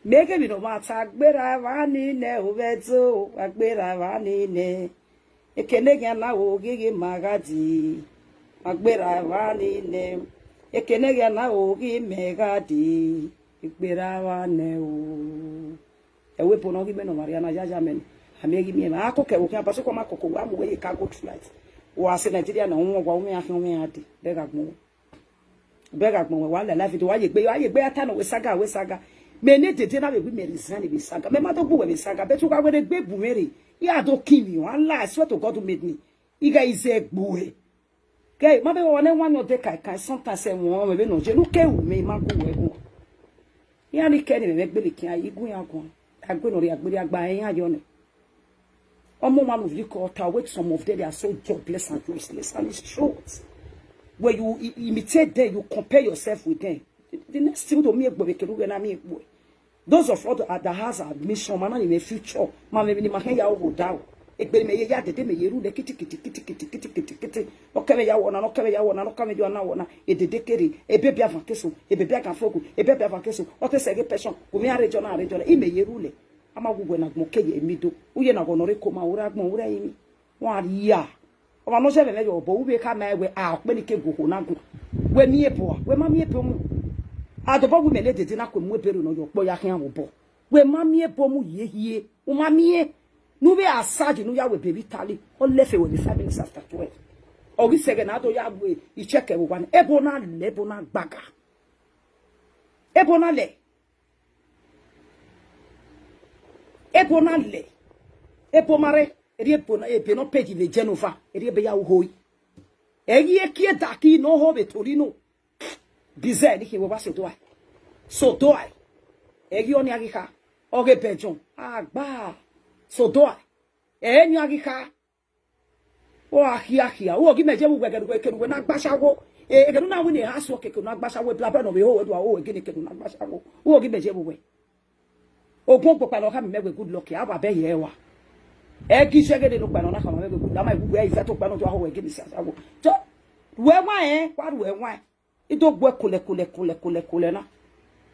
Mẹ kevbe ne ọ ma ta, gberra evba ni nẹ, ovbi ẹdo, wa gberra evba ni nẹ. Ekeneghian na wo ghi ghi ma gha di, wa gberra evba ni nẹ. Ekeneghian na wo ghi mẹ gha di, gberra evba nẹ o. Ẹvbo ebo ne ọ ghi mẹ ne ọmwa rhia na, yaya mẹ ni, a miẹn ghi miẹn mwẹ. A koko ẹvbo khian, but sokpan ma koko, wa mu wẹ ye cargo flight. Wa sẹ Nigeria na, uhunmwu wa, u mwẹ iran khian, u mwẹ iran dee, bẹghe agbọn wẹ. Bẹghe agbọn wẹ, wa la live video, wa ye egbe, wa ye egbe ya ta nọ wẹ saga, wẹ saga. Mẹ ne dede na vbe wẹ mẹ resign vbe saga. Mẹ ma do gbe uwẹ vbe saga, but u gha wẹ ne egbe bu mwẹ rre, I gha do kin mwẹ, I swear to God who made me. I gha izẹ gbe uwẹ. Ke ma vbe wa ne wan nọ de kaikai, sometimes ẹmwẹ ọnrẹn vbe nọ je, ne u ke ru mẹ, I ma gu wẹ gu. Iran ni kẹ ne mẹ mwẹ gbele khian, I gu iran guan. A gue ne ọ rhie agbele agba, iran yọ nẹ. Ọmọ ọmwa ne u rhie ke ọta, wẹ some of them, they are so jobless and useless, and it's truth. When you i- imitate them, you compare yourself with them. The, the next thing to miẹn egbe vbe kere uwẹ na miẹn egbe. Those of us that has admission, ma na ni mwẹ future, ma mwẹ emwi ne ima khian ya ru vbe odaro. Egbe ne imẹ ye ya dede, mẹ ye rhulẹ kitikiti, kitikiti, kitikiti, kiti. Nọ kẹ mwẹ ya wọ na, nọ kẹ mwẹ ya wọ na, nọ kẹ mwẹ ya na wọ na. Edede kere, ebebiavan keso, ebebiagan fogu, ebebiavan keso. Ọ te sẹ ghe pension, gu mwẹ arejọ na, arejọ na. Imẹ ye rhulẹ. A ma wu wẹ ne agbọn ke ye middle. U ye ne aghọ ne ọ rre koma, u rre agbọn, u rre ẹrinmwi. Wa ria. Ọmwa ne ọ zẹ mwẹ mwẹ ye obọ, u vbe khama ẹn wẹ, a, ọkpẹn ni ke gu okhuo na guan. Wẹ miẹn ebo a? Wẹ ma miẹn ebo mu. A dobọ wẹ imẹ ne dede na ku emu ebe ro ne ọ ye ọkpọ ya khian vbe obọ. Wẹ ma miẹn ebo mu ye hie. U ma miẹn. Ne u vbe a sa ji ne u ya wẹ ebe vbe Italy. Ọ lẹfe wẹ vbe five minutes after twelve. Ọ ghi sẹ ẹghẹ ne a do ya gu ichẹkẹ vbe owa nẹ. Ebo na lẹ, ebo na gbaga. Ebo na lẹ. Ebo na lẹ, ebo ma rre, erriọ ebo na, ebe ne ọ pay vbe Genova, erriọ ebe ya ru hoi. Ẹ ghi ekie daki ne ọ ho vbe Torino. Bizẹ ne ikhian vbe owa Sodoa. Sodoa. Ẹ ghi ọnii a ghi kha, ọ ghe Belgium. Agba. Sodoa. Ẹ ne a ghi kha. Ọ gha khiakhia, u ghi mẹ je vbe uwẹ, ẹghẹ ne uwẹ, ẹghẹ ne uwẹ na gba ashawo, ẹghẹ ne u na winna eha suọ keke ne u na gba ashawo, ebrabra ne ọ vbe ho wẹ do ho wẹ gene, ẹghẹ ne u na gba ashawo, u ghi mẹ je vbe uwẹ. Ogun ọgbokpa ne ọ khama mẹ wẹ good luck, a wa bẹ ye ẹre wa. Ẹ ghi zẹ ghe ne okpia ne ọ na khama mẹ wẹ good luck, a ma wẹ uwẹ, I fẹ te okpia ne ọ do ho wẹ gene si ashawo. So, ru ẹwaẹn, wa ru ẹwaẹn. I do gbe uwẹ kolẹ, kolẹ, kolẹ, kolẹ, kolẹ na.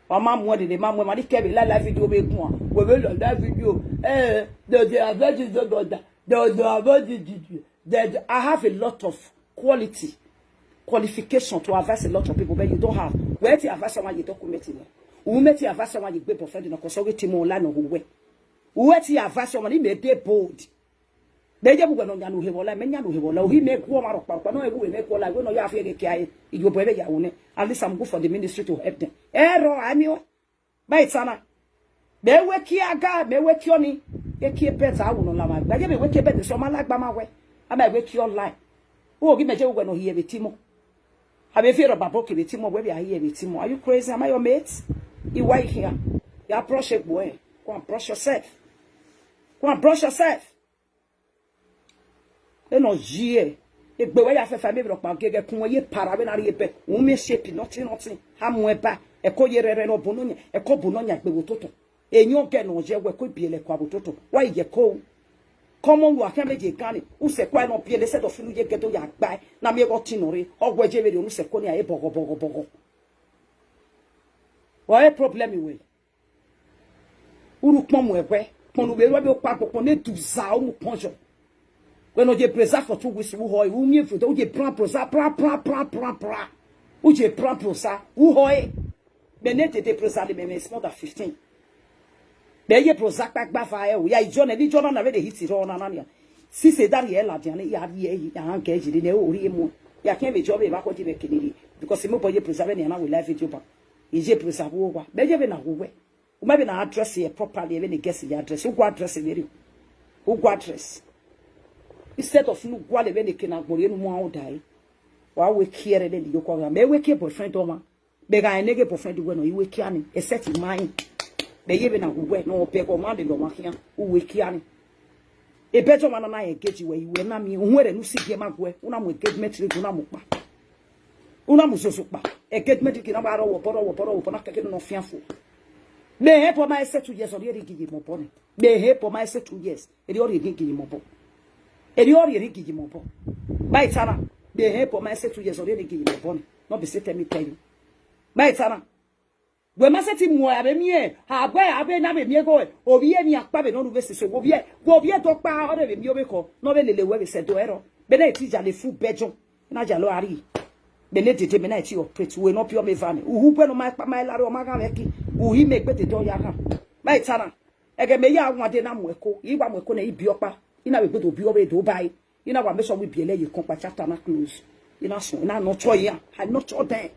Wa ma muẹn dede, ma muẹn, ma ni kẹ vbe la live video vbe guan. Wẹ vbe la live video. Eh, the, the advantage of the, the, the advantage, the, the, I have a lot of quality, qualification to advise a lot of people, but you don't have. Wẹ te advise ọmwa ye document nẹ. U mẹ te advise ọmwa ye gbe boyfriend nọ, cause ọ ghi te imẹ online nọ hu wẹ. Wẹ te advise ọmwa ni mẹ dey bold. Mẹ ye vbe uwẹ ne ọ yan ne u he vbe ọla, mẹ yan ne u he vbe ọla, u ghi mẹ gu ọmwa rhọkpa rhọkpa, ne ọ vbe uwẹ mẹ gu ọla, wẹ ne ọ ya fi ẹghẹ kia iyobọ ẹmwẹ ya ru nẹ. At least I'm good for the ministry to help them. Ẹrọ, a miẹn ọẹn. Ba eta na. Mẹ wẹ kie aga, mẹ wẹ kie ọnii, ekie bed a wu ne ọ la mwa gba. Ye mẹ wẹ kie bed sẹ ọ ma la gba ma wẹ. A ma wẹ kie ọla. U ghi mẹ je vbe uwẹ ne ọ hiẹ vbe Timo. Avbe viẹ rhọkpa bọ ke vbe team wẹ vbe a hiẹ vbe team. Are you crazy? Am I your mate? Iwa ikhian. Ya brush egbe ẹre. Go and brush yourself. Go and brush yourself. Eno ye egbe wẹ ya fẹfẹ, mẹ vbe rhọkpa giẹgiẹ kun wẹ ye para vbe na rhie bẹ. U miẹn shape nothing nothing. Ha mu ẹba, ẹko ye rẹrẹ ne ọ bu nọ yan, ẹko bu nọ yan egbe vbe ototọ. Eyẹn ọgẹ ne ọ ye wẹ ko ibiẹlẹ kua vbe ototọ. Wa ye ko. Kọmọ ru akhian vbe ye gan ni, usẹ kua nọ biẹlẹ sẹ dọ finu ye gẹdẹ ya gba ẹe, na miẹn ghe ọtin nọ rre, ọ wẹ je vbe rhie unu sẹ ko ni a e bọghọ bọghọ bọghọ. Wa e problem wẹ. Uru kpọn mu ẹwẹ, kpọn ne u vbe ru ẹvbo kpa gbokpọn ne du za u mu kpọn yọ. Wẹ ne ọ ye breza for two weeks, u họ ẹre, u miẹn vude, u ye bran breza, bran, bran, bran, bran, bran. U ye bran breza, u họ ẹre. Mẹ ne dede breza ne mẹ, mẹ is more than fifteen. Mẹ ye breza kpa gba va ẹre o, ya ijọ nẹ, ne ijọ na na vbe de hit rọ na na nia. Sisi da rhie ladian ne, ya rhie, ya hangẹ yi ne o rhie mu. Ya khian vbe jọ vbe evba kọ ji vbe kene rhie. Because mobọ ye breza vbe ne a na we live video ba. I ye breza vbe owa. Mẹ ye vbe na wu wẹ. U ma vbe na address here properly, vbe ne guest ya address. U gua address vbe rriọ. U gua address. Instead of unu gualọ vbe ne ke na gbọn rhie ne u mu aro da ẹre. Wa wẹ kie ẹre ne yoko gha. Mẹ wẹ kie boyfriend ọmwa. Mẹ gha ne ghe boyfriend wẹ nọ, I wẹ kie ani. Except mine. Mẹ ye vbe na wu wẹ, nọ bẹghe ọmwa lele ọmwa khian. U wẹ kie ani. Ebẹjọ ọmwa na na engage wẹ, I wẹ na miẹn. Uhun ẹre ne u si gie ma guẹ. U na mu engagement ring, u na mu kpa. U na mu zozo kpa. Engagement ring na wa rọ wọ obọ, rọ wọ obọ, rọ wọ obọ, na kẹkẹ ne ọ fian fo. Mẹ hẹ bọ ma ẹse two years, ọ rhie ring ye mẹ obọ nẹ. Mẹ hẹ bọ ma ẹse two years, erriọ ọ rhie ring ye mẹ obọ. Erriọ ọ rhie ring ye mẹ obọ. Ma ita na, mẹ hẹ bọ ma ẹse two years, ọ rhie ring ye mẹ obọ nẹ. No be say tell me tell you. Ma ita na. Wẹ ma sẹtin mu ẹre, a vbe miẹn, a vbe, a vbe na vbe miẹn igho, ovbi ẹre ni akpa vbe ne ọ ru vbe sese, ovbi ẹre, ovbi ẹre do kpa, ọ rhe vbe miẹn ovbe ekhọe, ne ọ vbe lele wẹ vbe sẹ do ẹrọ. Vbe ne I te ya le fu bẹjọ, na ya lo a rri. Vbe ne dede mẹ na I te operate, uwẹ ne ọ biẹ ọmọ eva nẹ. Uhu bẹn ne ọ ma kpa ma la rre, ọ ma ghan vbe ẹki, uhi mẹ egbe dede ọ ya ghan. Ma ita na, ẹghẹ mẹ ya wan de na mu ẹko, I wa mu ẹko nẹ, I biẹ ọkpa, I na vbe gbe do biẹ ọvbe do ba ẹre. I na wa make sure wẹ I biẹlẹ ye ekọnkpa chapter na close. I na suẹn, I na nurture iran. I nurture them.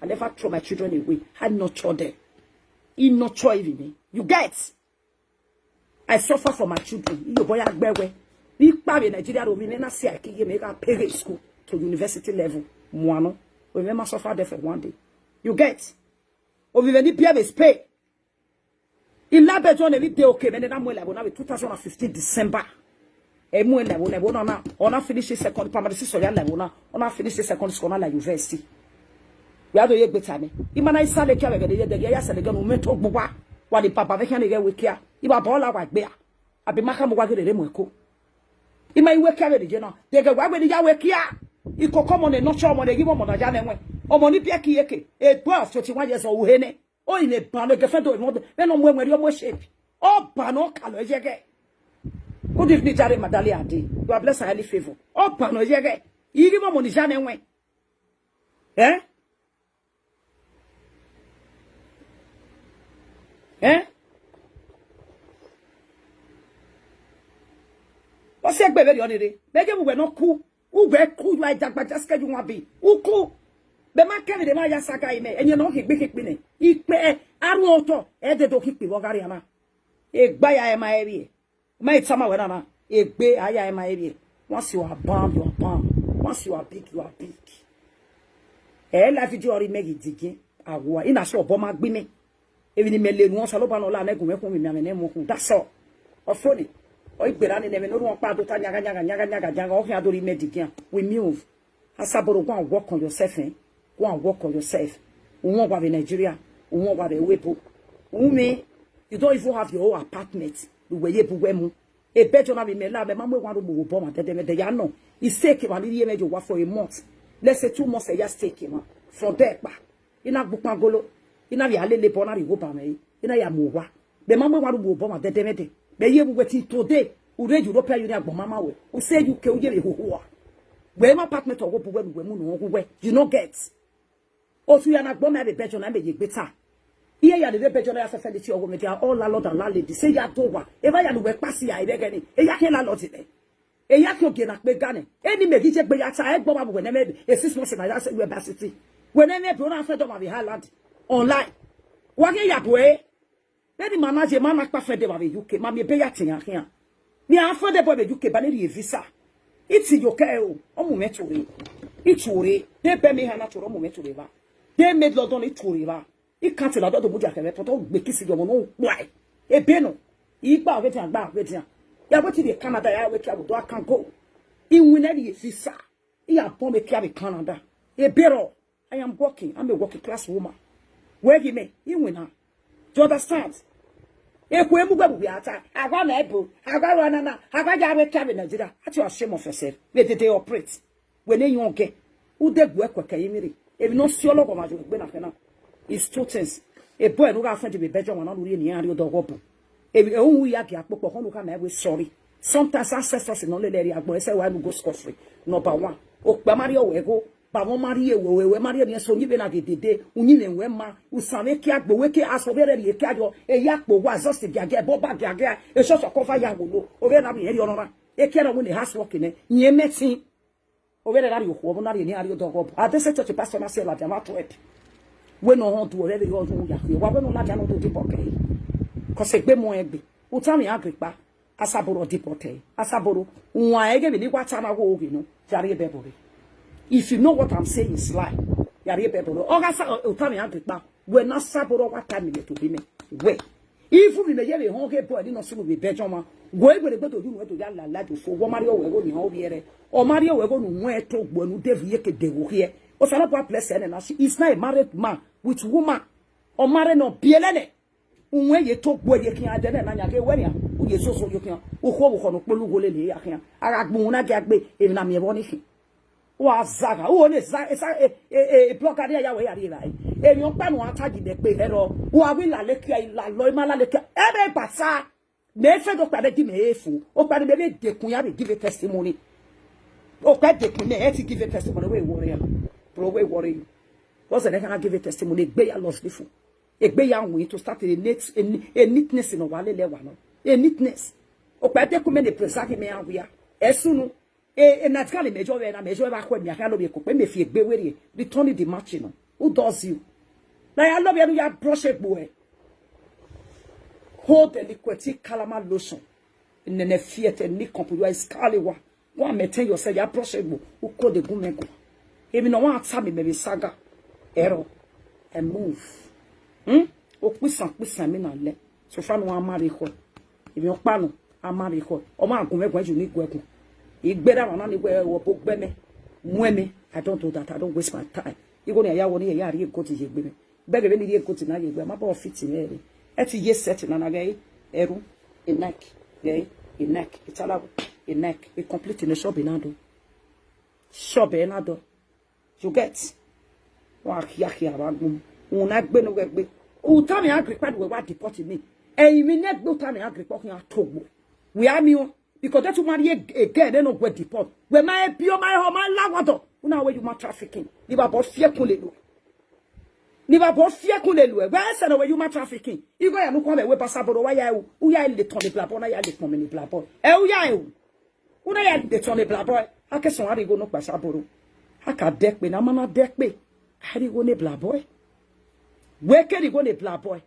I never throw my children away. I nurture them. I nurture even me. You get? I suffer for my children. Iyobọ ya gbe wẹ. I kpa vbe Nigeria ro vbe ne na si a ke ye mẹ gha pay school to university level. Muano. We ma suffer there for one day. You get? Ovbi mwẹ ni biẹ vbe Spain. I la bẹjọ ne emwi de oke mwẹ ne na mu ẹn la ẹvbo na vbe two thousand and fifteen December. Ẹ mu ẹn la ẹvbo na, ẹvbo na na, ọ na finish second primary six, ọ ya la ẹvbo na, ọ na finish second school na la university. Wẹ a do ye egbe ta mẹ. I ma na i sale kia vbe ẹghẹ ne ye dẹghe, ya sale gẹ ne u mwẹ to gbugba. Wa ni baba vbe khian ne ghẹ wẹ kia. I baba ọ la wa egbe a. Abi ma khama uwa ghe rere mu ẹko. I ma i wẹ kia vbe ne ye na. Dẹghe wa wẹ ne ya wẹ kia. I koko ọmọ ne nurture ọmọ ne ghi mwẹ ọmọ na ya nẹ ẹwẹn. Ọmọ ni biẹ ke iyeke. A boy of twenty-one years old u he nẹ. Ọ i mwẹ ban ne girlfriend do mwẹ, vbene ọ mu ẹwẹn rhie, ọ mu shape. Ọ ban ne ọ ka lọ yẹghẹ. Good evening, jare, Madali Ade. You are blessed and highly favored. Ọ ban ne ọ yẹghẹ. I ghi mwẹ ọmọ ni ya nẹ ẹwẹn. Eh? Eh? Ọ si egbe vberriọ ni rre. Mẹ ye mu wẹ ne ọ ku. Uwẹ ku, you are a jagbaja, scared you wan be. U ku. Mẹ ma kẹ vbe ne ma ya saga imẹ, ẹyẹn ne ọ khin gbe khin kpin nẹ. Ikpe, aro otọ, ẹ dede ọ khin kpin vbe ọ gha rria na. Egbe a ya ẹre ma ẹre vbiẹ. Ma i tama wẹ na na. Egbe a ya ẹre ma ẹre vbiẹ. Once you are bam, you are bam. Once you are big, you are big. Ẹ la video ọre imẹ ghi digiẹn. Awa, I na sẹ obọ ma gbe imẹ. Emwi ne imẹ le ru, Osanobua ne ọ la nẹ gun mwẹ khun, vbe imianmwẹ ne mu khun. That's all. Ọ fo ni. Ọ i gberra ni ne ẹmwẹ ne orhuọn ọkpa do ta nyagha, nyagha, nyagha, nyagha, nyagha, ọ khian do rhie imẹ digian. We move. Asaboro, go and work on yourself, eh? Go and work on yourself. U wọn wa vbe Nigeria, u wọn wa vbe ẹvbo ebo. U mean, you don't even have your own apartment. Uwẹ ye bu wẹ mu. Ebẹjọ na vbe imẹ la, mẹ ma mu ewan ru mu obọ mwa dẹdẹmwẹdẹ ya nọ. I stay ke emwa ni rhie mwẹ ye owa for a month. Let's say two months, I ya stay ke emwa. From there kpa, I na gbe ukpangolo, I na vbe a lele obọ na rhie igho ba mwẹ re, I na ya mu owa. Mẹ ma mu ewan ru mu obọ mwa dẹdẹmwẹdẹ. Mẹ ye vbe uwẹ till today, u rre European Union agbọn ma ma wẹ. U sẹ U K, u ye vbe hoho a. Wẹ ma apartment ọghe obọ uwẹ ne uwẹ mu ne ọ ghe uwẹ. You no get. Otu ya na gbọ mẹ vbe Belgium na, mẹ ye egbe ta. Iye ya ni rre Belgium na ya fẹfẹ ni tie ọghe mẹ, they are all landlord and landlady. Sẹ ya do owa. Evba ya ne uwẹ kpasi ya vbe ẹghẹ ni. Eya khian landlord nẹ. Eya khian ogie na kpe ga nẹ. Eni mẹ ghi je gbe ya ta, ẹgbẹ ọmwa vbe uwẹ ne mẹ, e six months na ya sẹ uwẹ ba city. Wẹ ne mẹ be, ọ na fẹdẹ ọmwa vbe Highland. Online. Wa ghi ya bu ẹre. Vbene ima na ye, ma na kpa fẹdẹ vbe U K, ma miẹn ebe ya te iran khian. Mẹ a fẹdẹ bọ vbe U K ba ne rhie visa. I ti yo kẹ o, ọ mu mwẹ to rre. I tuorre, de bẹ mẹ hana tuorre ọmọ mwẹ tuorre evba. De mẹ London, I tuorre evba. I can't la dọdọ mudia kẹmwẹ, tọtọ gbe kisi jọmọ ne u kpuae. Ebe nọ, I gba vbe edian, gba vbe edian. Ya wẹ te rhie Canada, ya wẹ kia vbe odọ, I can go. I winna rhie visa. I ya bọ mwẹ kia vbe Canada. Ebe rọ, I am working, I'm a working class woman. Wẹ ghi mẹ, I winna. Do you understand? Ekhue mu gbe vbe uwẹ a ta, a gha na ẹbo, a gha ru anana, a gha ya wẹ kia vbe Nigeria. That's your shame of yourself. Vbe dede operate. Wẹ ne yọn gẹ, u de gu ẹkuẹ kẹ ye mwẹ rre. Emwi ne ọ si ọlọghọmwa ye egbe na khin na. It's two things. Ebo ẹre ne u gha find vbe Belgium na, ne u rhie ne iran rhie odọ ọghọbọ. Emwi, ẹ, u ya gie akpokpọ, khọn ne u kha ma wẹ sorry. Sometimes ancestors nọ lele ẹre agbọn, ẹsẹ wa nu go scot free. Number one. Okpia ma rhie ọwẹ gho, bavọ ma rhie wẹ, wẹ, wẹ ma rhie emwi eso, uyinmwẹ na ghe dede, uyinmwẹ wẹ ma, usan vbe kia gbe, wẹ ke aso vbe rẹ rhie kia yọ, eya kpo wa, exhaust giagia, ẹbọ ba giagia, esọsọ kọfa ya wolo, ovbi ẹre na vbe rhie ọnọna, ekia na wẹ ne house work nẹ, yẹn mẹ tin. Ovbi ẹre na rhie okhuo, ọvbọ na rhie ne iran rhie odọ ọghọbọ. Adesẹ church pastor na si ladian ma tuẹ. Wẹ ne ọ họn du ọre vbe rọ yu ya khin. Wa wẹ ne ladian ne ọ do debọ kẹ. Cause egbe mu ẹn gbe. Utamwẹ Agrikpa, Asaboro debọ tẹ. Asaboro, uwan ẹghẹ vbe ne I wa ta na wo oghe nọ, ya rhie Bible rre. If you know what I'm saying is lie, ya rhie Bible rre. Ọ gha sa Utamwẹ Agrikpa, wẹ ne Asaboro wa ta mi lẹ to bi mẹ. Wẹ. Ifu vbe imẹ ye vbe họn ghe bọ ni nọ sunu vbe bẹjọ ọmwa. Wẹ were gbe do yu nuẹn do ya lala do fo, wẹ ọ ma rhie ọwẹ gho ne iran ovbi ẹre. Ọ ma rhie ọwẹ gho ne uwẹn to gbo ne u de vbe iyeke de gho khiẹ. Osanobua bless ẹnẹ na, she is not a married man with woman. Ọ ma rre ne ọ biẹlẹ nẹ. Uwẹn ye to gbo ye khian, ẹdẹ nẹ na yan ghe wẹ nian, u ye zozo ye khian. U khuo vbe khọ ne okpolo ugho lele ya khian. A gha gbe uhunmwu na gia gbe, emwi na miẹn vbọ ni khin. Wa zagha, u ne za, esa, e, e, e, e, blọga rhia ya wẹ ya rhie evbare. Emwi ọkpa ne uwa ta yi vbe egbe hẹ rọ. Uwa wẹ I lalekia, I lalọ, I ma lalekia. Ẹ vbe bata. Mẹ fe do kpare gi mẹ e fo. Okpare mẹ vbe dekun ya vbe give testimony. Okpare dekun mẹ, ẹ ti give testimony, wẹ worry ya. Bro, wẹ worry you. What's the next time I give a testimony? Egbe ya lost before. Egbe ya win to start a neat, a ne-, a neatness ne ọ wa lele wa nọ. A neatness. Okpare dekun mẹ ne preserve mẹ a wia. Ẹ sunu. E, e, na tgale mẹ jọ vbe na, mẹ jọ vbe akhọe mẹ, a khian lobọ eko kpe, mẹ fi egbe werriẹ, return the match nọ. Who does you? Na ya lobọ enu ya brush egbe ẹ. Hold the liquid, kalama lotion. Nene fiete ni compu, you are scally wa. Go and maintain yourself, ya brush egbe, u ko de gun mẹ gun. Emwi ne ọ wa ta mi, mẹ vbe saga. Ẹrọ, I move. Hmm? Okpisan, okpisan, mi na lẹ. So far, no, a ma rre ekhọe. Emwi ọkpa nọ, a ma rre ekhọe. Ọ ma gun mwẹ guan, yu ni gu ẹre gun. I gberra ọmwa na ni wẹ, wẹ ọbo gbe mẹ, muẹn mẹ. I don't do that. I don't waste my time. Igho ne a ya wọ ni ya rhie gold ye egbe mẹ. Bẹghe vbene I rhie gold na ye egbe, a ma bọ fit mwẹ rre. Ẹ ti ye set na na ghẹ ẹru, e neck, ghẹ e neck, e talagbo, e neck, e complete ne shop na do. Shop na do. You get? Wa khiakhia vbe agbọn. Una gbe ne uwẹ gbe. Utamwẹ Agrikpa ne uwẹ wa deport mi. Ẹi mwẹ ne gbe Utamwẹ Agrikpa khian togbo. Wẹ a miẹn o. Because that woman ye again, they no go deport. Wẹ ma e bi o, ma e ho, ma la wa do. Una wẹ human trafficking. Ni ba bo fiẹkun lele uẹ. Ni ba bo fiẹkun lele uẹ. Wẹ sẹ ne wẹ human trafficking. Igho ya nu kua mẹ wẹ ba Asaboro wa ya ru. U ya le tọn ne blabọ na ya le tọn mẹ ne blabọ. Ẹ u ya ru. Una ya de tọn ne blabọ, a ke sọn a rhie igho ne okpia Asaboro. A ka dẹ kpe ne a ma na dẹ kpe, a rhie igho ne blabọ. Wẹ ke rhie igho ne blabọ.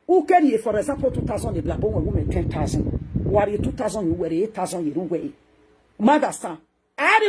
U ke rhie, for example, two thousand ne blabọ, wẹ wu mẹ ten thousand. Wa rhie two thousand ye uwẹ rre, eight thousand ye uwẹ. Ma understand? A rhie igho